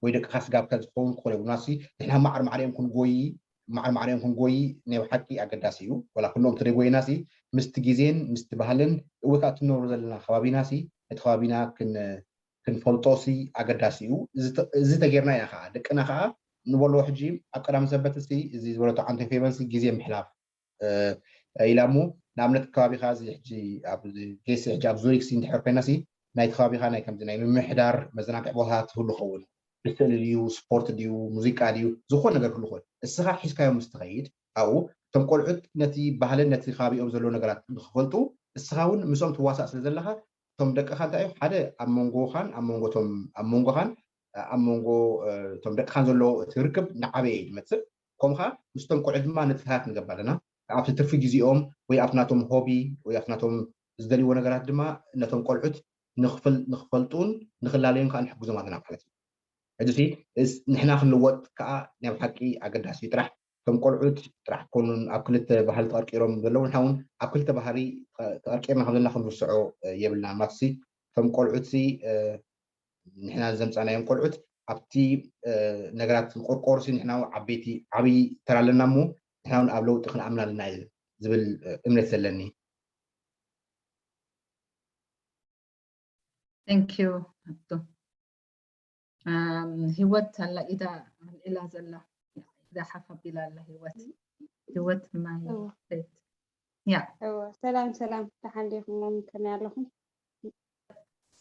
ወይ ደቅኻ ስጋብ ከ ዝኸውን ክኾን ይብሉ። ምክንያቱ ንሕና ማዕር ማዕሪኦም ክንጎይ፣ ማዕር ማዕሪኦም ክንጎይ ናይ ብሓቂ ኣገዳሲ እዩ። ወላ ኩሎም ተደይጎይናሲ ምስቲ ግዜን ምስቲ ባህልን ወይ ከዓ ትነብሮ ዘለና ከባቢናሲ እቲ ከባቢና ክን-፣ ክንፈልጦሲ ኣገዳሲ እዩ። እዚ ተ-፣ እዚ ተጌርና ኢና ከዓ ደቅና ከዓ ንበሎ ሕጂ ኣብ ቀዳሚ ሰንበት ሲ እዚ ዝበለቶ ዓንተ ፌቨንሲ ግዜ ምሕላፍ፣ እ፣ ኢላ እሞ ንኣብነት ከባቢኻ እዚ ሕጂ ኣብ ጌስ ሕጂ ኣብ ዙሪክ ሲ እንድሕር ኮይና ሲ ናይቲ ከባቢኻ ናይ ከምዚ ናይ ምምሕዳር መዘናግዒ ቦታ ትህሉ ኸውን። ብስእሊ ድዩ፣ ስፖርት ድዩ፣ ሙዚቃ ድዩ፣ ዝኾነ ነገር ክህሉ ኸውን። እስኻ ሒዝካዮም ምስ ትኸይድ ኣብኡ እቶም ቆልዑት ነቲ ባህልን ነቲ ከባቢኦም ዘሎ ነገራት ንክፈልጡ እስኻ እውን ምስኦም ትዋሳእ ስለ ዘለኻ እቶም ደቅኻ እንታይ እዩ ሓደ ኣብ መንጎኻን ኣብ መንጎ እቶም ኣብ መንጎኻን ኣብ መንጎ፣ እ፣ እቶም ደቅኻን ዘሎ እቲ ርክብ እናዓበየ እዩ ዝመጽእ። ከምኡ ኸዓ ምስቶም ቆልዑት ድማ ንጥፈታት ንገብር ኣለና። ኣብቲ ትርፊ ግዜኦም ወይ ኣብቲ ናቶም ሆቢ ወይ ኣብቲ ናቶም ዝደልይዎ ነገራት ድማ ነቶም ቆልዑት ንኽፍል-፣ ንኽፈልጡን ንኽላለዩን ከዓ ንሕግዞም ኣለና ማለት እዩ። ሕጂ ሲ እስ-፣ ንሕና ክንልወጥ ከዓ ናይ ብሓቂ ኣገዳሲ እዩ። ጥራሕ እቶም ቆልዑት ጥራሕ ኮኑን ኣብ ክልተ ባህሊ ተቐርቂሮም ዘለዉ ንሕና እውን ኣብ ክልተ ባህሪ ተቐርቂርና ከም ዘለና ክንርስዖ፣ እ፣ የብልና። ማትሲ እቶም ቆልዑት ሲ፣ እ፣ ንሕና ዘምጻናዮም ቆልዑት ኣብቲ ነገራት ንቆርቆርሲ ንሕና ዓበይቲ ዓብዪ ተራ ኣለና እሞ ንሕና እውን ኣብ ለውጢ ክንኣምን ኣለና እዩ ዝብል እምነት ዘለኒ። Thank you ኣቶ። ህይወት ኣላ ኢዳ ኣልዒላ ዘላ፣ ኢዳ ሓፍ ኣቢላ ኣላ። ህይወት ህይወት ማይ ቤት። ያ እወ ሰላም ሰላም፣ ደሓን ዲኹም? ከመይ ኣለኹም?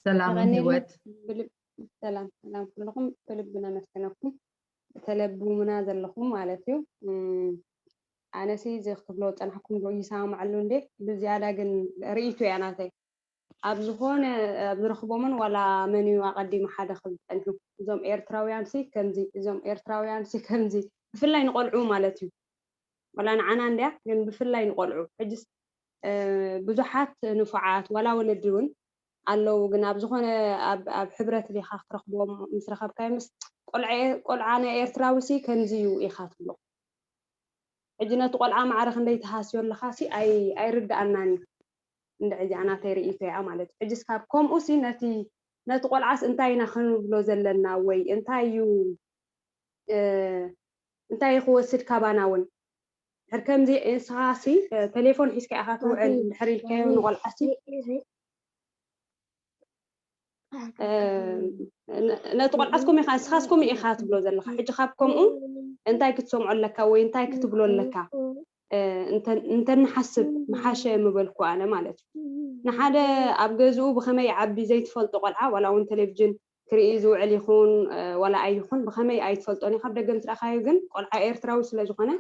ሰላም ህይወት። ሰላም ሰላም ኩልኹም፣ ብልቢ ነመስግነኩም ተለብሙና ዘለኹም ማለት እዩ። ኣነሲ እዚ ክትብሎ ዝፀናሕኩም ይሰማማዓሉ እንዴ? ብዝያዳ ግን ርእይቶ እያ ናተይ። ኣብ ዝኾነ ኣብ ዝረኽቦምን ዋላ መን እዩ ኣቐዲሙ ሓደ ክብል ዝፀንሑ፣ እዞም ኤርትራውያን ሲ ከምዚ፣ እዞም ኤርትራውያን ሲ ከምዚ፣ ብፍላይ ንቆልዑ ማለት እዩ። ዋላ ንዓና እንድያ ግን ብፍላይ ንቆልዑ። ሕጅስ ብዙሓት ንፉዓት ዋላ ወለዲ እውን ኣለዉ፣ ግን ኣብ ዝኾነ ኣብ ሕብረት ዲኻ ክትረኽቦም ምስ ረኸብካዮምስ፣ ቆልዓ ናይ ኤርትራዊ ሲ ከምዚ እዩ ኢኻ ትብሎ። ሕጂ ነቲ ቆልዓ ማዕረ ክንደይ ትሃስዮ ኣለኻ ሲ ኣይርድኣናን እዩ። እንድዒ እዚኣ ናተይ ርእይቶ እያ ማለት እዩ። ሕጂስ ካብ ከምኡ ሲ ነቲ ነቲ ቆልዓስ እንታይ ኢና ክንብሎ ዘለና ወይ እንታይ እዩ እንታይ እዩ ክወስድ ካባና እውን ድሕር ከምዚ ንስኻ ሲ ቴሌፎን ሒዝካ ኢኻ ትውዕል ድሕር ኢልካዮ ንቆልዓ ሲ ነቲ ቆልዓስ ከምኡ ኢኻ ንስኻስ ከምኡ ኢኻ ትብሎ ዘለኻ። ሕጂ ካብ ከምኡ እንታይ ክትሰምዖ ኣለካ ወይ እንታይ ክትብሎ ኣለካ እንተንሓስብ ምሓሸ ምበልኩ ኣነ ማለት እዩ። ንሓደ ኣብ ገዝኡ ብኸመይ ዓቢ ዘይትፈልጦ ቆልዓ ዋላ እውን ቴሌቪዥን ክርኢ ዝውዕል ይኹን ዋላ ኣይኹን ብኸመይ ኣይትፈልጦን ኢኻ። ብደገ ምስ ረኣኻዮ ግን ቆልዓ ኤርትራዊ ስለ ዝኾነ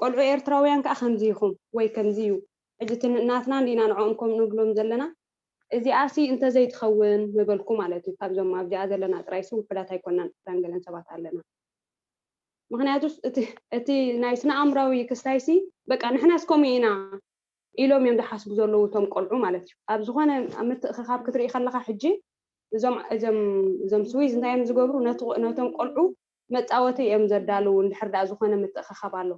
ቆልዑ ኤርትራውያን ከዓ ከምዚ ኢኹም ወይ ከምዚ እዩ ሕጂ እቲ ናትና እንዲና ንዕኦም ከም ንብሎም ዘለና እዚኣ ሲ እንተዘይትኸውን ምበልኩ ማለት እዩ። ካብዞም ኣብዚኣ ዘለና ጥራይ ሲ ውሑዳት ኣይኮናን፣ ዕስራን ገለን ሰባት ኣለና። ምክንያቱስ እቲ ናይ ስነ ኣእምራዊ ክስታይ ሲ በቃ ንሕናስ ከምኡ ኢና ኢሎም እዮም ዝሓስቡ ዘለዉ እቶም ቆልዑ ማለት እዩ። ኣብ ዝኾነ ኣብ ምትእኽኻብ ክትርኢ ከለኻ ሕጂ እዞም እዞም እዞም ስዊዝ እንታይ እዮም ዝገብሩ ነቶም ቆልዑ መፃወቲ እዮም ዘዳልዉ እንድሕር ደኣ ዝኾነ ምትእኽኻብ ኣሎ።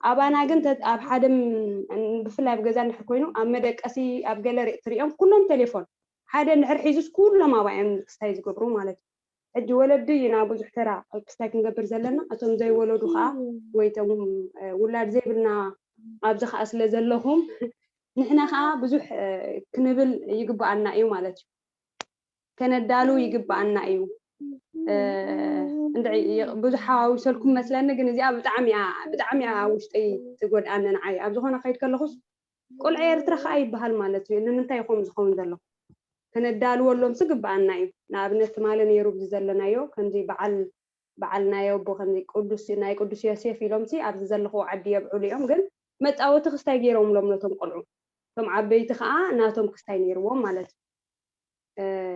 ኣባና ግን ኣብ ሓደ ብፍላይ ኣብ ገዛ እንድሕር ኮይኑ ኣብ መደቀሲ ኣብ ገለ ትሪኦም ኩሎም ቴሌፎን ሓደ እንድሕር ሒዙስ ኩሎም ኣብኣ እዮም ክስታይ ዝገብሩ ማለት እዩ። ሕጂ ወለዲ ኢና ብዙሕ ተራ ኣብ ክስታይ ክንገብር ዘለና፣ እቶም ዘይወለዱ ከዓ ወይ እቶም ውላድ ዘይብልና ኣብዚ ከዓ ስለ ዘለኹም ንሕና ከዓ ብዙሕ ክንብል ይግባኣና እዩ ማለት እዩ። ከነዳሉ ይግባኣና እዩ። እንድዒ ብዙሕ ሓዋዊሰልኩም መስለኒ፣ ግን እዚኣ ብጣዕሚ እያ ብጣዕሚ እያ ኣብ ውሽጠይ ትጎድኣኒ ንዓይ። ኣብ ዝኾነ ከይድ ከለኹስ ቆልዑ ኤርትራ ከዓ ይበሃል ማለት እዩ። ንምንታይ ይኾም ዝኸውን ዘሎ? ከነዳልወሎም ዝግባኣና እዩ። ንኣብነት ትማሊ ነይሩ ብዚ ዘለናዮ ከምዚ በዓል በዓል ናይ ኣቦ ከምዚ ቅዱስ ናይ ቅዱስ ዮሴፍ ኢሎም ሲ ኣብዚ ዘለኽዎ ዓዲ የብዕሉ እዮም፣ ግን መፃወቲ ክስታይ ገይሮምሎም ነቶም ቆልዑ። እቶም ዓበይቲ ከዓ ናቶም ክስታይ ነይርዎም ማለት እዩ።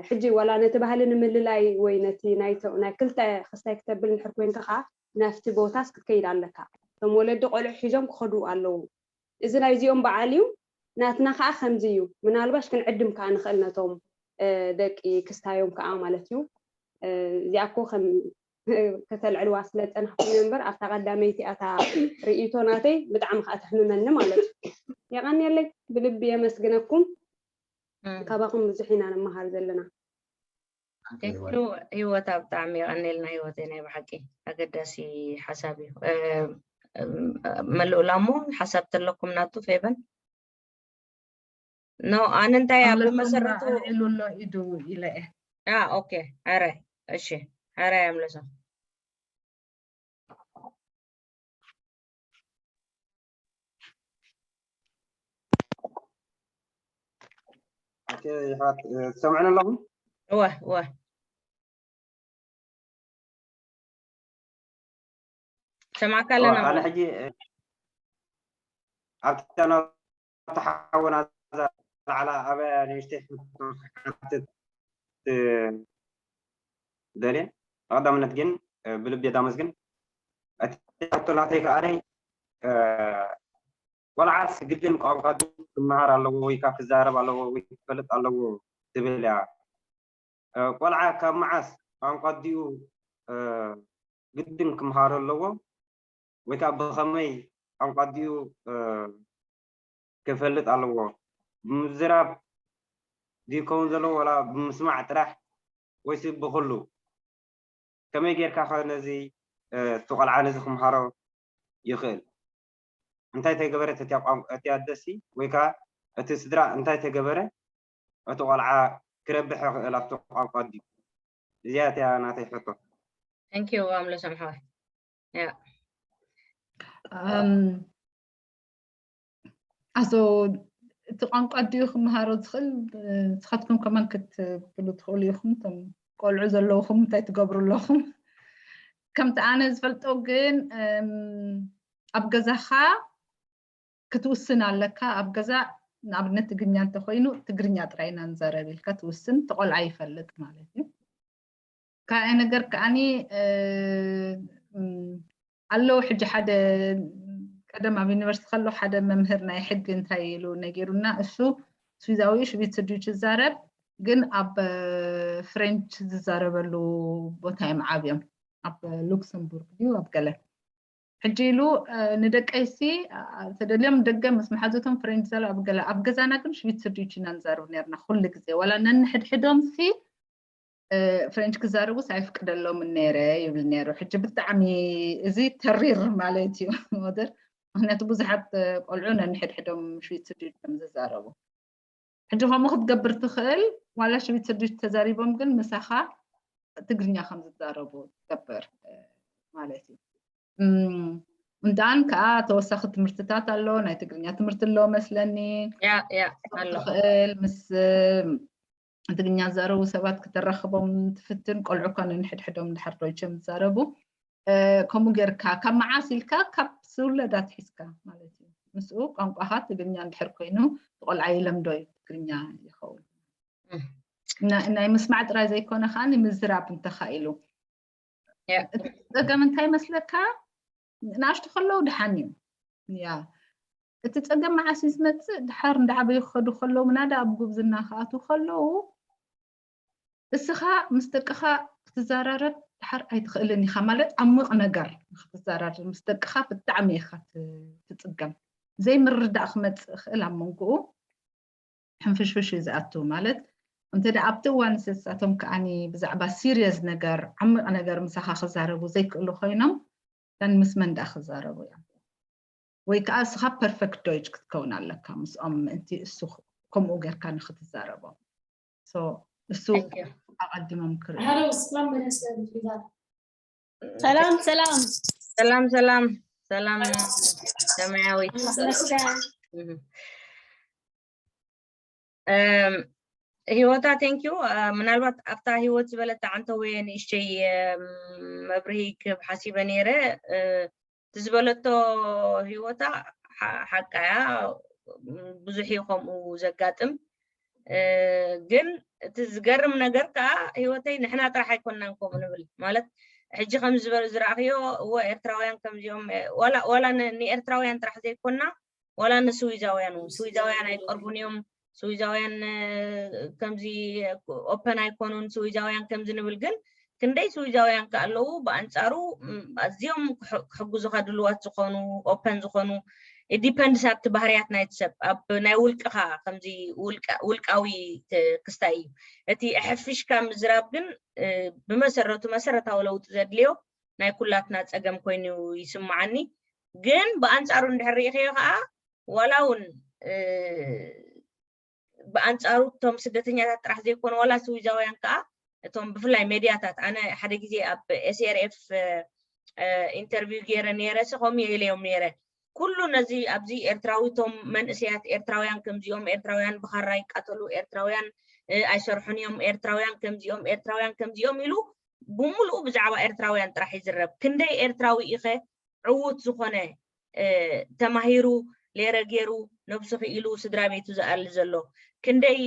ሕጂ ዋላ ነቲ ባህሊ ንምልላይ ወይ ነቲ ናይ ክልተ ክስታይ ክተብል እንድሕር ኮይንካ ከዓ ናብቲ ቦታስ ክትከይድ ኣለካ። እቶም ወለዲ ቆልዑ ሒዞም ክኸዱ ኣለዉ። እዚ ናይዚኦም በዓል እዩ፣ ናትና ከዓ ከምዚ እዩ። ምናልባሽ ክንዕድም ከዓ ንኽእል ነቶም ደቂ ክስታዮም ከዓ ማለት እዩ። እዚኣ እኮ ከም ከተልዕልዋ ስለ ዝፀናሕኩም እምበር ኣብታ ቀዳመይቲ ኣታ ርእይቶ ናተይ ብጣዕሚ ከዓ ተሕምመኒ ማለት እዩ። የቐንየለይ፣ ብልቢ የመስግነኩም። ካባኹም ብዙሕ ኢና ንመሃር ዘለና። ቴንኪዩ ህይወታ፣ ብጣዕሚ የቐንየልና ህይወተይ፣ ናይ ብሓቂ ኣገዳሲ ሓሳብ እዩ። መልኡላ እሞ ሓሳብ ተለኩም ናቱ ፌበን ኖ ኣነ እንታይ ኣብ መሰረቱ ኣልዕሉ ኣሎ ኢዱ ኢለ እየ። ኦኬ፣ ሕራይ፣ እሺ፣ ሕራይ ኣምልሶ። ኦኬ፣ ይሓት ትሰምዑን ኣለኹም? እወ እወ፣ ሰማዕካ ኣለና። ኣነ ሕጂ ኣብቲ ቻናል ተሓወና ዛዕላ ኣበ ንእሽተይ ሓትት ደልየ ንቐዳምነት ግን ብልቢ ዳመስግን እቲ ሕቶ ናተይ ከዓነይ ቆልዓስ ግድን ቋንቋ ክመሃር ኣለዎ ወይ ካብ ክዛረብ ኣለዎ ወይ ክፈልጥ ኣለዎ ትብል እያ። ቆልዓ ካብ መዓስ ቋንቋ ኣዲኡ ግድን ክመሃሮ ኣለዎ ወይ ከዓ ብኸመይ ቋንቋ ኣዲኡ ክፈልጥ ኣለዎ? ብምዝራብ ድዩ ክኸውን ዘለዎ ዋላ ብምስማዕ ጥራሕ ወይስ ብኹሉ? ከመይ ጌርካ ከ ነዚ እቲ ቆልዓ ነዚ ክምሃሮ ይኽእል? እንታይ ተገበረት እቲያ ቋንቋ እቲያ ኣደሲ ወይ ከዓ እቲ ስድራ እንታይ ተገበረ እቲ ቆልዓ ክረብሕ ይኽእል ኣብቲ ቋንቋ ድዩ? እዚኣ እቲያ ናተይ ሕቶ። Thank you ኣምለሶም ሓወይ። Yeah. Um, ኣሶ እቲ ቋንቋ ድዩ ክመሃሮ ዝኽእል? ንስኻትኩም ከማን ክትብሉ ትኽእሉ ኢኹም። እቶም ቆልዑ ዘለውኹም እንታይ ትገብሩ ኣለኹም? ከምቲ ኣነ ዝፈልጦ ግን ኣብ ገዛኻ ክትውስን ኣለካ። ኣብ ገዛ ንኣብነት ትግርኛ እንተኮይኑ ትግርኛ ጥራይ ኢና ንዛረብ ኢልካ ትውስን። እቲ ቆልዓ ይፈልጥ ማለት እዩ። ካልኣይ ነገር ከዓኒ ኣለዉ ሕጂ ሓደ ቀደም ኣብ ዩኒቨርሲቲ ከሎ ሓደ መምህር ናይ ሕጊ እንታይ ኢሉ ነጊሩና፣ እሱ ስዊዛዊ ሽቪትስድዩች ዝዛረብ ግን ኣብ ፍሬንች ዝዛረበሉ ቦታ እዮም ዓብዮም፣ ኣብ ሉክሰምቡርግ ድዩ ኣብ ገለ። ሕጂ ኢሉ ንደቀይሲ ተደልዮም ደገ ምስ መሓዙቶም ፍሬንች ዘለ ኣብ ገለ፣ ኣብ ገዛና ግን ሽቪትስድዩች ኢና ንዛረብ ነርና ኩሉ ግዜ፣ ዋላ ነንሕድሕዶም ሲ ፍሬንች ክዛረቡስ ኣይፍቅደሎምን ነይረ ይብል ነይሩ። ሕጂ ብጣዕሚ እዚ ተሪር ማለት እዩ ወደር፣ ምክንያቱ ብዙሓት ቆልዑ ነንሕድሕዶም ሽቪትስድዩች እዮም ዝዛረቡ። ሕጂ ከምኡ ክትገብር ትኽእል፣ ዋላ ሽቪትስድዩች ተዛሪቦም ግን ምሳኻ ትግርኛ ከም ዝዛረቡ ትገብር ማለት እዩ። እንተኣን ከዓ ተወሳኺ ትምህርትታት ኣሎ፣ ናይ ትግርኛ ትምህርቲ ኣሎ መስለኒ። ያ ያ ኣሎ። ትኽእል ምስ ትግርኛ ዝዛረቡ ሰባት ክተራኽቦም ትፍትን። ቆልዑ እኳ ነንሕድሕዶም ድሓር ዶይቸ ዝዛረቡ። ከምኡ ጌርካ ካብ መዓስ ኢልካ? ካብ ዝውለድ ኣትሒዝካ ማለት እዩ። ምስኡ ቋንቋኻ ትግርኛ እንድሕር ኮይኑ ቆልዓ ይለምዶ እዩ፣ ትግርኛ ይኸውን። ናይ ምስማዕ ጥራይ ዘይኮነ ከዓ ንምዝራብ እንተኻኢሉ ጸገም እንታይ መስለካ? ንኣሽቱ ከለዉ ድሓን እዩ። ያ እቲ ጸገም መዓስ እዩ ዝመጽእ? ድሓር እንዳዓበዩ ክኸዱ ከለዉ፣ ምናዳ ኣብ ጉብዝና ክኣትዉ ከለዉ፣ እስኻ ምስ ደቅኻ ክትዘራረብ ድሓር ኣይትኽእልን ኢኻ። ማለት ዓሚቕ ነገር ንክትዘራረብ ምስ ደቅኻ ብጣዕሚ ኢኻ ትጽገም። ዘይምርዳእ ክመጽእ ይኽእል ኣብ መንጎኡ። ሕንፍሽፍሽ እዩ ዝኣቱ። ማለት እንተ ደኣ ኣብቲ እዋን ንሳቶም ከኣኒ ብዛዕባ ሲሪየስ ነገር፣ ዓሚቕ ነገር ምሳኻ ክዛረቡ ዘይክእሉ ኮይኖም፣ ዳን ምስ መን ደኣ ክዛረቡ እዮም? ወይ ከዓ እስኻ ፐርፌክት ዶይች ክትከውን ኣለካ ምስኦም፣ ምእንቲ እሱ ከምኡ ጌርካ ንክትዛረቦም። እሱ ኣቐድሞም ክርኢ። ሰላም ሰላም ሰላም ሰላም ሰላም ሰማያዊት። ህይወታ፣ ቴንኪዩ። ምናልባት ኣብታ ህይወት ዝበለታ ዓንተወየ ንእሽተይ መብርሂ ክብ ሓሲበ ነይረ። እቲ ዝበለቶ ህይወታ ሓቃያ ብዙሕ እዩ ከምኡ ዘጋጥም። ግን እቲ ዝገርም ነገር ከዓ ህይወተይ ንሕና ጥራሕ ኣይኮንናን ከምኡ ንብል። ማለት ሕጂ ከም ዝበሉ ዝረኣኽዮ፣ እወ ኤርትራውያን ከምዚኦም፣ ዋላ ንኤርትራውያን ጥራሕ ዘይኮና፣ ዋላ ንስዊዛውያን እውን፣ ስዊዛውያን ኣይቀርቡን እዮም፣ ስዊዛውያን ከምዚ ኦፐን ኣይኮኑን፣ ስዊዛውያን ከምዚ ንብል። ግን ክንደይ ስዊዛውያን ከ ኣለዉ ብኣንጻሩ ኣዝዮም ክሕግዙኻ ድልዋት ዝኾኑ፣ ኦፐን ዝኾኑ። ዲፐንድስ ኣብቲ ባህርያት ናይቲ ሰብ፣ ኣብ ናይ ውልቅኻ ከምዚ ውልቃዊ ክስታይ እዩ። እቲ ኣሕፊሽካ ምዝራብ ግን ብመሰረቱ መሰረታዊ ለውጢ ዘድልዮ ናይ ኩላትና ጸገም ኮይኑ ይስምዓኒ። ግን ብኣንጻሩ እንድሕር ርኢኽዮ ከዓ ዋላ እውን ብኣንጻሩ እቶም ስደተኛታት ጥራሕ ዘይኮኑ ዋላ ስዊዛውያን ከዓ እቶም ብፍላይ ሜድያታት፣ ኣነ ሓደ ግዜ ኣብ ኤስኤርኤፍ ኢንተርቪው ገይረ ነይረ፣ ሲ ከምኡ ኢለዮም ነይረ። ኩሉ ነዚ ኣብዚ ኤርትራዊ፣ እቶም መንእሰያት ኤርትራውያን ከምዚኦም፣ ኤርትራውያን ብኻራ ይቃተሉ፣ ኤርትራውያን ኣይሰርሑን እዮም፣ ኤርትራውያን ከምዚኦም፣ ኤርትራውያን ከምዚኦም ኢሉ ብምሉኡ ብዛዕባ ኤርትራውያን ጥራሕ ይዝረብ። ክንደይ ኤርትራዊ ኢኸ ዕዉት ዝኾነ ተማሂሩ፣ ሌረ ገይሩ፣ ነብሱ ክኢሉ ስድራ ቤቱ ዝኣሊ ዘሎ? ክንደይ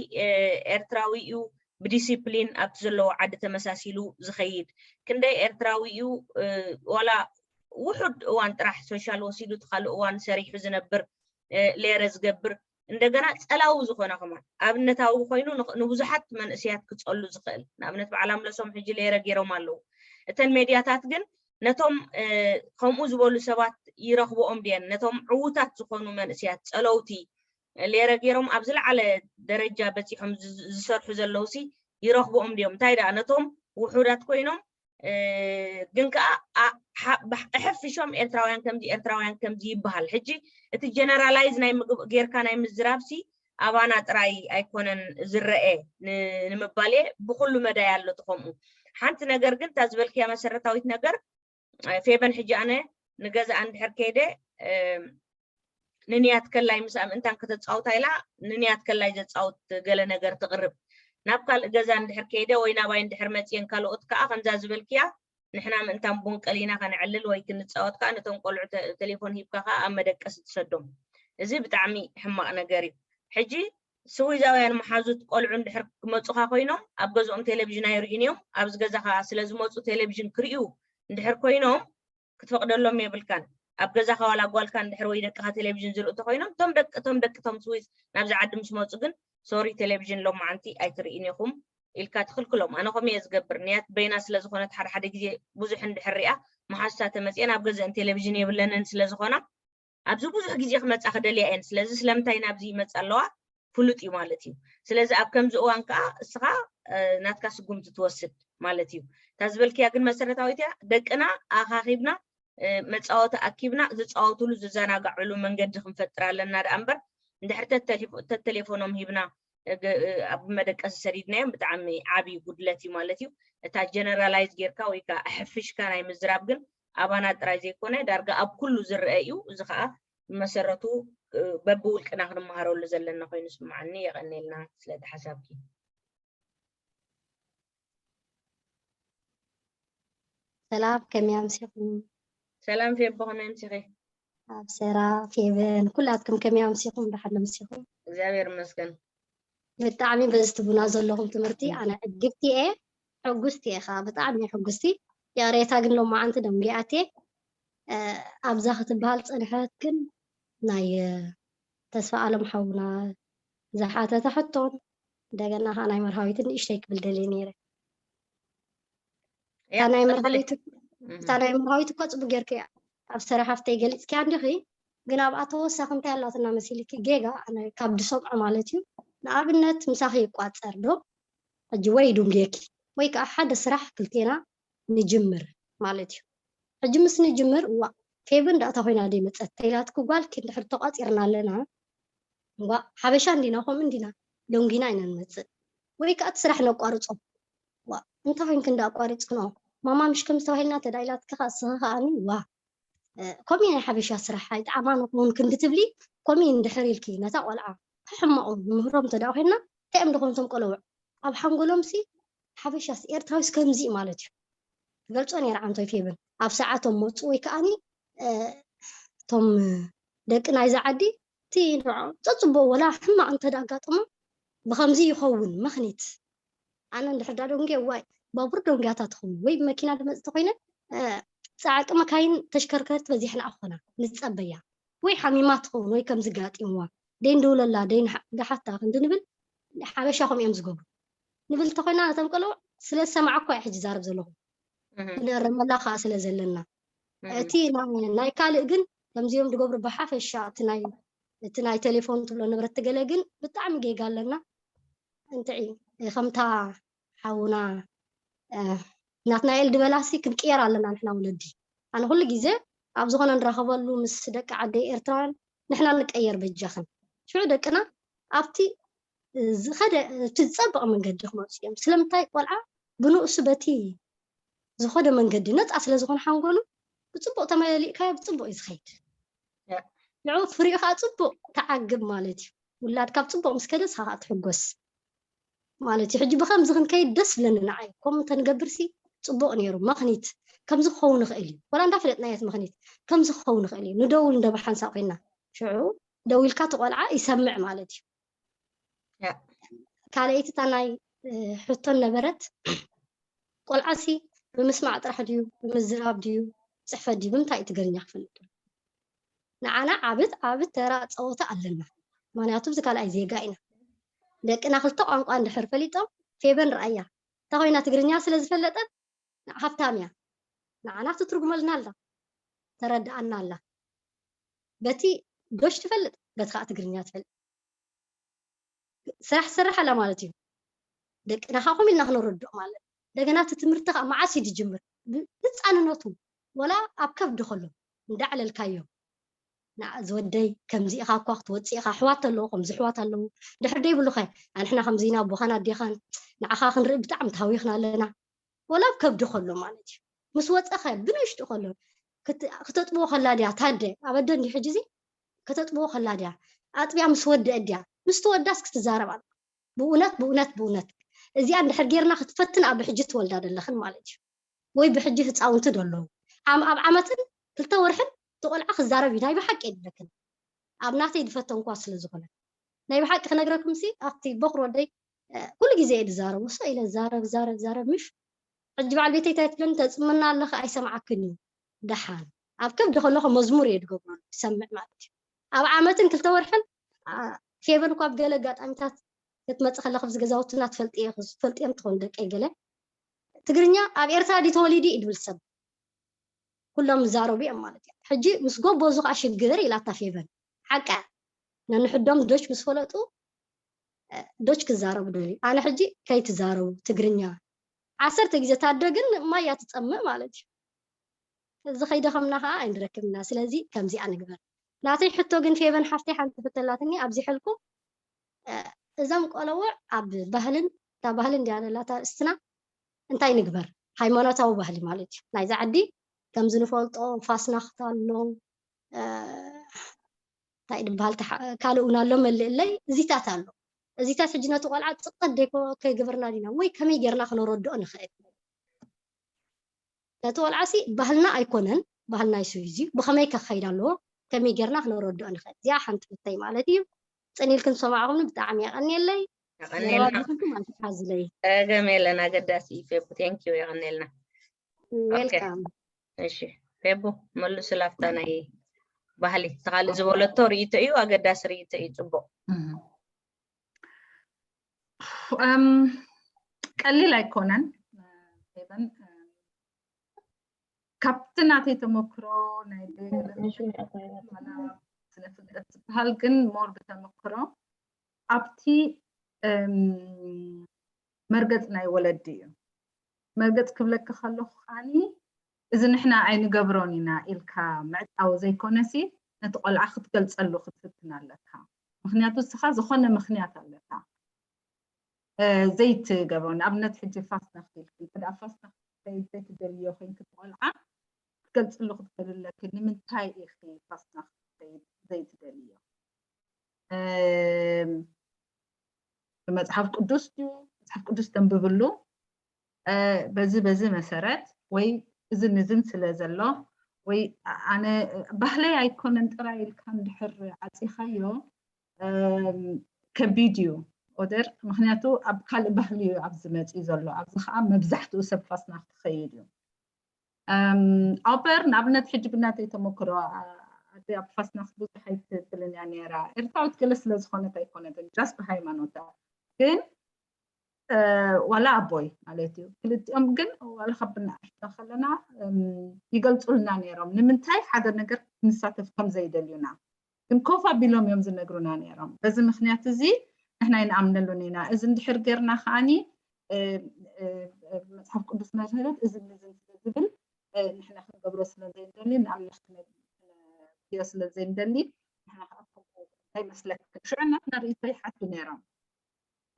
ኤርትራዊ እዩ ብዲሲፕሊን ኣብቲ ዘለዎ ዓዲ ተመሳሲሉ ዝኸይድ? ክንደይ ኤርትራዊ እዩ ዋላ ውሑድ እዋን ጥራሕ ሶሻል ወሲዱ እቲ ካልእ እዋን ሰሪሑ ዝነብር፣ ሌረ ዝገብር፣ እንደገና ጸላዊ ዝኾነ ከማን ኣብነታዊ ኮይኑ ንብዙሓት መንእስያት ክጸሉ ዝኽእል? ንኣብነት በዓል ኣምለሶም ሕጂ ሌረ ገይሮም ኣለዉ። እተን ሜድያታት ግን ነቶም ከምኡ ዝበሉ ሰባት ይረኽብኦም ድየን? ነቶም ዕዉታት ዝኾኑ መንእስያት ጸለውቲ ሌረ ገይሮም ኣብ ዝለዓለ ደረጃ በጺሖም ዝሰርሑ ዘለውሲ ይረኽብኦም ድዮም? እንታይ ደኣ ነቶም ውሑዳት ኮይኖም ግን ከዓ ኣሕፍሾም ኤርትራውያን ከምዚ ኤርትራውያን ከምዚ ይበሃል። ሕጂ እቲ ጀነራላይዝ ናይ ምግብ ጌርካ ናይ ምዝራብሲ ኣባና ጥራይ ኣይኮነን ዝረአ ንምባል እየ። ብኩሉ መዳይ ኣሎ እቲ ከምኡ። ሓንቲ ነገር ግን እታ ዝበልክያ መሰረታዊት ነገር ፌበን፣ ሕጂ ኣነ ንገዛ እንድሕር ከይደ ንንያት ከላይ ምስ ኣምእንታን ከተፃውታ ኢላ ንንያት ከላይ ዘፃውት ገለ ነገር ትቕርብ። ናብ ካልእ ገዛ እንድሕር ከይደ ወይ ናባይ እንድሕር መፅየን ካልኦት ከዓ ከምዛ ዝበልክያ ንሕና ምእንታን ቡን ቀሊና ከነዕልል ወይ ክንፃወት ከዓ ነቶም ቆልዑ ቴሌፎን ሂብካ ከዓ ኣብ መደቀሲ ትሰዶም። እዚ ብጣዕሚ ሕማቕ ነገር እዩ። ሕጂ ስዊዛውያን መሓዙት ቆልዑ እንድሕር ክመፁኻ ኮይኖም ኣብ ገዝኦም ቴሌቪዥን ኣይርእዩን እዮም። ኣብዚ ገዛኻ ስለ ዝመፁ ቴሌቪዥን ክርእዩ እንድሕር ኮይኖም ክትፈቕደሎም የብልካን። ኣብ ገዛኻ ዋላ ጓልካ እንድሕር ወይ ደቅኻ ቴሌቪዥን ዝርእዩ እንተኮይኖም እቶም ደቂ እቶም ደቂ እቶም ስዊዝ ናብዚ ዓዲ ምስ መፁ ግን ሶሪ ቴሌቪዥን ሎማዓንቲ ኣይትርእዩን ኢኹም ኢልካ ትኽልክሎም። ኣነ ከምኡ እየ ዝገብር። ንያት በይና ስለ ዝኾነት ሓደ ሓደ ግዜ ብዙሕ እንድሕር ሪኣ መሓዙታ ተመፅየን ኣብ ገዘአን ቴሌቪዥን የብለንን ስለ ዝኾና ኣብዚ ብዙሕ ግዜ ክመፃ ክደልያ እየን። ስለዚ ስለምንታይ ናብዚ ይመፃ ኣለዋ ፍሉጥ እዩ ማለት እዩ። ስለዚ ኣብ ከምዚ እዋን ከዓ እስኻ ናትካ ስጉምቲ ትወስድ ማለት እዩ። እታ ዝበልክያ ግን መሰረታዊት እያ። ደቅና ኣኻኺብና መፃወቲ ኣኪብና ዝፃወትሉ ዝዘናጋዕሉ መንገዲ ክንፈጥር ኣለና ደኣ እምበር እንድሕር ተተሌፎኖም ሂብና ኣብ መደቀሲ ሰዲድናዮም ብጣዕሚ ዓብዪ ጉድለት እዩ ማለት እዩ። እታ ጀነራላይዝ ጌርካ ወይ ከዓ ኣሕፍሽካ ናይ ምዝራብ ግን ኣባና ጥራይ ዘይኮነ ዳርጋ ኣብ ኩሉ ዝረአ እዩ። እዚ ከዓ ብመሰረቱ በብውልቅና ክንመሃረሉ ዘለና ኮይኑ ስምዓኒ። የቐኔልና ስለቲ ሓሳብኪ። ሰላም፣ ከመይ ኣምሲኹም? ሰላም ፌቦ፣ ከመይ ኣምሲኺ? ኣብ ሰራ ፌበን፣ ኩላትኩም ከመይ ኣምሲኹም? ደሓን ኣምሲኹም? እግዚኣብሔር ይመስገን። ብጣዕሚ በዚ ትቡና ዘለኹም ትምህርቲ ኣነ ዕግብቲ እየ፣ ሕጉስቲ እየ ኸዓ፣ ብጣዕሚ እየ ሕጉስቲ። ይቕሬታ ግን ሎማዓንቲ ደንጊዓት እየ። ኣብዛ ክትበሃል ፀንሐት ግን ናይ ተስፋ ኣለም ሓውና ዝሓተተ ሕቶን እንደገና ከዓ ናይ መርሃዊትን ንእሽተይ ክብል ደልየ ነይረ። እታ ናይ መርሃዊት እኮ ፅቡቅ ጌርኪ ኣብ ሰረ ሓፍተይ ገሊፅኪያ እንዲኺ፣ ግን ኣብኣ ተወሳኺ እንታይ ኣላትና መሲልኪ? ጌጋ ኣነ ካብ ድሰምዖ ማለት እዩ። ንኣብነት ምሳኺ ይቋፀር ዶ ሕጂ ወይ ዱንጌኪ ወይ ከዓ ሓደ ስራሕ ክልቴና ንጅምር ማለት እዩ። ሕጂ ምስ ንጅምር እዋ ፌብን ዳእታ ኮይና ደይ መፀት ተይላትኪ ጓልኪ እንድሕር ተቋፂርና ኣለና እዋ ሓበሻ እንዲና ከምኡ እንዲና ደንጊና ኢና ንመፅእ ወይ ከዓ እቲ ስራሕ ነቋርፆ። ዋ እንታይ ኮይንኪ እንዳ ኣቋሪፅክኖ ማማ ምሽ ከምዚ ተባሂልና ተዳኢላትኪ ከዓ እስኺ ከዓኒ ዋ ከምኡ ናይ ሓበሻ ስራሕ ኣይጠዓማን ክውን ክንዲ ትብሊ ከምኡ እንድሕር ኢልኪ ነታ ቆልዓ ሕማቑ ንምህሮም ተዳ ኮይንና እንታይ እዮም ደኾኑ እቶም ቆለውዕ ኣብ ሓንጎሎም ሲ ሓበሻስ ኤርትራዊስ ከምዚ እዩ ማለት እዩ ክገልፆ ነይረ ዓንቶይ ፌብን ኣብ ሰዓቶም መፁ ወይ ከዓኒ እቶም ደቂ ናይዛ ዓዲ እቲ ንዕኦም ዘፅብኦ ወላ ሕማቕ እንተ ኣጋጥሞ ብኸምዚ ይኸውን ምኽኒት ኣነ እንድሕር ዳ ደንጉየ ዋይ ባቡር ደንጉያታ ትኸውን ወይ ብመኪና ድመፅ ተኮይነ ፀዓቂ መካይን ተሽከርከርቲ በዚሕና ኣኾና ንፀበያ ወይ ሓሚማ ትኸውን ወይ ከምዚ ጋጢምዋ ደይ ንድውለላ ደይ ደሓታ ክንዲ ንብል ሓበሻ ከም እዮም ዝገብሩ ንብል ተኮይና ነቶም ቆልዑ ስለ ዝሰማዓኳ ሕጂ ዛረብ ዘለኹ ንእረመላ ከዓ ስለ ዘለና እቲ ናይ ካልእ ግን ከምዚኦም ዝገብሩ ብሓፈሻ እቲ ናይ እቲ ናይ ቴሌፎን ትብሎ ንብረት ትገለ ግን ብጣዕሚ ጌጋ ኣለና እንትዒ ከምታ ሓውና ናትናኤል ድበላሲ ክንቅየር ኣለና ንሕና ወለዲ ኣነ ኩሉ ግዜ ኣብ ዝኾነ ንራኸበሉ ምስ ደቂ ዓደይ ኤርትራውያን ንሕና ንቀየር በጃኽን ሽዑ ደቅና ኣብቲ ዝኸደ እቲ ዝፀበቐ መንገዲ ክመፁ እዮም ስለምንታይ ቆልዓ ብንኡሱ በቲ ዝኾደ መንገዲ ነፃ ስለ ዝኾነ ሓንጎሉ ብፅቡቕ ተመሊእካዮ ብፅቡቕ እዩ ዝኸይድ ንዑ ፍሪኡ ከዓ ፅቡቕ ተዓግብ ማለት እዩ ውላድ ካብ ፅቡቕ ምስ ከደ ስኻ ከዓ ትሕጎስ ማለት እዩ ሕጂ ብከምዚ ክንከይድ ደስ ብለኒ ንዓይ ከምኡ እንተንገብርሲ ፅቡቕ ነይሩ መኽኒት ከምዚ ክኸውን ይኽእል እዩ ወላ እንዳፈለጥናየት መኽኒት ከምዚ ክኸውን ይኽእል እዩ ንደውል እንደባ ሓንሳእ ኮይና ሽዑ ደዊልካ ትቆልዓ ይሰምዕ ማለት እዩ ካልኣይቲ እታ ናይ ሕቶን ነበረት ቆልዓሲ ብምስማዕ ጥራሕ ድዩ ብምዝራብ ድዩ ፅሕፈት ድዩ ብምንታይ እዩ ትግርኛ ክፈልጥ ንዓና ዓብት ዓብት ተራ ፀወታ ኣለና ምክንያቱ እዚ ካልኣይ ዜጋ ኢና ደቅና ክልተ ቋንቋ እንድሕር ፈሊጦም ፌበን ረኣያ እንተ ኮይና ትግርኛ ስለ ዝፈለጠት ሃብታም እያ ንዓና ክትትርጉመልና ኣላ ተረድኣና ኣላ በቲ ዶሽ ትፈልጥ በቲ ከዓ ትግርኛ ትፈልጥ ስራሕ ትሰርሕ ኣላ ማለት እዩ ደቅና ከዓ ኮም ኢልና ክነረድኦ ማለት እንደገና እቲ ትምህርቲ ከዓ መዓስ እዩ ዝጅምር? ህፃንነቱ ወላ ኣብ ከብዲ ከሎ እንዳዕለልካዮ፣ ዝወደይ ከምዚ ኢኻ እኳ ክትወፅእ ኢኻ፣ ኣሕዋት ኣለዉ፣ ከምዚ ኣሕዋት ኣለዉ፣ ድሕር ደይብሉኸ ኣንሕና ከምዚ ኢና ኣቦኻን ኣዴኻን ንዓኻ ክንርኢ ብጣዕሚ ተሃዊኽና ኣለና። ወላ ኣብ ከብዲ ከሎ ማለት እዩ። ምስ ወፀኸ ብንእሽቱ ከሎ ክተጥብዎ ከላ ድያ ታደ ኣብ ኣደ እንዲ ሕጂ እዚ ከተጥብዎ ከላ ድያ ኣጥብያ ምስ ወደአ ድያ? ምስ ተወዳስ ክትዛረብ ኣለ። ብእውነት ብእውነት ብእውነት እዚኣ እንድሕር ጌርና ክትፈትን ኣብ ሕጂ ትወልዳ ዘለኽን ማለት እዩ። ወይ ብሕጂ ህፃውንቲ ደለዉ ኣብ ዓመትን ክልተ ወርሕን ተቆልዓ ክዛረብ እዩ። ናይ ብሓቂ የድለክን ኣብ ናተይ ዝፈተንኳ ስለ ዝኾነ ናይ ብሓቂ ክነግረኩም ሲ ኣብቲ በኩር ወደይ ኩሉ ግዜ እየ ዝዛረቡ ሶ ኢለ ዛረብ ዛረብ ዛረብ ምሽ ሕጂ በዓል ቤተይ እንታይ ትብለኒ ተፅምና ኣለኺ ኣይሰምዓክን እዩ። ደሓን ኣብ ከብዲ ከለኹ መዝሙር እየ ዝገብረሉ ዝሰምዕ ማለት እዩ። ኣብ ዓመትን ክልተ ወርሕን ፌቨን እኳ ኣብ ገለ ኣጋጣሚታት ክትመፅእ ከለክ ኣብዚ ገዛውትና ትፈልጥዮ ትፈልጥዮም ትኾን ደቀይ ገለ ትግርኛ ኣብ ኤርትራ ድዩ ተወሊዱ እዩ ዝብል ሰብ ኩሎም ዝዛረቡ እዮም ማለት እዩ። ሕጂ ምስ ጎቦ እዚ ከዓ ሽግር ኢላታ ፌቨን ሓቃ ነንሕዶም ዶች ምስ ፈለጡ ዶች ክዛረቡ ደልዩ ኣነ ሕጂ ከይትዛረቡ ትግርኛ ዓሰርተ ግዜ ታደ ግን ማያ ትፀምእ ማለት እዩ። እዚ ከይደኸምና ከዓ ኣይንረክብና። ስለዚ ከምዚኣ ንግበር። ናተይ ሕቶ ግን ፌቨን ሓፍተይ ሓንቲ ሕቶ ኣላትኒ ኣብዚ ሕልኩ እዞም ቆለውዕ ኣብ ባህልን እታ ባህልን እንዲያ ዘላታ ርእስትና እንታይ ንግበር? ሃይማኖታዊ ባህሊ ማለት እዩ ናይዚ ዓዲ ከምዚ ንፈልጦ ፋስናኽት ኣሎ እንታይ ድበሃል ካልእ እውን ኣሎ መልእለይ እዚታት ኣሎ እዚታት ሕጂ ነቲ ቆልዓ ፅቀት ደይኮ ከይገበርና ዲና ወይ ከመይ ጌርና ክነረድኦ ንኽእል ነቲ ቆልዓ ሲ ባህልና ኣይኮነን ባህልና ይሱ እዚ ብኸመይ ከኸይድ ኣለዎ ከመይ ጌርና ክነረድኦ ንኽእል እዚኣ ሓንቲ ፍተይ ማለት እዩ ፅን ኢልክን ዝሰማዕኹምኒ ብጣዕሚ የቐንየለይ የቐንየልና ሓዝለይ ጸገም የለን ኣገዳሲ እዩ ፌቡ thank you የቐንየልና welcome እሺ ፌቡ መልሱ ላፍታ ናይ ባህሊ ተኻሊ ዝበለቶ ርእይቶ እዩ ኣገዳሲ ርእይቶ እዩ ጽቡቕ ቀሊል ኣይኮነን ፌበን ካብቲ ናተይ ተመክሮ ናይ ስነ ፍልጠት ዝበሃል ግን more ብተመክሮ ኣብቲ መርገፂ ናይ ወለዲ እዩ መርገፂ ክብለኪ ከለኩ ከዓኒ እዚ ንሕና ኣይንገብሮን ኢና ኢልካ ምዕፃው ዘይኮነሲ ነቲ ቆልዓ ክትገልፀሉ ክትፍትን ኣለካ ምክንያቱ እስኻ ዝኾነ ምክንያት ኣለካ ዘይትገብሮ ንኣብነት ሕጂ ፋስናክት ኢልኪ እንተ ፋስናክት ዘይትደልዮ ኮይንኪ ቆልዓ ክትገልፅሉ ክትክእል ኣለኪ ንምንታይ ኢኺ ፋስናክት ዘይትደልዮ ብመፅሓፍ ቅዱስ ድዩ መፅሓፍ ቅዱስ ተንብብሉ በዚ በዚ መሰረት ወይ እዝን እዝን ስለ ዘሎ ወይ ኣነ ባህለይ ኣይኮነን ጥራይ ኢልካ እንድሕር ዓፂኻዮ ከቢድ እዩ ኦደር ምክንያቱ ኣብ ካልእ ባህሊ እዩ ኣብዚ መፂኡ ዘሎ ኣብዚ ከዓ መብዛሕትኡ ሰብ ፋስና ክኸይድ እዩ ኣበር ንኣብነት ሕጂ ብናተይ ተመክሮ ኣደ ኣብ ፋስና ብዙሕ ኣይትብልን እያ ነራ ኤርትራዊት ገለ ስለ ዝኾነት ኣይኮነትን ጃስ ብሃይማኖታ ግን ዋላ ኣቦይ ማለት እዩ ክልቲኦም ግን ዋላ ካብ ብናዕርፍና ከለና ይገልፁልና ነይሮም ንምንታይ ሓደ ነገር ክንሳተፍ ከም ዘይደልዩና ግን ኮፍ ኣቢሎም እዮም ዝነግሩና ነይሮም በዚ ምክንያት እዚ ንሕና ይንኣምነሉን ኢና እዚ እንድሕር ጌርና ከዓኒ መፅሓፍ ቅዱስ መርህበት እዚ ንዝን ስለ ዝብል ንሕና ክንገብሮ ስለ ዘይንደሊ ንኣምላኽ ክነብዮ ስለ ዘይንደሊ ንሕና ከዓ እንታይ መስለክን ሽዑ ናትና ርእይቶ ይሓቱ ነይሮም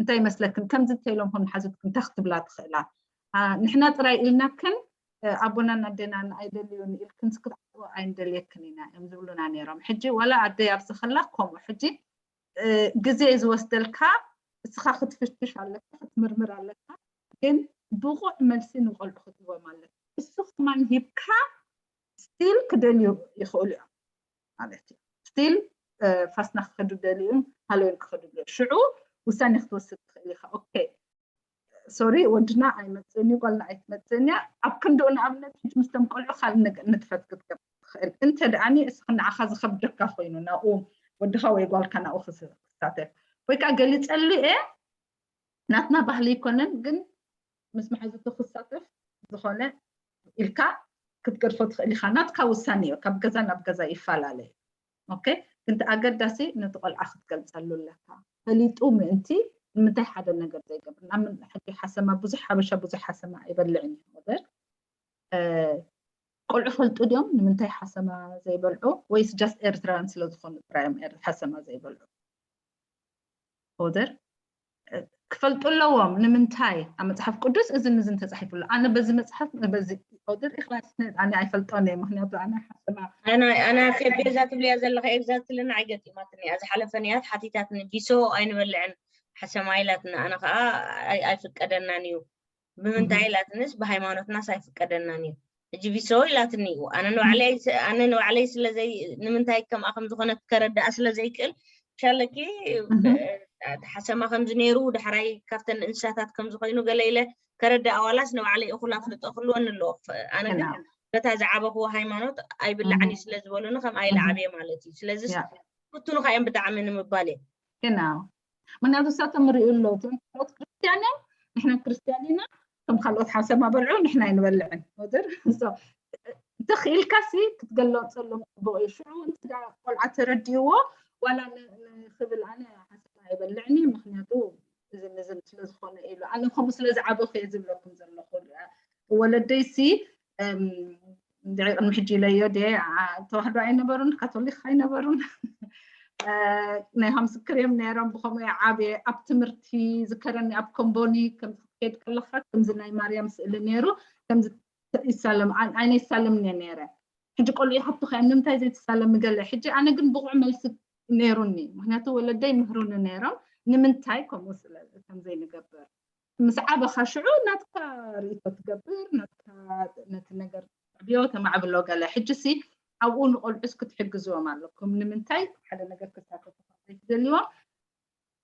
እንታይ ይመስለክን ከምዚ እንተኢሎም ከም ሓዙትክን እንታይ ክትብላ ትኽእላ ንሕና ጥራይ ኢልናክን ኣቦናን ኣዴናን ኣይደልዩን ኢልክን ክትዓዎ ኣይንደልየክን ኢና እዮም ዝብሉና ነይሮም ሕጂ ዋላ ኣደይ ኣብዚ ከላ ከምኡ ሕጂ ግዜ ዝወስደልካ እስኻ ክትፍትሽ ኣለካ ክትምርምር ኣለካ ግን ብቑዕ መልሲ ንቆልዑ ክትህቦም ኣለካ እሱ ከማን ሂብካ ስቲል ክደልዩ ይኽእሉ እዮም ማለት እዩ ስቲል ፋስና ክኸዱ ደልዩ ሃሎዊን ክኸዱ ሽዑ ውሳኔ ክትወስድ ትኽእል ኢኻ ኦኬ ሶሪ ወድና ኣይመፅእን እዩ ጓልና ኣይትመፅእን እያ ኣብ ክንድኡ ንኣብነት ሕጂ ምስቶም ቆልዑ ካልእ ነገር ንጥፈት ክትገብር ትኽእል እንተ ደኣኒ እስኺ ንዓኻ ዝኸብደካ ኮይኑ ናብኡ ወድኻ ወይ ጓልካ ናብኡ ክሳተፍ ወይ ከዓ ገሊፀሉ እየ ናትና ባህሊ ይኮነን ግን ምስ መሓዙቱ ክሳተፍ ዝኾነ ኢልካ ክትገድፎ ትኽእል ኢኻ ናትካ ውሳኔ እዩ ካብ ገዛ ናብ ገዛ ይፈላለ እዩ ኦኬ ግን ኣገዳሲ ነቲ ቆልዓ ክትገልፀሉ ኣለካ ፈሊጡ ምእንቲ ንምንታይ ሓደ ነገር ዘይገብር? ንኣብነት ሕጂ ሓሰማ፣ ብዙሕ ሓበሻ ብዙሕ ሓሰማ ኣይበልዕን እዩ። ወደር ቆልዑ ፈልጡ ድዮም ንምንታይ ሓሰማ ዘይበልዑ? ወይስ ጃስት ኤርትራውያን ስለ ዝኾኑ ጥራይ እዮም ሓሰማ ዘይበልዑ? ወደር ክፈልጡ ኣለዎም። ንምንታይ? ኣብ መጽሓፍ ቅዱስ እዝን እዝን ተጻሒፉ ኣሎ። ኣነ በዚ መጽሓፍ በዚ ወደር ኢኽላስ ኣነ ኣይፈልጦን እየ፣ ምክንያቱ ኣነ ሓሰማ ኣነ ኣነ ከቤዛ ትብልያ ዘለኻ ኤግዛክትሊ ንዓይ ገጢማትኒ እያ። ዝሓለፈ ንያት ሓቲታትኒ ቢሶ ኣይንበልዕን ሓሰማ ኢላትና። ኣነ ከዓ ኣይ- ኣይፍቀደናን እዩ። ብምንታይ ኢላትንስ ብሃይማኖትናስ ኣይፍቀደናን እዩ። ሕጂ ቢሶ ኢላትኒ እዩ። ኣነ ንባዕለይ ስ- ኣነ ንባዕለይ ስለዘይ ንምንታይ ከምኣ ከም ዝኾነት ከረዳኣ ስለዘይክእል ሻለኪ እቲ ሓሰማ ከምዚ ነይሩ ዳሕራይ ካብተን እንስሳታት ከምዚ ኮይኑ ገለ ኢለ ከረዳኣ ዋላስ ንባዕለይ እኹል ኣፍልጦ ክህልወኒ ኣለዎ። ኣነ ግን በታ ዝዓበኽዎ ሃይማኖት ኣይብላዕን እዩ ስለ ዝበሉኒ ከም ኣይልዓብየ ማለት እዩ። ስለዚ ፍቱኑ ከ እዮም ብጣዕሚ ንምባል እየ። Genau. ምክንያቱ ንሳቶም ሪኡ ኣለዉ። እቶም ካልኦት ክርስትያን እዮም፣ ንሕና ክርስትያን ኢና፣ እቶም ካልኦት ሓሰማ በልዑ፣ ንሕና ኣይንበልዕን። ወደር ተኽኢልካ ሲ ክትገለፀሎም ፅቡቅ እዩ። ሽዑ እንተ ቆልዓ ተረዲእዎ ዋላ ንክብል ኣነ ሓሰማ ኣይበልዕን እዩ፣ ምክንያቱ እዝን እዝን ስለ ዝኾነ ኢሉ ኣነ ከምኡ ስለ ዝዓበኹ እየ ዝብለኩም ዘለኹ። ወለደይ ሲ እንድዒ ቅድሚ ሕጂ ኢለዮ ደ ተዋህዶ ኣይነበሩን ካቶሊክ ኣይነበሩን ናይ ሃምስ ክሬም ነይሮም። ብከምኡ ዓብየ ኣብ ትምህርቲ ዝከረኒ ኣብ ኮምቦኒ ከምዚ ክትከይድ ከለካ ከምዚ ናይ ማርያም ስእሊ ነይሩ ከምዚ ይሳለም ኣይነ ይሳለምኒ ነይረ። ሕጂ ቆልዑ ይሓቱ ከ ንምንታይ ዘይትሳለሚ ገለ። ሕጂ ኣነ ግን ብቑዕ መልሲ ነይሩኒ፣ ምክንያቱ ወለደይ ምህሩኒ ነይሮም ንምንታይ ከምኡ ስለ ከም ዘይንገብር። ምስ ዓበኻ ሽዑ ናትካ ርእቶ ትገብር፣ ናትካ ነቲ ነገር ተዕብዮ ተማዕብሎ ገለ። ሕጂ ሲ ኣብኡ ንቆልዑስ ክትሕግዝዎም ኣለኩም። ንምንታይ ሓደ ነገር ክሳተፉ ዘይትደልይዎም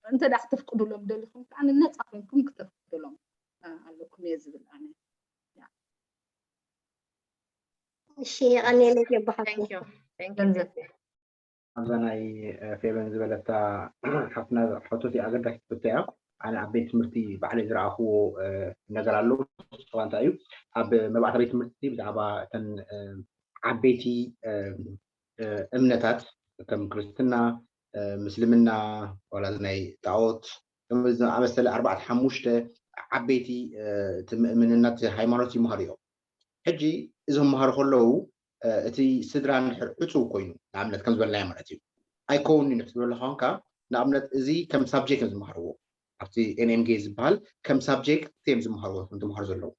እንተ ደኣ ክተፍቅዱሎም ደሊኹም ከዓ ንነፃ ኮይንኩም ክተፍቅዱሎም ኣለኩም እየ ዝብል ኣነ። እሺ የቐኔለይ የባሓት Thank you. Thank you. ኣብዛ ናይ ፌቨን ዝበለታ ሓፍትና ሕቶ ኣገዳሲት ሕቶ እያ። ኣነ ኣብ ቤት ትምህርቲ ባዕለይ ዝረኣኽዎ ነገር ኣሎ። እዋ እንታይ እዩ ኣብ መባእታ ቤት ትምህርቲ ብዛዕባ እተን ዓበይቲ እምነታት ከም ክርስትና፣ ምስልምና፣ ዋላ ናይ ጣዖት ዝኣመሰለ ኣርባዕተ ሓሙሽተ ዓበይቲ እቲ ምእምንና ሃይማኖት ይመሃሩ እዮም። ሕጂ እዞም መሃሩ ከለዉ እቲ ስድራ እንድሕር ዕፁው ኮይኑ ንኣብነት ከም ዝበልናዮ ማለት እዩ ኣይከውን እዩ ንሕስበሉ ከንካ ንኣብነት እዚ ከም ሳብጀክት እዮም ዝመሃርዎ ኣብቲ ኤንኤምጌ ዝበሃል ከም ሳብጀክት እዮም ዝመሃርዎ እቶም ተምሃሩ ዘለዉ።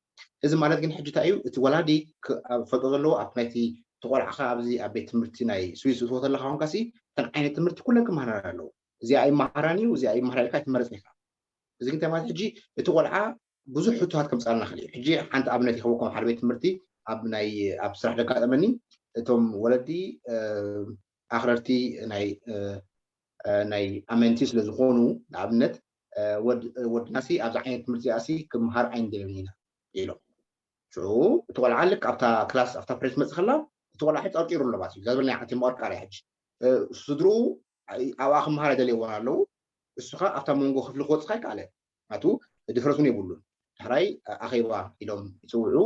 እዚ ማለት ግን ሕጂ እንታይ እዩ እቲ ወላዲ ክፈልጦ ዘለዎ ኣብቲ ናይቲ ተቆልዓኻ ኣብዚ ኣብ ቤት ትምህርቲ ናይ ስዊስ ዝእትዎ ተለካ ኮንካ ሲ እተን ዓይነት ትምህርቲ ኩለን ክመሃራ ኣለዎ። እዚኣ ኣይመሃራን እዩ እዚኣ ኣይመሃራ ኢልካ ኣይትመርፅ ኢኻ። እዚ ግን እንታይ ማለት ሕጂ እቲ ቆልዓ ብዙሕ ሕቶታት ከምፃልና ክእል እዩ። ሕጂ ሓንቲ ኣብነት ይኸበኩም ሓደ ቤት ትምህርቲ ኣብ ናይ ኣብ ስራሕ ደጋጠመኒ እቶም ወለዲ ኣኽረርቲ ናይ ናይ ኣመንቲ ስለ ዝኾኑ ንኣብነት ወድናሲ ኣብዚ ዓይነት ትምህርቲ ዚኣሲ ክምሃር ኣይንደልን ኢና ኢሎም። ሽዑ እቲ ቆልዓ ልክ ኣብታ ክላስ ኣብታ ፕሬስ መፅእ ከላ እቲ ቆልዓ ሕጂ ጠርጢሩ ኣሎ ማለት እዩ። እዛ ዝበልና ዓቲ መቐርቃር እያ ሕጂ ስድርኡ ኣብኣ ክምሃር ኣይደልየዎን ኣለዉ። እሱ ከዓ ኣብታ መንጎ ክፍሊ ክወፅእ ኣይከኣለ ናቱ ድፍረት እውን የብሉን። ዳሕራይ ኣኼባ ኢሎም ይፅውዑ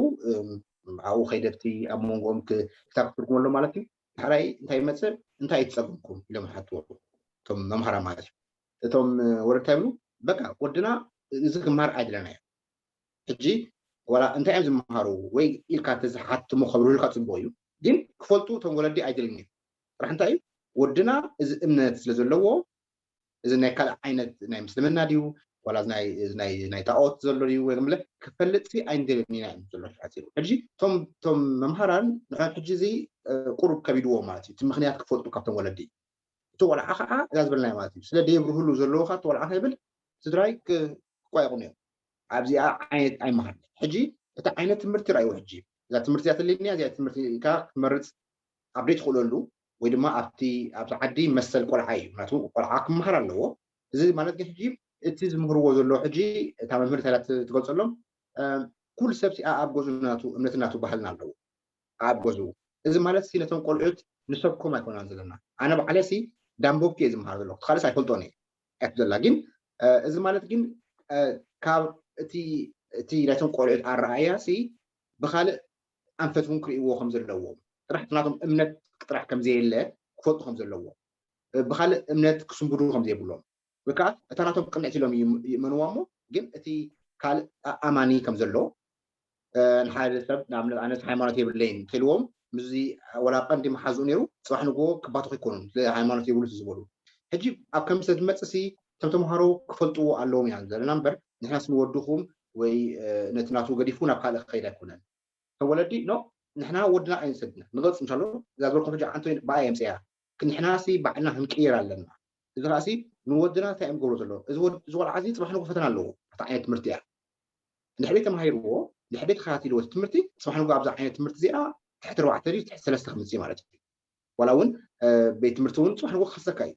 ኣብኡ ከይደብቲ ኣብ መንጎኦም ክታክፍልኩም ኣሎ ማለት እዩ። ዳሕራይ እንታይ ይመፅእ እንታይ እትፀግምኩም ኢሎም ሓትዎ እቶም መምሃራ ማለት እዩ። እቶም ወለድታ ይብሉ በቃ ወድና እዚ ክምሃር ኣይድለና እዮም። ሕጂ ዋላ እንታይ እዮም ዝመሃሩ ወይ ኢልካ ተዝሓትሞ ከብርህልካ ፅቡቅ እዩ። ግን ክፈልጡ እቶም ወለዲ ኣይደልን እዮም። ጥራሕ እንታይ እዩ ወድና እዚ እምነት ስለ ዘለዎ እዚ ናይ ካልእ ዓይነት ናይ ምስልምና ድዩ ዋላ ናይ ጣዖት ዘሎ ድዩ ወይ ምለ ክፈልጥ ሲ ኣይንደልን ኢና እዮም ዘሎ ሓፂሩ። ሕጂ እቶም መምሃራን ንሕና ሕጂ እዚ ቁሩብ ከቢድዎ ማለት እዩ እቲ ምክንያት ክፈልጡ ካብቶም ወለዲ እቲ ቆልዓ ከዓ እዛ ዝበልናዮ ማለት እዩ ስለ ደየብርህሉ ዘለዉ ከዓ እቲ ቆልዓ ከይብል ስድራይ ክቋየቑን እዮም። ኣብዚኣ ዓይነት ኣይመሃርኒ ሕጂ እቲ ዓይነት ትምህርቲ ራእይዎ ሕጂ እዛ ትምህርቲ እያ ተልኒ እዚኣ ትምህርቲ ኢልካ ክትመርፅ ኣብ ደይ ትኽእለሉ ወይ ድማ ኣብቲ ኣብቲ ዓዲ መሰል ቆልዓ እዩ ናቱ ቆልዓ ክመሃር ኣለዎ። እዚ ማለት ግን ሕጂ እቲ ዝምህርዎ ዘሎ ሕጂ እታ መምህር ተላ ትገልፀሎም ኩሉ ሰብ ሲኣ ኣብ ገዙ ናቱ እምነት ናቱ ባህልና ኣለዎ ኣብ ገዙ እዚ ማለት ሲ ነቶም ቆልዑት ንሰብኮም ኣይኮናን ዘለና ኣነ ባዕለ ሲ ዳንቦብኪ እየ ዝመሃር ዘለኩ ካልእ ኣይፈልጦን እየ ያት ዘላ ግን እዚ ማለት ግን ካብ እቲ እቲ ናይቶም ቆልዑት ኣረኣያ ሲ ብካልእ ኣንፈት እውን ክርእይዎ ከም ዘለዎም ጥራሕ ናቶም እምነት ጥራሕ ከም ዘየለ ክፈልጡ ከም ዘለዎም ብካልእ እምነት ክስንብዱ ከም ዘይብሎም ወይ ከዓ እታ ናቶም ቅንዕቲ ኢሎም ይእመንዋ እሞ ግን እቲ ካልእ ኣማኒ ከም ዘሎ ንሓደ ሰብ ንኣብነት ኣነስ ሃይማኖት የብለይን እንተልዎም ምስዚ ወላ ቀንዲ መሓዝኡ ነይሩ ፅባሕ ንግሆ ክባተኹ ይኮኑን ስለ ሃይማኖት የብሉ ዝበሉ ሕጂ ኣብ ከምሰ ዝመፅእ ሲ እቶም ተምሃሮ ክፈልጥዎ ኣለዎም ኢና ዘለና እምበር ንሕናስ ንወድኹም ወይ ነቲ ናቱ ገዲፉ ናብ ካልእ ክኸይድ ኣይኮነን ተወለዲ ኖ ንሕና ወድና ኣይንሰድና ንቐፅ ምሻሎ እዛ ዝበልኩም ሕጂ ዓንቶ ብኣ የምፅያ ንሕና ሲ ባዕልና ክንቅየር ኣለና እዚ ከዓ ሲ ንወድና እንታይ እዮም ገብሮ ዘለዉ እዚ ቆልዓ እዚ ፅባሕ ንጎ ፈተና ኣለዎ ኣብቲ ዓይነት ትምህርቲ እያ ድሕሪ ተማሂርዎ ድሕሪ ተኸታቲልዎ ትምህርቲ ፅባሕ ንጎ ኣብዛ ዓይነት ትምህርቲ እዚኣ ትሕቲ ኣርባዕተ ድዩ ትሕቲ ሰለስተ ክምፅእ ማለት እዩ ዋላ እውን ቤት ትምህርቲ እውን ፅባሕ ንጎ ክኸሰካ እዩ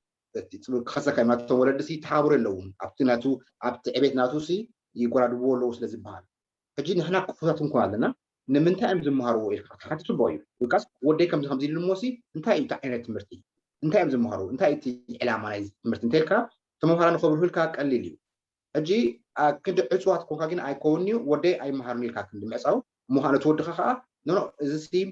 ክኸሰካ እዩ ናቶም ወለዲ ሲ ተሓባብሩ ኣለዎም ኣብቲ ናቱ ኣብቲ ዕቤት ናቱ ሲ ይጎዳድብዎ ኣለዉ ስለ ዝበሃል ሕጂ ንሕና ክፉታት እንኳ ኣለና ንምንታይ እዮም ዝመሃርዎ ኢልካ ክትሓትት ፅቡቅ እዩ ውልቃስ ወደይ ከምዚ ከምዚ ኢሉ እሞሲ እንታይ እዩ እቲ ዓይነት ትምህርቲ እንታይ እዮም ዝመሃርዎ እንታይ እቲ ዕላማ ናይ ትምህርቲ እንተ ኢልካ ተመምሃራን ክብርህልካ ቀሊል እዩ ሕጂ ክንዲ ዕፅዋት ኮንካ ግን ኣይከውን እዩ ወደይ ኣይመሃርን ኢልካ ክንዲ ምዕፃው እሞ ከዓ ነቲ ወድካ ከዓ ኖኖ እዚ ሲ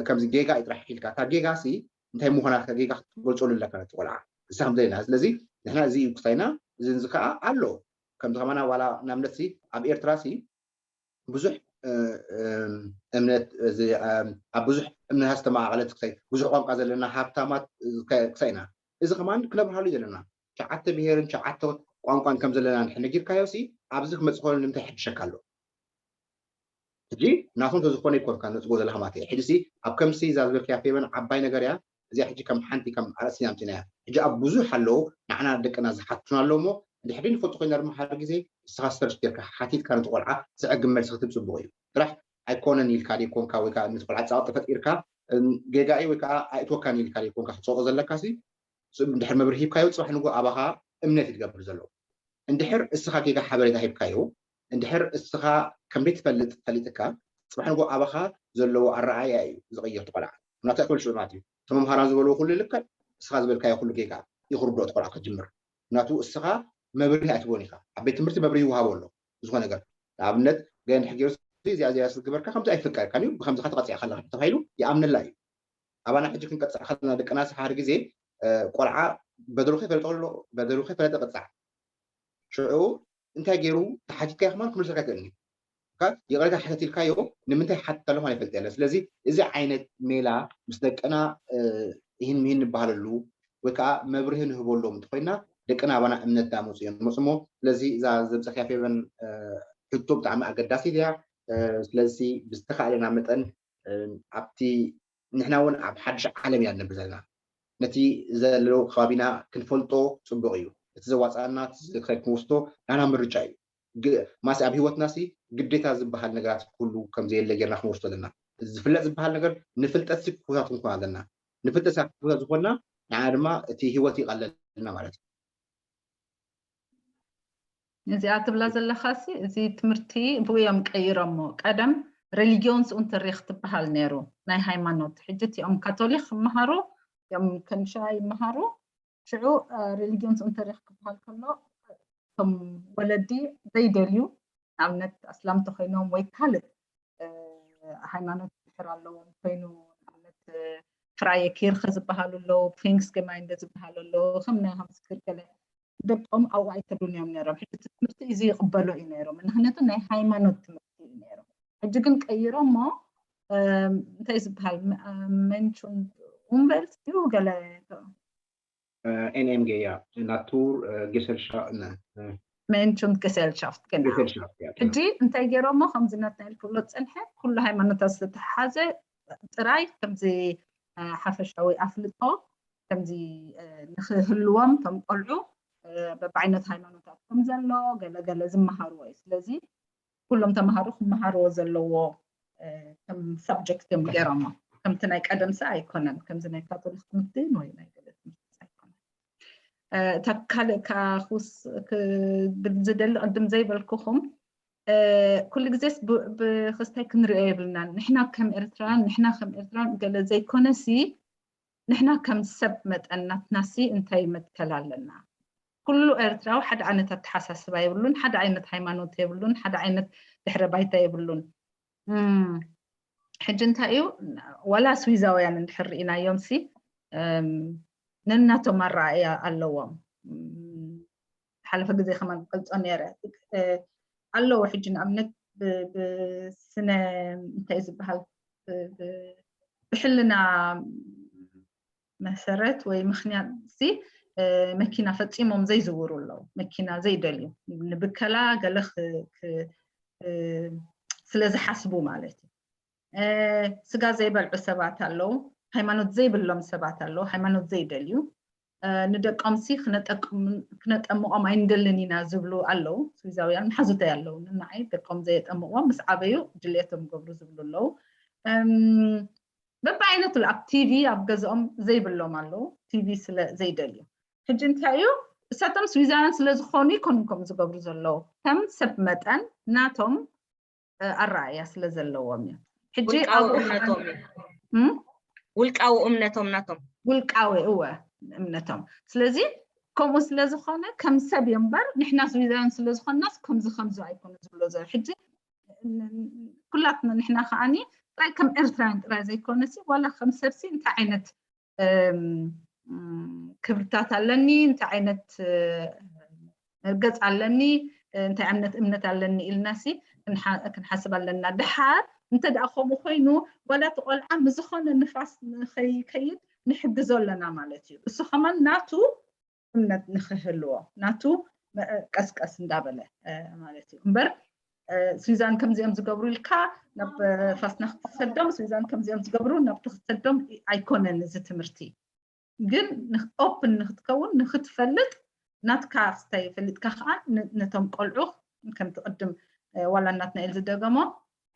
ከምዚ ጌጋ እዩ ጥራሕ ኢልካ እታ ጌጋ ሲ እንታይ ምዃና ጌጋ ክትገልፀሉ ኣለካ ነቲ ቆልዓ እሳ ከም ዘለና ስለዚ ንሕና እዚ እዩ ክሳይና እዚ እዚ ከዓ ኣሎ ከምዚ ከማና ዋላ ናምነት ሲ ኣብ ኤርትራ ሲ ብዙሕ እምነት ኣብ ብዙሕ እምነት ዝተመቃቀለት ክሳይ ብዙሕ ቋንቋ ዘለና ሃብታማት ክሳይና እዚ ከማን ክነብርሃሉ ዘለና ሸዓተ ብሄርን ሸዓተ ቋንቋን ከም ዘለና ንድሕር ነጊርካዮ ሲ ኣብዚ ክመፅእ ከሎ ንምንታይ ይሕድሸካ ኣሎ ሕጂ ናቱ እንተዝኾነ ይኮንካ ነፅጎ ዘለካ ማለት እየ ሕጂ ሲ ኣብ ከምሲ እዛ ዝበልክያ ፌበን ዓባይ ነገር እያ እዚኣ ሕጂ ከም ሓንቲ ከም ኣርእስቲ ኣምፂናያ ሕጂ ኣብ ብዙሕ ኣለዉ ንዓና ደቅና ዝሓቱና ኣለዉ እሞ እንድሕሪ ንፈልጡ ኮይና ድማ ሓደ ግዜ ንስኻ ስተርች ጌርካ ሓቲትካ ነቲ ቆልዓ ዘዕግብ መልሲ ክትህብ ፅቡቕ እዩ ጥራሕ ኣይኮነን ኢልካ ደይኮንካ ወይ ከዓ ነቲ ቆልዓ ፃቕጢ ፈጢርካ ጌጋ እዩ ወይ ከዓ ኣይእትወካን ኢልካ ደይኮንካ ክትፀውቆ ዘለካ ሲ እንድሕር መብርሂ ሂብካዮ ፅባሕ ንጎ ኣባኻ እምነት እዩ ዝገብር ዘሎ እንድሕር እስኻ ጌጋ ሓበሬታ ሂብካዮ እንድሕር እስኻ ከም ዘይትፈልጥ ፈሊጥካ ፅባሕ ንጎ ኣባኻ ዘለዎ ኣረኣእያ እዩ ዝቕይር እቲ ቆልዓ ምናቱ ኣይኮን ሽዑ ማለት እዩ እቲ መምሃራን ዝበልዎ ኩሉ ይልከል እስኻ ዝበልካዮ ኩሉ ጌጋ እዩ ክርድኦ እቲ ቆልዓ ክጅምር ምናቱ እስኻ መብርሂ ኣይትቦን ኢኻ ኣብ ቤት ትምህርቲ መብርሂ ይወሃቦ ኣሎ ዝኾነ ነገር ንኣብነት ገለ እንድሕር ገይሩ እዚኣ እዚኣ ስግበርካ ከምዚ ኣይፍቀድካን እዩ ብከምዚ ተቐፂዕካ ኣለካ ተባሂሉ ይኣምነላ እዩ ኣባና ሕጂ ክንቀፅዕ ከለና ደቅና ሓደ ግዜ ቆልዓ በደሉ ከይፈለጠ ኣሎ በደሉ ከይፈለጠ ቅፃዕ ሽዑ እንታይ ገይሩ ተሓቲትካዮ ከማን ክምልሰልካ ይክእል እዩ ይቅሬታ ሓተት ኢልካዮ ንምንታይ ሓትት ኣለኹ ኣይፈልጥ የለ ስለዚ እዚ ዓይነት ሜላ ምስ ደቅና ይህን ምሂን ንበሃለሉ ወይ ከዓ መብርሂ ንህበሎም እንተኮይና ደቅና ኣባና እምነት ዳመፁ እዮም መፅሞ ስለዚ እዛ ዘምፀክያ ፌበን ሕቶ ብጣዕሚ ኣገዳሲት እያ ስለዚ ብዝተካእለና መጠን ኣብቲ ንሕና እውን ኣብ ሓድሽ ዓለም ኢና ንነብር ዘለና ነቲ ዘለዎ ከባቢና ክንፈልጦ ፅቡቅ እዩ እቲ ዘዋፃና እቲ ዝክረ ክንወስዶ ናና ምርጫ እዩ ማሲ ኣብ ሂወትና ሲ ግዴታ ዝበሃል ነገራት ኩሉ ከምዘየለ ጌርና ክንወስዶ ኣለና ዝፍለጥ ዝበሃል ነገር ንፍልጠት ሲ ክፉታት ክንኮን ኣለና ንፍልጠት ሳ ክፉታት ዝኾንና ንዓና ድማ እቲ ሂወት ይቀለልና ማለት እዩ እዚኣ ትብላ ዘለኻሲ እዚ ትምህርቲ ብኡ እዮም ቀይሮሞ ቀደም ሬሊጊዮን ስኡንተሪክ ትበሃል ነይሩ ናይ ሃይማኖት ሕጂ እቲኦም ካቶሊክ ይመሃሩ እዮም ከንሻ ይመሃሩ ሽዑ ሬሊጊዮን ስኡንተሪክ ክበሃል ከሎ እቶም ወለዲ ዘይደልዩ ንኣብነት ኣስላም ተኮይኖም ወይ ካልእ ሃይማኖት ድሕር ኣለዎም ኮይኑ ንኣብነት ፍራየ ኪርኸ ዝበሃሉ ኣለዉ ፊንግስ ገማይንደ ዝበሃሉ ኣለዉ ከም ናይ ሃምስክር ገለ ደቆም ኣብኡ ኣይተዱን እዮም ነይሮም ሕጂ ትምህርቲ እዚ ይቕበሎ እዩ ነይሮም ምክንያቱ ናይ ሃይማኖት ትምህርቲ እዩ ነይሮም ሕጂ ግን ቀይሮ እሞ እንታይ ዝበሃል መንቹን ኡምበልት እዩ ገለ ኤንኤምጌ እያ ናቱር ጌሰልሻ Menschen Gesellschaft genau ሕጂ እንታይ ገይሮሞ ከምዚ ናትና ኢልክብሎ ዝፀንሐ ኩሉ ሃይማኖታት ዝተተሓሓዘ ጥራይ ከምዚ ሓፈሻዊ ኣፍልጦ ከምዚ ንክህልዎም ቶም ቆልዑ በብዓይነት ሃይማኖታት ከም ዘሎ ገለገለ ዝመሃርዎ እዩ ስለዚ ኩሎም ተምሃሮ ክመሃርዎ ዘለዎ ከም ሳብጀክት እዮም ገይሮሞ ከምቲ ናይ ቀደም ሰ ኣይኮነን ከምዚ ናይ ካቶሊክ ትምህርቲ ወይ ናይ ገለ ትምህርቲ ኣይኮነን እታ ካልእ ከዓ ክውስ ክብል ዝደሊ ቅድም ዘይበልኩኹም ኩሉ ግዜስ ብክስታይ ክንሪኦ የብልናን ንሕና ከም ኤርትራን ንሕና ከም ኤርትራን ገለ ዘይኮነሲ ንሕና ከም ሰብ መጠን ናትናሲ እንታይ መትከል ኣለና ኩሉ ኤርትራዊ ሓደ ዓይነት ኣተሓሳስባ የብሉን ሓደ ዓይነት ሃይማኖት የብሉን ሓደ ዓይነት ድሕረ ባይታ የብሉን ሕጂ እንታይ እዩ ዋላ ስዊዛውያን እንድሕር ርኢናዮም ሲ ነናቶም ኣረኣእያ ኣለዎም ሓለፈ ግዜ ከማን ክገልጾ ነይረ ኣለዎ። ሕጂ ንኣብነት ብስነ እንታይ ዝበሃል ብሕልና መሰረት ወይ ምክንያት ሲ መኪና ፈፂሞም ዘይዝውሩ ኣለዉ። መኪና ዘይደልዩ ንብከላ ገለ ስለ ዝሓስቡ ማለት እዩ። ስጋ ዘይበልዑ ሰባት ኣለዉ። ሃይማኖት ዘይብሎም ሰባት ኣለዉ። ሃይማኖት ዘይደልዩ ንደቆም ሲ ክነጠምቆም ኣይንደልን ኢና ዝብሉ ኣለዉ። ስዊዛውያን መሓዙተይ ኣለዉ። ንዓይ ደቆም ዘየጠምቅዎም ምስ ዓበዩ ድልየቶም ገብሩ ዝብሉ ኣለዉ። በብዓይነቱ ኣብ ቲቪ ኣብ ገዝኦም ዘይብሎም ኣለዉ። ቲቪ ስለ ዘይደልዩ ሕጂ እንታይ እዩ እሳቶም ስዊዛውያን ስለ ዝኾኑ ይኮኑ ከም ዝገብሩ ዘለዉ። ከም ሰብ መጠን ናቶም ኣረኣእያ ስለ ዘለዎም እዮም። ሕጂ ውልቃዊ እምነቶም እዩ። ውልቃዊ እምነቶም ናቶም ውልቃዊ እወ እምነቶም። ስለዚ ከምኡ ስለ ዝኾነ ከም ሰብ እዮም እምበር ንሕና ስዊዛውያን ስለ ዝኾንናስ ከምዚ ከምዚ ኣይኮነ ዝብሎ ዘሎ። ሕጂ ኩላትና ንሕና ከዓኒ ጥራይ ከም ኤርትራውያን ጥራይ ዘይኮነሲ ዋላ ከም ሰብሲ እንታይ ዓይነት ክብርታት ኣለኒ፣ እንታይ ዓይነት መርገፅ ኣለኒ፣ እንታይ ዓይነት እምነት ኣለኒ ኢልናሲ ክንሓስብ ኣለና። ድሓር እንተ ደኣ ከምኡ ኮይኑ ዋላ እቲ ቆልዓ ምዝኾነ ንፋስ ንኸይከይድ ንሕግዞ ኣለና ማለት እዩ። እሱ ከማን ናቱ እምነት ንክህልዎ ናቱ ቀስቀስ እንዳበለ ማለት እዩ እምበር ስዊዛን ከምዚኦም ዝገብሩ ኢልካ ናብ ፋስና ክትሰዶም ስዊዛን ከምዚኦም ዝገብሩ ናብ ትክሰዶም ኣይኮነን። እዚ ትምህርቲ ግን ኦፕን ንክትከውን ንክትፈልጥ ናትካ ክስታይ ፈሊጥካ ከዓ ነቶም ቆልዑ ከምቲ ቅድም ዋላ እናትና ኢል ዝደገሞ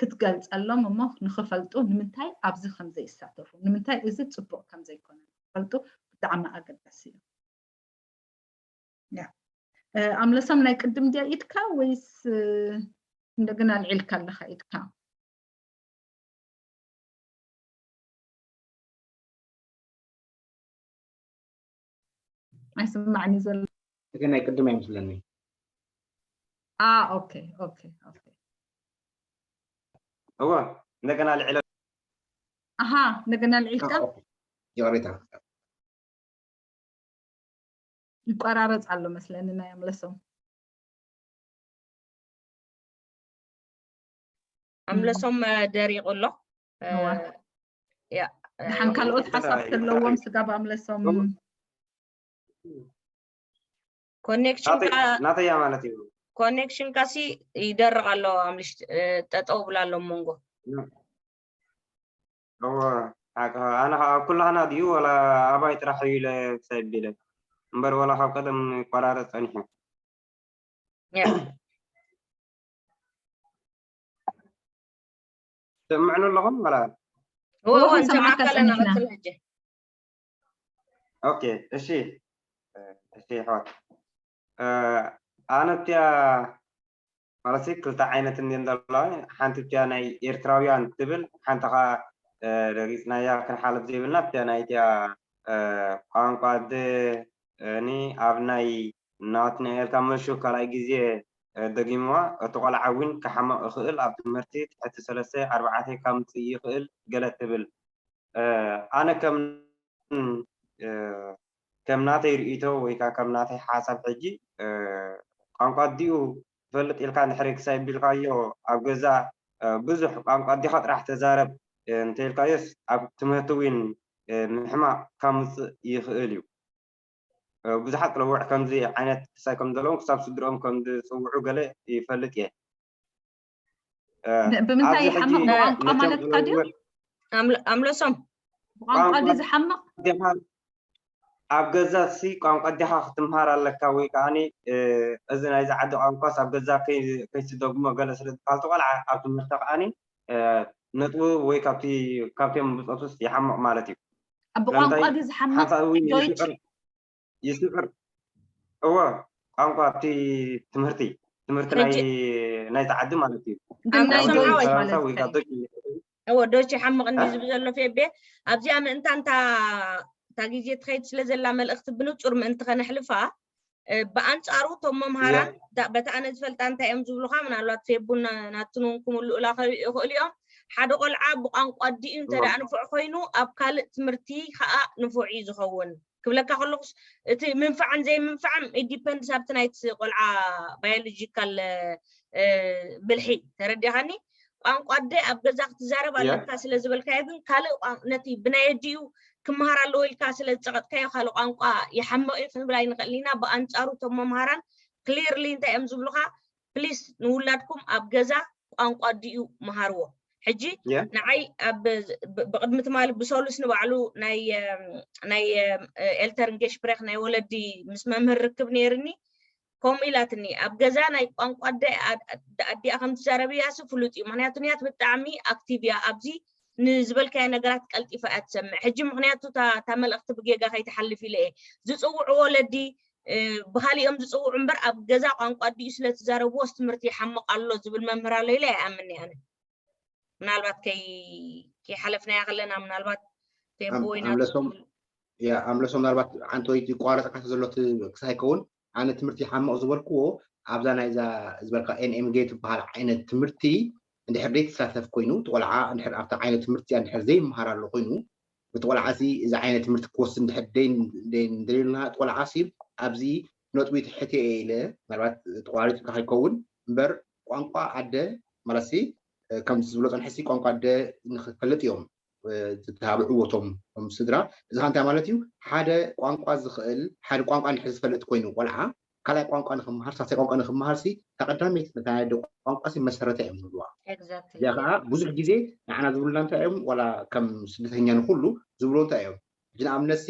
ክትገልፀሎም እሞ ንክፈልጡ ንምንታይ ኣብዚ ከምዘይሳተፉ ንምንታይ እዚ ፅቡቅ ከምዘይኮነ ንክፈልጡ ብጣዕሚ ኣገዳሲ እዩ። ኣምለሶም ናይ ቅድም ድያ ኢድካ ወይስ እንደገና ኣልዒልካ ኣለኻ ኢድካ? ኣይስማዕን እዩ ዘሎ። እቲ ናይ ቅድም ኣይመስለኒ። አ ኦኬ ኦኬ ኦኬ። እወ እንደገና ልዕለ ኣሃ እንደገና ልዒልካ ይቕሬታ ይቆራረፅ ኣሎ መስለኒ ናይ ኣምለሶም ኣምለሶም ደሪቑ ኣሎ። ደሓን ካልኦት ሓሳብ ከለዎም ስጋብ ኣምለሶም ኮኔክሽን ናተያ ማለት እዩ። ኮኔክሽን ካሲ ይደርቕ ኣሎ። ኣምልሽ ጠጠው ብላ ኣሎ መንጎ እወ ኣነ ከዓ ኩላህና ድዩ ወላ ኣባይ ጥራሕ እዩ ኢለ ሰቢለ እምበር ወላ ካብ ቀደም ይቆራረፅ ፀኒሑ። ሰምዕኑ ኣለኹም ወላ እወ ንሰማዕካ ኣለና። ቀፅል ሕጂ። ኦኬ እሺ እሺ ኣሕዋት ኣነ እቲያ ማለት ክልተ ዓይነት እንድን ዘለዋ ሓንቲ እቲያ ናይ ኤርትራውያን ትብል ሓንቲ ከዓ ረጊፅናያ ክንሓልፍ ዘይብልና እቲያ ናይ እቲያ ቋንቋ ኒ ኣብ ናይ ናትናኤል ካብ መሹ ካልኣይ ግዜ ደጊምዋ እቲ ቆልዓ እውን ክሓመቕ ይኽእል ኣብ ትምህርቲ ትሕቲ ሰለስተ ኣርባዕተ ካብ ምፅእ ይኽእል ገለ ትብል ኣነ ከም ከም ናተይ ርእይቶ ወይ ከዓ ከም ናተይ ሓሳብ ሕጂ ቋንቋ ኣዲኡ ትፈልጥ ኢልካ እንድሕር ክሳይ ቢልካዮ ኣብ ገዛ ብዙሕ ቋንቋ ኣዲኻ ጥራሕ ተዛረብ እንተኢልካዮስ ኣብ ትምህርቲ እውን ምሕማቕ ካብ ምፅእ ይኽእል እዩ። ብዙሓት ቅልውዕ ከምዚ ዓይነት ክሳይ ከም ዘለዎም ክሳብ ስድርኦም ከም ዝፅውዑ ገለ ይፈልጥ እየ። ብምንታይ ይሓምቕ ብቋንቋ ማለትካ ድዩ? ኣምለሶም ብቋንቋ ድዩ ዝሓምቕ? ኣብ ገዛ ሲ ቋንቋ ኣዴኻ ክትምሃር ኣለካ ወይ ከዓ እዚ ናይዚ ዓዲ ቋንቋስ ኣብ ገዛ ከይትደግሞ ገለ ስለ ዝበሃል ቆልዓ ኣብ ትምህርቲ ከዓ ነጥቡ ወይ ካብቲ ካብቶም ብፆቱስ ይሓምቕ ማለት እዩ። ብቋንቋ ድዩ ዝሓምቕ? ዶይች ይስዕር እወ ቋንቋ እቲ ትምህርቲ ትምህርቲ ናይ ናይቲ ዓዲ ማለት እዩ። ግን ናይ ዶይች ማለት እወ ዶች ሓምቕ እንዲ ዝብ ዘሎ ፌቤ ኣብዚኣ ምእንታ እንታ እታ ግዜ ትኸይድ ስለ ዘላ መልእኽቲ ብንጹር ምእንቲ ከነሕልፋ ብኣንጻሩ እቶም መምሃራን በቲ ኣነ ዝፈልጣ እንታይ እዮም ዝብሉኻ ምናልባት ፌቡን ናትንውን ክምልኡላ ይኽእሉ እዮም ሓደ ቆልዓ ብቋንቋ ኣዲኡ እንተ ደኣ ንፉዕ ኮይኑ ኣብ ካልእ ትምህርቲ ከዓ ንፉዕ እዩ ዝኸውን ክብለካ ከለኹስ፣ እቲ ምንፋዕን ዘይምንፋዕም it depends ኣብቲ ናይቲ ቆልዓ biological ብልሒ። ተረዲኻኒ? ቋንቋ ኣደ ኣብ ገዛ ክትዛረብ ኣለካ ስለ ዝበልካዮ፣ ግን ካልእ ነቲ ብናይ ኣዲኡ ክመሃር ኣለዎ ኢልካ ስለ ዝፀቐጥካዮ ካልእ ቋንቋ ይሓምቕ እዩ ክንብል ኣይንኽእልን ኢና። ብኣንፃሩ እቶም መምሃራን clearly እንታይ እዮም ዝብሉኻ? ፕሊስ ንውላድኩም ኣብ ገዛ ቋንቋ ኣዲኡ መሃርዎ። ሕጂ ንዓይ ኣብ ብቅድሚ ትማሊ ብሰሉስ ንባዕሉ ናይ ናይ ኤልተር ንጌሽፕሬክ ናይ ወለዲ ምስ መምህር ርክብ ነይርኒ። ከምኡ ኢላትኒ፣ ኣብ ገዛ ናይ ቋንቋ ኣዲኣ ከም ትዛረብ እያሲ ፍሉጥ እዩ። ምክንያቱ ንያት ብጣዕሚ ኣክቲቭ እያ ኣብዚ። ንዝበልካዮ ነገራት ቀልጢፋ እያ ትሰምዕ። ሕጂ ምክንያቱ እታ መልእክቲ ብጌጋ ከይትሓልፍ ኢለ እየ። ዝፅውዑ ወለዲ ብካሊኦም ዝፅውዑ እምበር ኣብ ገዛ ቋንቋ ኣዲኡ ስለ ትዛረብዎስ ትምህርቲ ይሓምቕ ኣሎ ዝብል መምህር ኣሎ ኢለ ኣይኣምን ኣነ። ምናልባት ከይሓለፍናያ ከለና ምናልባት ቴምፖ ወይና ኣምለሶም ኣምለሶም ምናልባት ዓንተወይ ይቋረፀካ ዘሎ ክሳይከውን ኣነ ትምህርቲ ይሓምቕ ዝበልክዎ ኣብዛ ናይዛ ዝበልካ ኤንኤምጌ ትበሃል ዓይነት ትምህርቲ እንድሕር ደይ ትሳተፍ ኮይኑ እቲ ቆልዓ እንድሕር ኣብታ ዓይነት ትምህርቲ እንድሕር ዘይመሃር ኣሎ ኮይኑ እቲ ቆልዓ ሲ እዚ ዓይነት ትምህርቲ ክወስድ እንድሕር ደይ እንደሌልና እቲ ቆልዓ ሲ ኣብዚ ነጥቡ ትሕት እየ ኢለ ምናልባት ተቋሪፅካ ከይከውን እምበር ቋንቋ ኣደ ማለት ሲ ከምቲ ዝብሎ ፀንሐ ሲ ቋንቋ ኣደ ንክፈልጥ እዮም ዝተባብዕዎ እቶም ስድራ። እዚ ከ እንታይ ማለት እዩ? ሓደ ቋንቋ ዝኽእል ሓደ ቋንቋ እንድሕር ዝፈልጥ ኮይኑ ቆልዓ ካልኣይ ቋንቋ ንክመሃር ሳልሳይ ቋንቋ ንክመሃር ሲ ተቐዳመይቲ ነታ ናይ ኣደ ቋንቋ ሲ መሰረታ እዮም ዝብልዋ። እዚኣ ከዓ ብዙሕ ግዜ ንዓና ዝብሉና እንታይ እዮም ዋላ ከም ስደተኛ ንኩሉ ዝብሎ እንታይ እዮም? ሕጂ ንኣብነት ሲ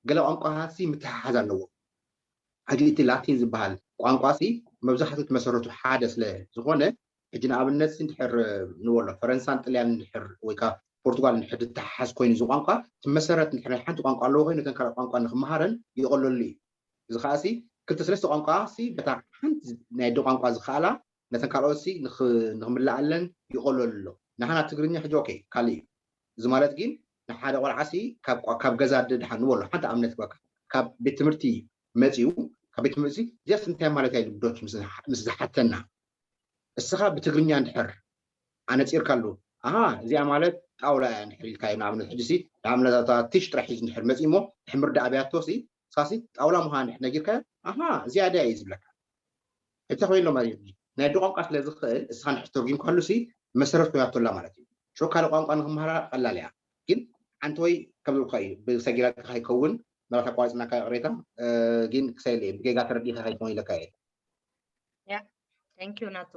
ገለ ቋንቋታት ሲ ምትሕሓዝ ኣለዎ። ሕጂ እቲ ላቲን ዝበሃል ቋንቋ ሲ መብዛሕትኡ እቲ መሰረቱ ሓደ ስለ ዝኾነ ሕጂ ንኣብነት እንድሕር ንበሎ ፈረንሳን ጥልያን እንድሕር ወይ ከዓ ፖርቱጋል እንድሕር ዝተሓሓዝ ኮይኑ እዚ ቋንቋ እቲ መሰረት እንድሕር ናይ ሓንቲ ቋንቋ ኣለዎ ኮይኑ ነተን ካልእ ቋንቋ ንክመሃረን ይቐለሉ እዩ። እዚ ከዓ ሲ ክልተ ሰለስተ ቋንቋ ሲ በታ ሓንቲ ናይ ኣደ ቋንቋ ዝከኣላ ነተን ካልኦት ሲ ንክምልኣለን ይቐለሉ ኣሎ። ንሓና ትግርኛ ሕጂ ኦኬ ካልእ እዩ። እዚ ማለት ግን ንሓደ ቆልዓ ሲ ካብ ገዛ ኣደ ድሓን ንበሎ ሓንቲ ኣብነት ግበካ ካብ ቤት ትምህርቲ መፂኡ ካብ ቤት ትምህርቲ እዚኣስ እንታይ ማለት እያ ኢሉ ዶች ምስ ዝሓተና እስኻ ብትግርኛ እንድሕር ኣነፂርካሉ ኣሃ እዚኣ ማለት ጣውላ እያ እንድሕር ኢልካዮ ንኣብነት ሕጂ ሲ ንኣብነት እታ ቲሽ ጥራሕ ሒዙ እንድሕር መፂኡ እሞ ሕምር ዳኣብያቶ ሲ ንስኻ ሲ ጣውላ ምዃና እንድሕር ነጊርካዮ ኣሃ እዚኣ ድያ እዩ ዝብለካ ሕጂ ኮይሎ ማለት እዩ ናይ ኣደ ቋንቋ ስለ ዝኽእል እስኻ እንድሕር ተርጉምካሉ ሲ መሰረት ኮይናቶ ኣላ ማለት እዩ ሽዑ ካልእ ቋንቋ ንክመሃራ ቀላል እያ ግን ሓንቲ ወይ ከም ዝብልካ እዩ ብሰጊራካ ከይከውን ምናልባት ኣቋሪፅናካ ይቕሬታ ግን ክሳይ ብጌጋ ተረዲእካ ከይከውን ኢለካ እየ Thank you ናቱ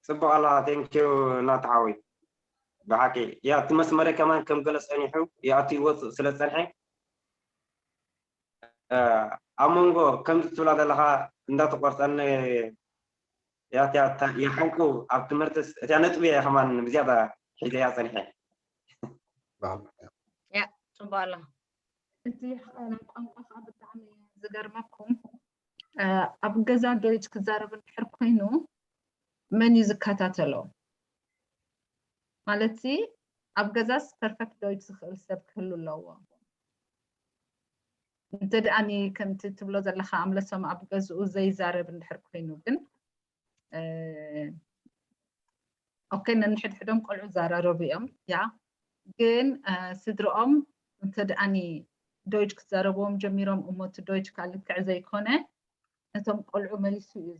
ጽቡቅ ኣላ thank you ናቱ ሓወይ ብሓቂ ያ እቲ መስመረ ከማን ከም ገለ ጸኒሑ ይኣቱ ይወፅእ ስለ ጸንሐ ኣብ መንጎ ከምዚ ትብላ ዘለካ እንዳተቆርፀኒ ያትያታ ይሓንቁ ኣብ ትምህርትስ እቲያ ነጥቢ እያ ከማን ብዝያዳ ሒዘያ ፀኒሐ ጽቡቅ ኣላ እቲ ናይ ቋንቋ ከዓ ብጣዕሚ ዝገርመኩም ኣብ ገዛ ዶይች ክዛረብ እንድሕር ኮይኑ መን እዩ ዝከታተሎ ማለት ኣብ ገዛስ perfect ዶይች ዝኽእል ሰብ ክህሉ ኣለዎ እንተ ደኣኒ ከምቲ ትብሎ ዘለካ ኣምለሶም ኣብ ገዝኡ ዘይዛረብ እንድሕር ኮይኑ ግን ኦኬ ነንሕድሕዶም ቆልዑ ይዛራረቡ እዮም ያ ግን ስድርኦም እንተ ደኣኒ ዶይች ክዛረብዎም ጀሚሮም እሞ እቲ ዶይች ከዓ ልክዕ ዘይኮነ ነቶም ቆልዑ መሊሱ እዩ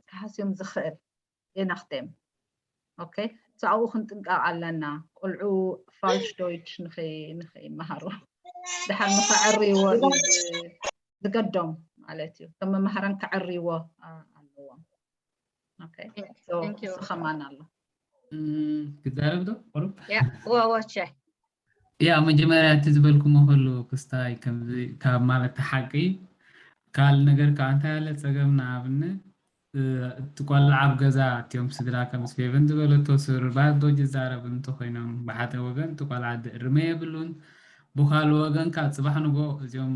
ክሃስዮም ዝኽእል የናክቴም ኦኬ ኣብኡ ክንጥንቀቕ ኣለና ቆልዑ ፋልሽ ዶይች ንኸይመሃሩ ድሓር ንኸዕርይዎ ዝገዶም ማለት እዩ ከም መምሃራን ከዕርይዎ ኣለዎም ከማን ኣሎ ክዛረብ ዶ ቁሩብ ወወቸ ያ መጀመርያ እቲ ዝበልኩሞ ከሉ ክስታይ ካብ ማለት ተሓቂ ካል ነገር ከዓ እንታይ ኣለ ፀገም ንኣብነት እቲ ቆልዓ ኣብ ገዛ እትዮም ስድራ ከም ስፌቨን ዝበለቶ ስርባት ዶ ይዛረብ እንተኮይኖም ብሓደ ወገን እቲ ቆልዓ ድእርመ የብሉን ብካል ወገን ከዓ ፅባሕ ንጎ እዚኦም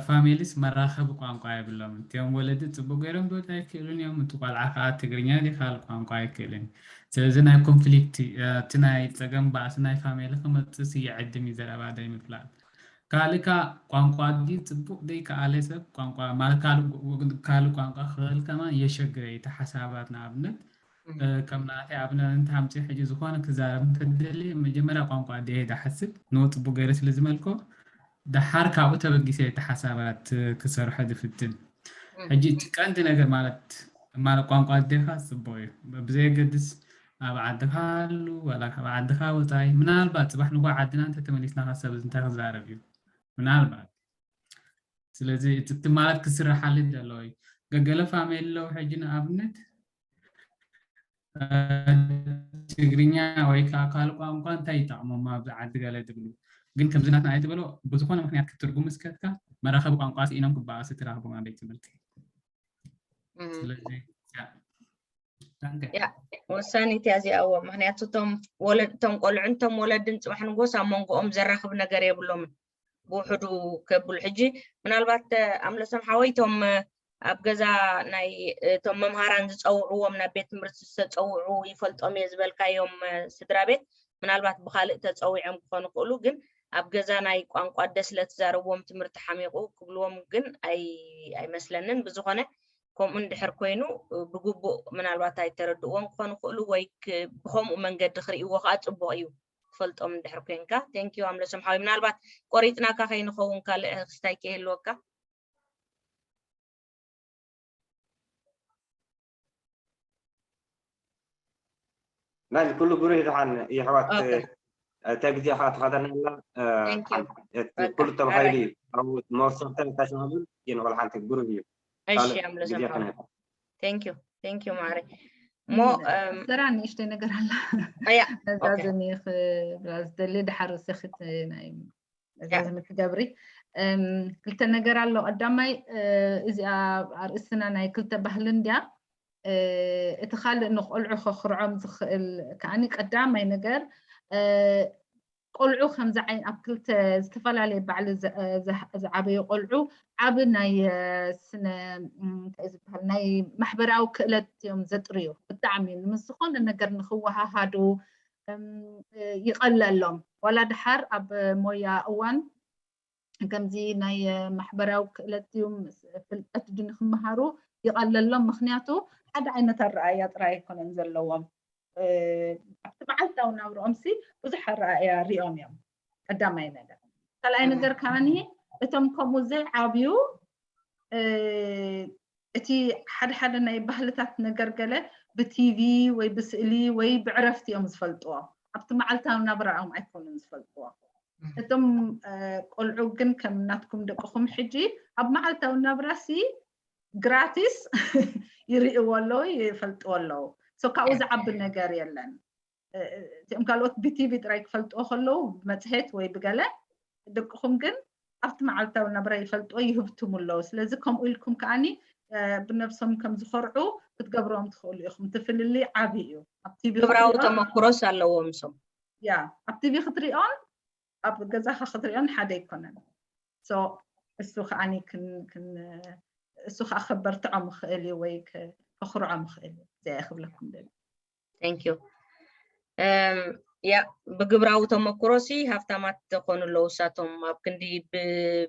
ፋሚሊስ መራኸቢ ቋንቋ የብሎም እቲኦም ወለዲ ፅቡቅ ገይሮም ዶት ኣይክእሉን እዮም እቲ ቆልዓ ከዓ ትግርኛ ዲካል ቋንቋ ኣይክእልን ስለዚ ናይ ኮንፍሊክት እቲ ናይ ፀገም ባእሲ ናይ ፋሚሊ ክመፅስ ይዕድም እዩ ዘረባ ደይ ምፍላጥ ካልካ ቋንቋ ዲ ፅቡቅ ደይ ከኣለ ሰብ ቋንቋ ማለት ካልእ ቋንቋ ክኽእል ከማ የሸግረ እቲ ሓሳባት ንኣብነት ከም ናተይ ኣብነት እንተሃምፂ ሕጂ ዝኾነ ክዛረብ እንተደሊ መጀመርያ ቋንቋ ደየ ዳሓስብ ንወፅቡ ገይረ ስለ ዝመልኮ ደሓር ካብኡ ተበጊሰ እቲ ሓሳባት ክሰርሖ ዝፍትን። ሕጂ እቲ ቀንዲ ነገር ማለት ማለት ቋንቋ ኣዴኻ ጽቡቕ እዩ። ብዘየገድስ ኣብ ዓድኻ ኣሉ ዋላ ካብ ዓድኻ ወጻኢ፣ ምናልባት ጽባሕ ንጎ ዓድና እንተ ተመሊስና ካብ ሰብ እንታይ ክዛረብ እዩ? ምናልባት። ስለዚ እቲ ማለት ክስራሓሉ ዘለዎ እዩ። ገገለ ፋሚሊ ኣለዉ ሕጂ ንኣብነት ትግርኛ ወይ ከዓ ካልእ ቋንቋ እንታይ ይጠቕሞም ኣብዚ ዓዲ ገለ ዝብሉ ግን ከምዚ ናትና ኣይትበሎ። ብዝኾነ ምክንያት ክትርጉም እስከትካ መራኸቢ ቋንቋ ስኢኖም ክበኣሱ ትራኽቦም ኣብ ቤት ትምህርቲ። ስለዚ ወሳኒት እያ እዚኣ። እዎ፣ ምክንያቱ እቶም ቆልዑን እቶም ወለድን ፅባሕ ንጎስ ኣብ መንጎኦም ዘራኽብ ነገር የብሎምን። ብውሕዱ ከብሉ ሕጂ ምናልባት ኣምለሶም ሓወይ እቶም ኣብ ገዛ ናይ እቶም መምሃራን ዝፀውዕዎም ናብ ቤት ትምህርቲ ዝተፀውዑ ይፈልጦም እየ ዝበልካዮም ስድራ ቤት ምናልባት ብካልእ ተፀዊዖም ክኾኑ ክእሉ ግን ኣብ ገዛ ናይ ቋንቋ ደስ ለትዛረብዎም ትምህርቲ ሓሚቑ ክብልዎም ግን ኣይመስለንን። ብዝኾነ ከምኡ እንድሕር ኮይኑ ብግቡእ ምናልባት ኣይተረድእዎን ክኾኑ ክእሉ ወይ ብኸምኡ መንገዲ ክርእይዎ ከዓ ፅቡቕ እዩ። ክፈልጦም እንድሕር ኮንካ። Thank you ኣምለሶም ሓወይ። ምናልባት ቆሪፅናካ ከይንኸውን ካልእ ክስታይ ከይህልወካ። ናይ ኩሉ ብሩህ ይድሓን የሕዋት። እተ ግዜ ከዓ ተኸተልና ኩሉ ተባሂሉ እዩ። ኣብ መወሰንተ ታሽማብል ግን ወላ ሓንቲ ብሩህ እዩ። እሺ ኣምለሶም ሓወይ። Thank you thank you ማሪ። እሞ ስራ ንእሽተይ ነገር ኣላ ነዛ ዘኒ ክብላ ዝደሊ ድሓር ስክት ናይ እዛ ዝምትገብሪ ክልተ ነገር ኣሎ። ቀዳማይ እዚኣ ኣርእስትና ናይ ክልተ ባህሊ እንድያ። እቲ ካልእ ንቆልዑ ከኽርዖም ዝኽእል ከዓኒ ቀዳማይ ነገር ቆልዑ ከምዚ ዓይን ኣብ ክልተ ዝተፈላለየ ባዕሊ ዝዓበዩ ቆልዑ ዓብ ናይ ስነ እንታይ ዝበሃል ናይ ማሕበራዊ ክእለት እዮም ዘጥርዩ። ብጣዕሚ ምስ ዝኾነ ነገር ንክወሃሃዱ ይቐለሎም። ዋላ ድሓር ኣብ ሞያ እዋን ከምዚ ናይ ማሕበራዊ ክእለት ድዩ ፍልጠት ድዩ ንክመሃሩ ይቐለሎም። ምክንያቱ ሓደ ዓይነት ኣረኣያ ጥራይ ኣይኮነን ዘለዎም። ኣብቲ መዓልታዊ ናብርኦም ሲ ብዙሕ ኣረኣያ ሪኦም እዮም። ቀዳማይ ነገር። ካልኣይ ነገር ከዓኒ እቶም ከምኡ ዘይዓብዩ እቲ ሓደ ሓደ ናይ ባህልታት ነገር ገለ ብቲቪ ወይ ብስእሊ ወይ ብዕረፍቲ እዮም ዝፈልጥዎ። ኣብቲ መዓልታዊ ናብራኦም ኣይኮኑን ዝፈልጥዎ። እቶም ቆልዑ ግን ከም ናትኩም ደቅኹም ሕጂ ኣብ መዓልታዊ ናብራሲ ግራቲስ ይርእዎ ኣለዉ ይፈልጥዎ ኣለዉ። ካብኡ ዝዓቢ ነገር የለን። እቲኦም ካልኦት ብቲቪ ጥራይ ክፈልጥዎ ከለዉ ብመፅሄት ወይ ብገለ ደቅኹም ግን ኣብቲ መዓልታዊ ናብራ ይፈልጥዎ ይህብትሙ ኣለዉ። ስለዚ ከምኡ ኢልኩም ከዓኒ ብነብሶም ከም ዝኮርዑ ክትገብርዎም ትኽእሉ ኢኹም። እቲ ፍልልይ ዓብዪ እዩ። ኣብ ቲቪ ግብራዊ ተመክሮስ ኣለዎም እሶም። ያ ኣብ ቲቪ ክትሪኦን ኣብ ገዛኻ ክትሪኦን ሓደ ኣይኮነን። እሱ ከዓኒ እሱ ከዓ ከበርትዖ ምኽእል እዩ ወይ ከኽርዖ ምኽእል እዩ። እዚኣ ክብለኩም ደሊ። Thank you ያ ብግብራዊ ተመክሮ ሲ ሃፍታማት ዝኾኑ ኣለዉ። እሳቶም ኣብ ክንዲ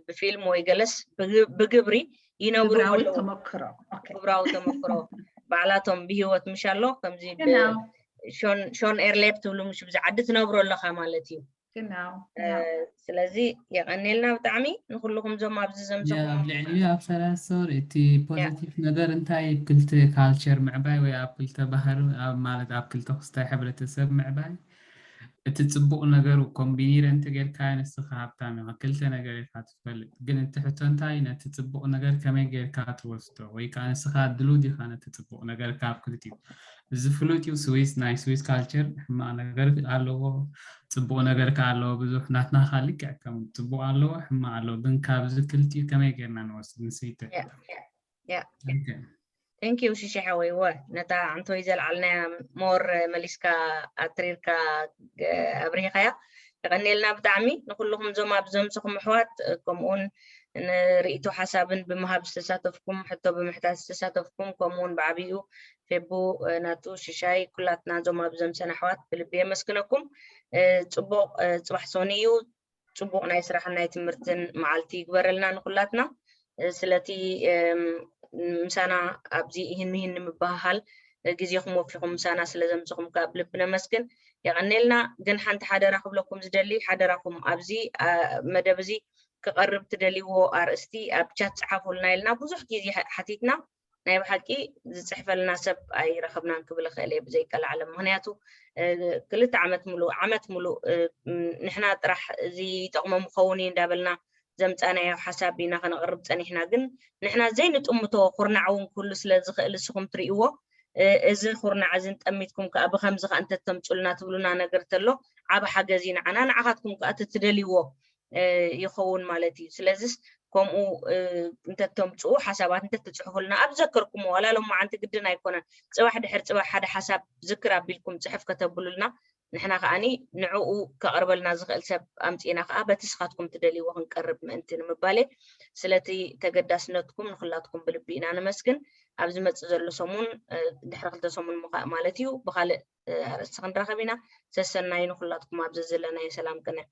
ብፊልም ወይ ገለስ ብግብሪ ይነብሩ ኣለዉ። ግብራዊ ተመክሮ ባዕላቶም ብሂወት ምሽ ኣሎ ከምዚ ሾን ኤርሌፕ ትብሉ ምሽ ብዚ ዓዲ ትነብሩ ኣለኻ ማለት እዩ። ስለዚ የቐኔልና ብጣዕሚ ንኩልኩም ዞም ኣብዚ ዘምሰኹም ኣብ ልዕሊ ኣብ ሰላሳ ወር እቲ ፖዚቲቭ ነገር እንታይ ክልተ ካልቸር ምዕባይ ወይ ኣብ ክልተ ባህሪ ማለት ኣብ ክልተ ክስታይ ሕብረተሰብ ምዕባይ እቲ ጽቡቕ ነገሩ ኮምቢኒረ እንተ ጌርካ ንስኻ ሃብታም ኢኻ። ክልተ ነገር ኢኻ ትፈልጥ፣ ግን እቲ ሕቶ እንታይ ነቲ ጽቡቕ ነገር ከመይ ጌርካ ትወስዶ ወይ ከዓ ንስኻ ድሉ ዲኻ ነቲ ጽቡቕ ነገር ካብ ክልቲኡ እዚ ፍሉጥ እዩ። ስዊስ ናይ ስዊስ ካልቸር ሕማቕ ነገር ኣለዎ፣ ጽቡቕ ነገር ከ ኣለዎ። ብዙሕ ናትና ከ ልክዕ ከም ጽቡቕ ኣለዎ ሕማቕ ኣለዎ፣ ግን ካብዚ ክልቲኡ ከመይ ጌርና ንወስድ ንስይተ Thank you ሽሽሐ ወይ ወ ነታ ዓንቶይ ዘልዓልናያ ሞር መሊስካ ኣትሪርካ ኣብሪኻያ። የቐኔልና ብጣዕሚ ንኩልኩም ዞም ኣብ ዘምስኹም ኣሕዋት ከምኡውን ንርእይቶ ሓሳብን ብምሃብ ዝተሳተፍኩም ሕቶ ብምሕታት ዝተሳተፍኩም ከምኡውን ብዓብዩ ፌቡ ናቱ ሽሻይ ኩላትና ዞም ኣብ ዘምሰና ኣሕዋት ብልቢ የመስግነኩም። ጽቡቕ ጽባሕ ሶኒ እዩ። ጽቡቕ ናይ ስራሕን ናይ ትምህርትን መዓልቲ ይግበረልና ንኩላትና። ስለቲ ምሳና ኣብዚ ይህን ምሂን ንምበሃሃል ግዜኹም ወፊኹም ምሳና ስለ ዘምስኹም ካብ ልቢ ነመስግን። የቐኔልና። ግን ሓንቲ ሓደራ ክብለኩም ዝደሊ ሓደራኹም ኣብዚ መደብ እዚ ክቐርብ ትደልይዎ ኣርእስቲ ኣብ ቻት ጸሓፉልና ኢልና ብዙሕ ግዜ ሓቲትና። ናይ ብሓቂ ዝጽሕፈልና ሰብ ኣይረኸብናን ክብል እኽእል እየ ብዘይቀላዓለም። ምኽንያቱ ክልተ ዓመት ሙሉእ ዓመት ሙሉእ ንሕና ጥራሕ እዚ ይጠቕሞም ይኸውን እዩ እንዳበልና ዘምጻናዮ ሓሳብ ኢና ከነቕርብ ጸኒሕና። ግን ንሕና ዘይንጥምቶ ኩርናዕ እውን ክህሉ ስለ ዝኽእል ንስኹም ትርእይዎ። እዚ ኩርናዕ እዚ እንጠሚትኩም ከዓ ብኸምዚ ከዓ እንተተምፁልና ትብሉና ነገር ተሎ ዓብ ሓገዝ እዩ ንዓና። ንዓኻትኩም ከዓ እቲ ትደልይዎ ይኸውን ማለት እዩ። ስለዚስ ከምኡ እንተተምፅኡ ሓሳባት እንተትፅሕፉልና ኣብ ዘከርኩሞ ዋላ ሎም መዓንቲ ግድን ኣይኮነን። ፅባሕ ድሕር ፅባሕ ሓደ ሓሳብ ዝክር ኣቢልኩም ፅሕፍ ከተብሉልና ንሕና ከዓኒ ንዕኡ ከቕርበልና ዝኽእል ሰብ ኣምፂእና ከዓ በቲ ስኻትኩም ትደልይዎ ክንቀርብ ምእንቲ ንምባሌ ስለቲ ተገዳስነትኩም ንኩላትኩም ብልቢ ኢና ንመስግን። ኣብ ዝመፅእ ዘሎ ሰሙን ድሕሪ ክልተ ሰሙን ምኻእ ማለት እዩ ብካልእ ኣርእስቲ ክንራኸብ ኢና። ሰሰናይ ንኩላትኩም ኣብ ዘዘለናዮ ሰላም ቅንዕ።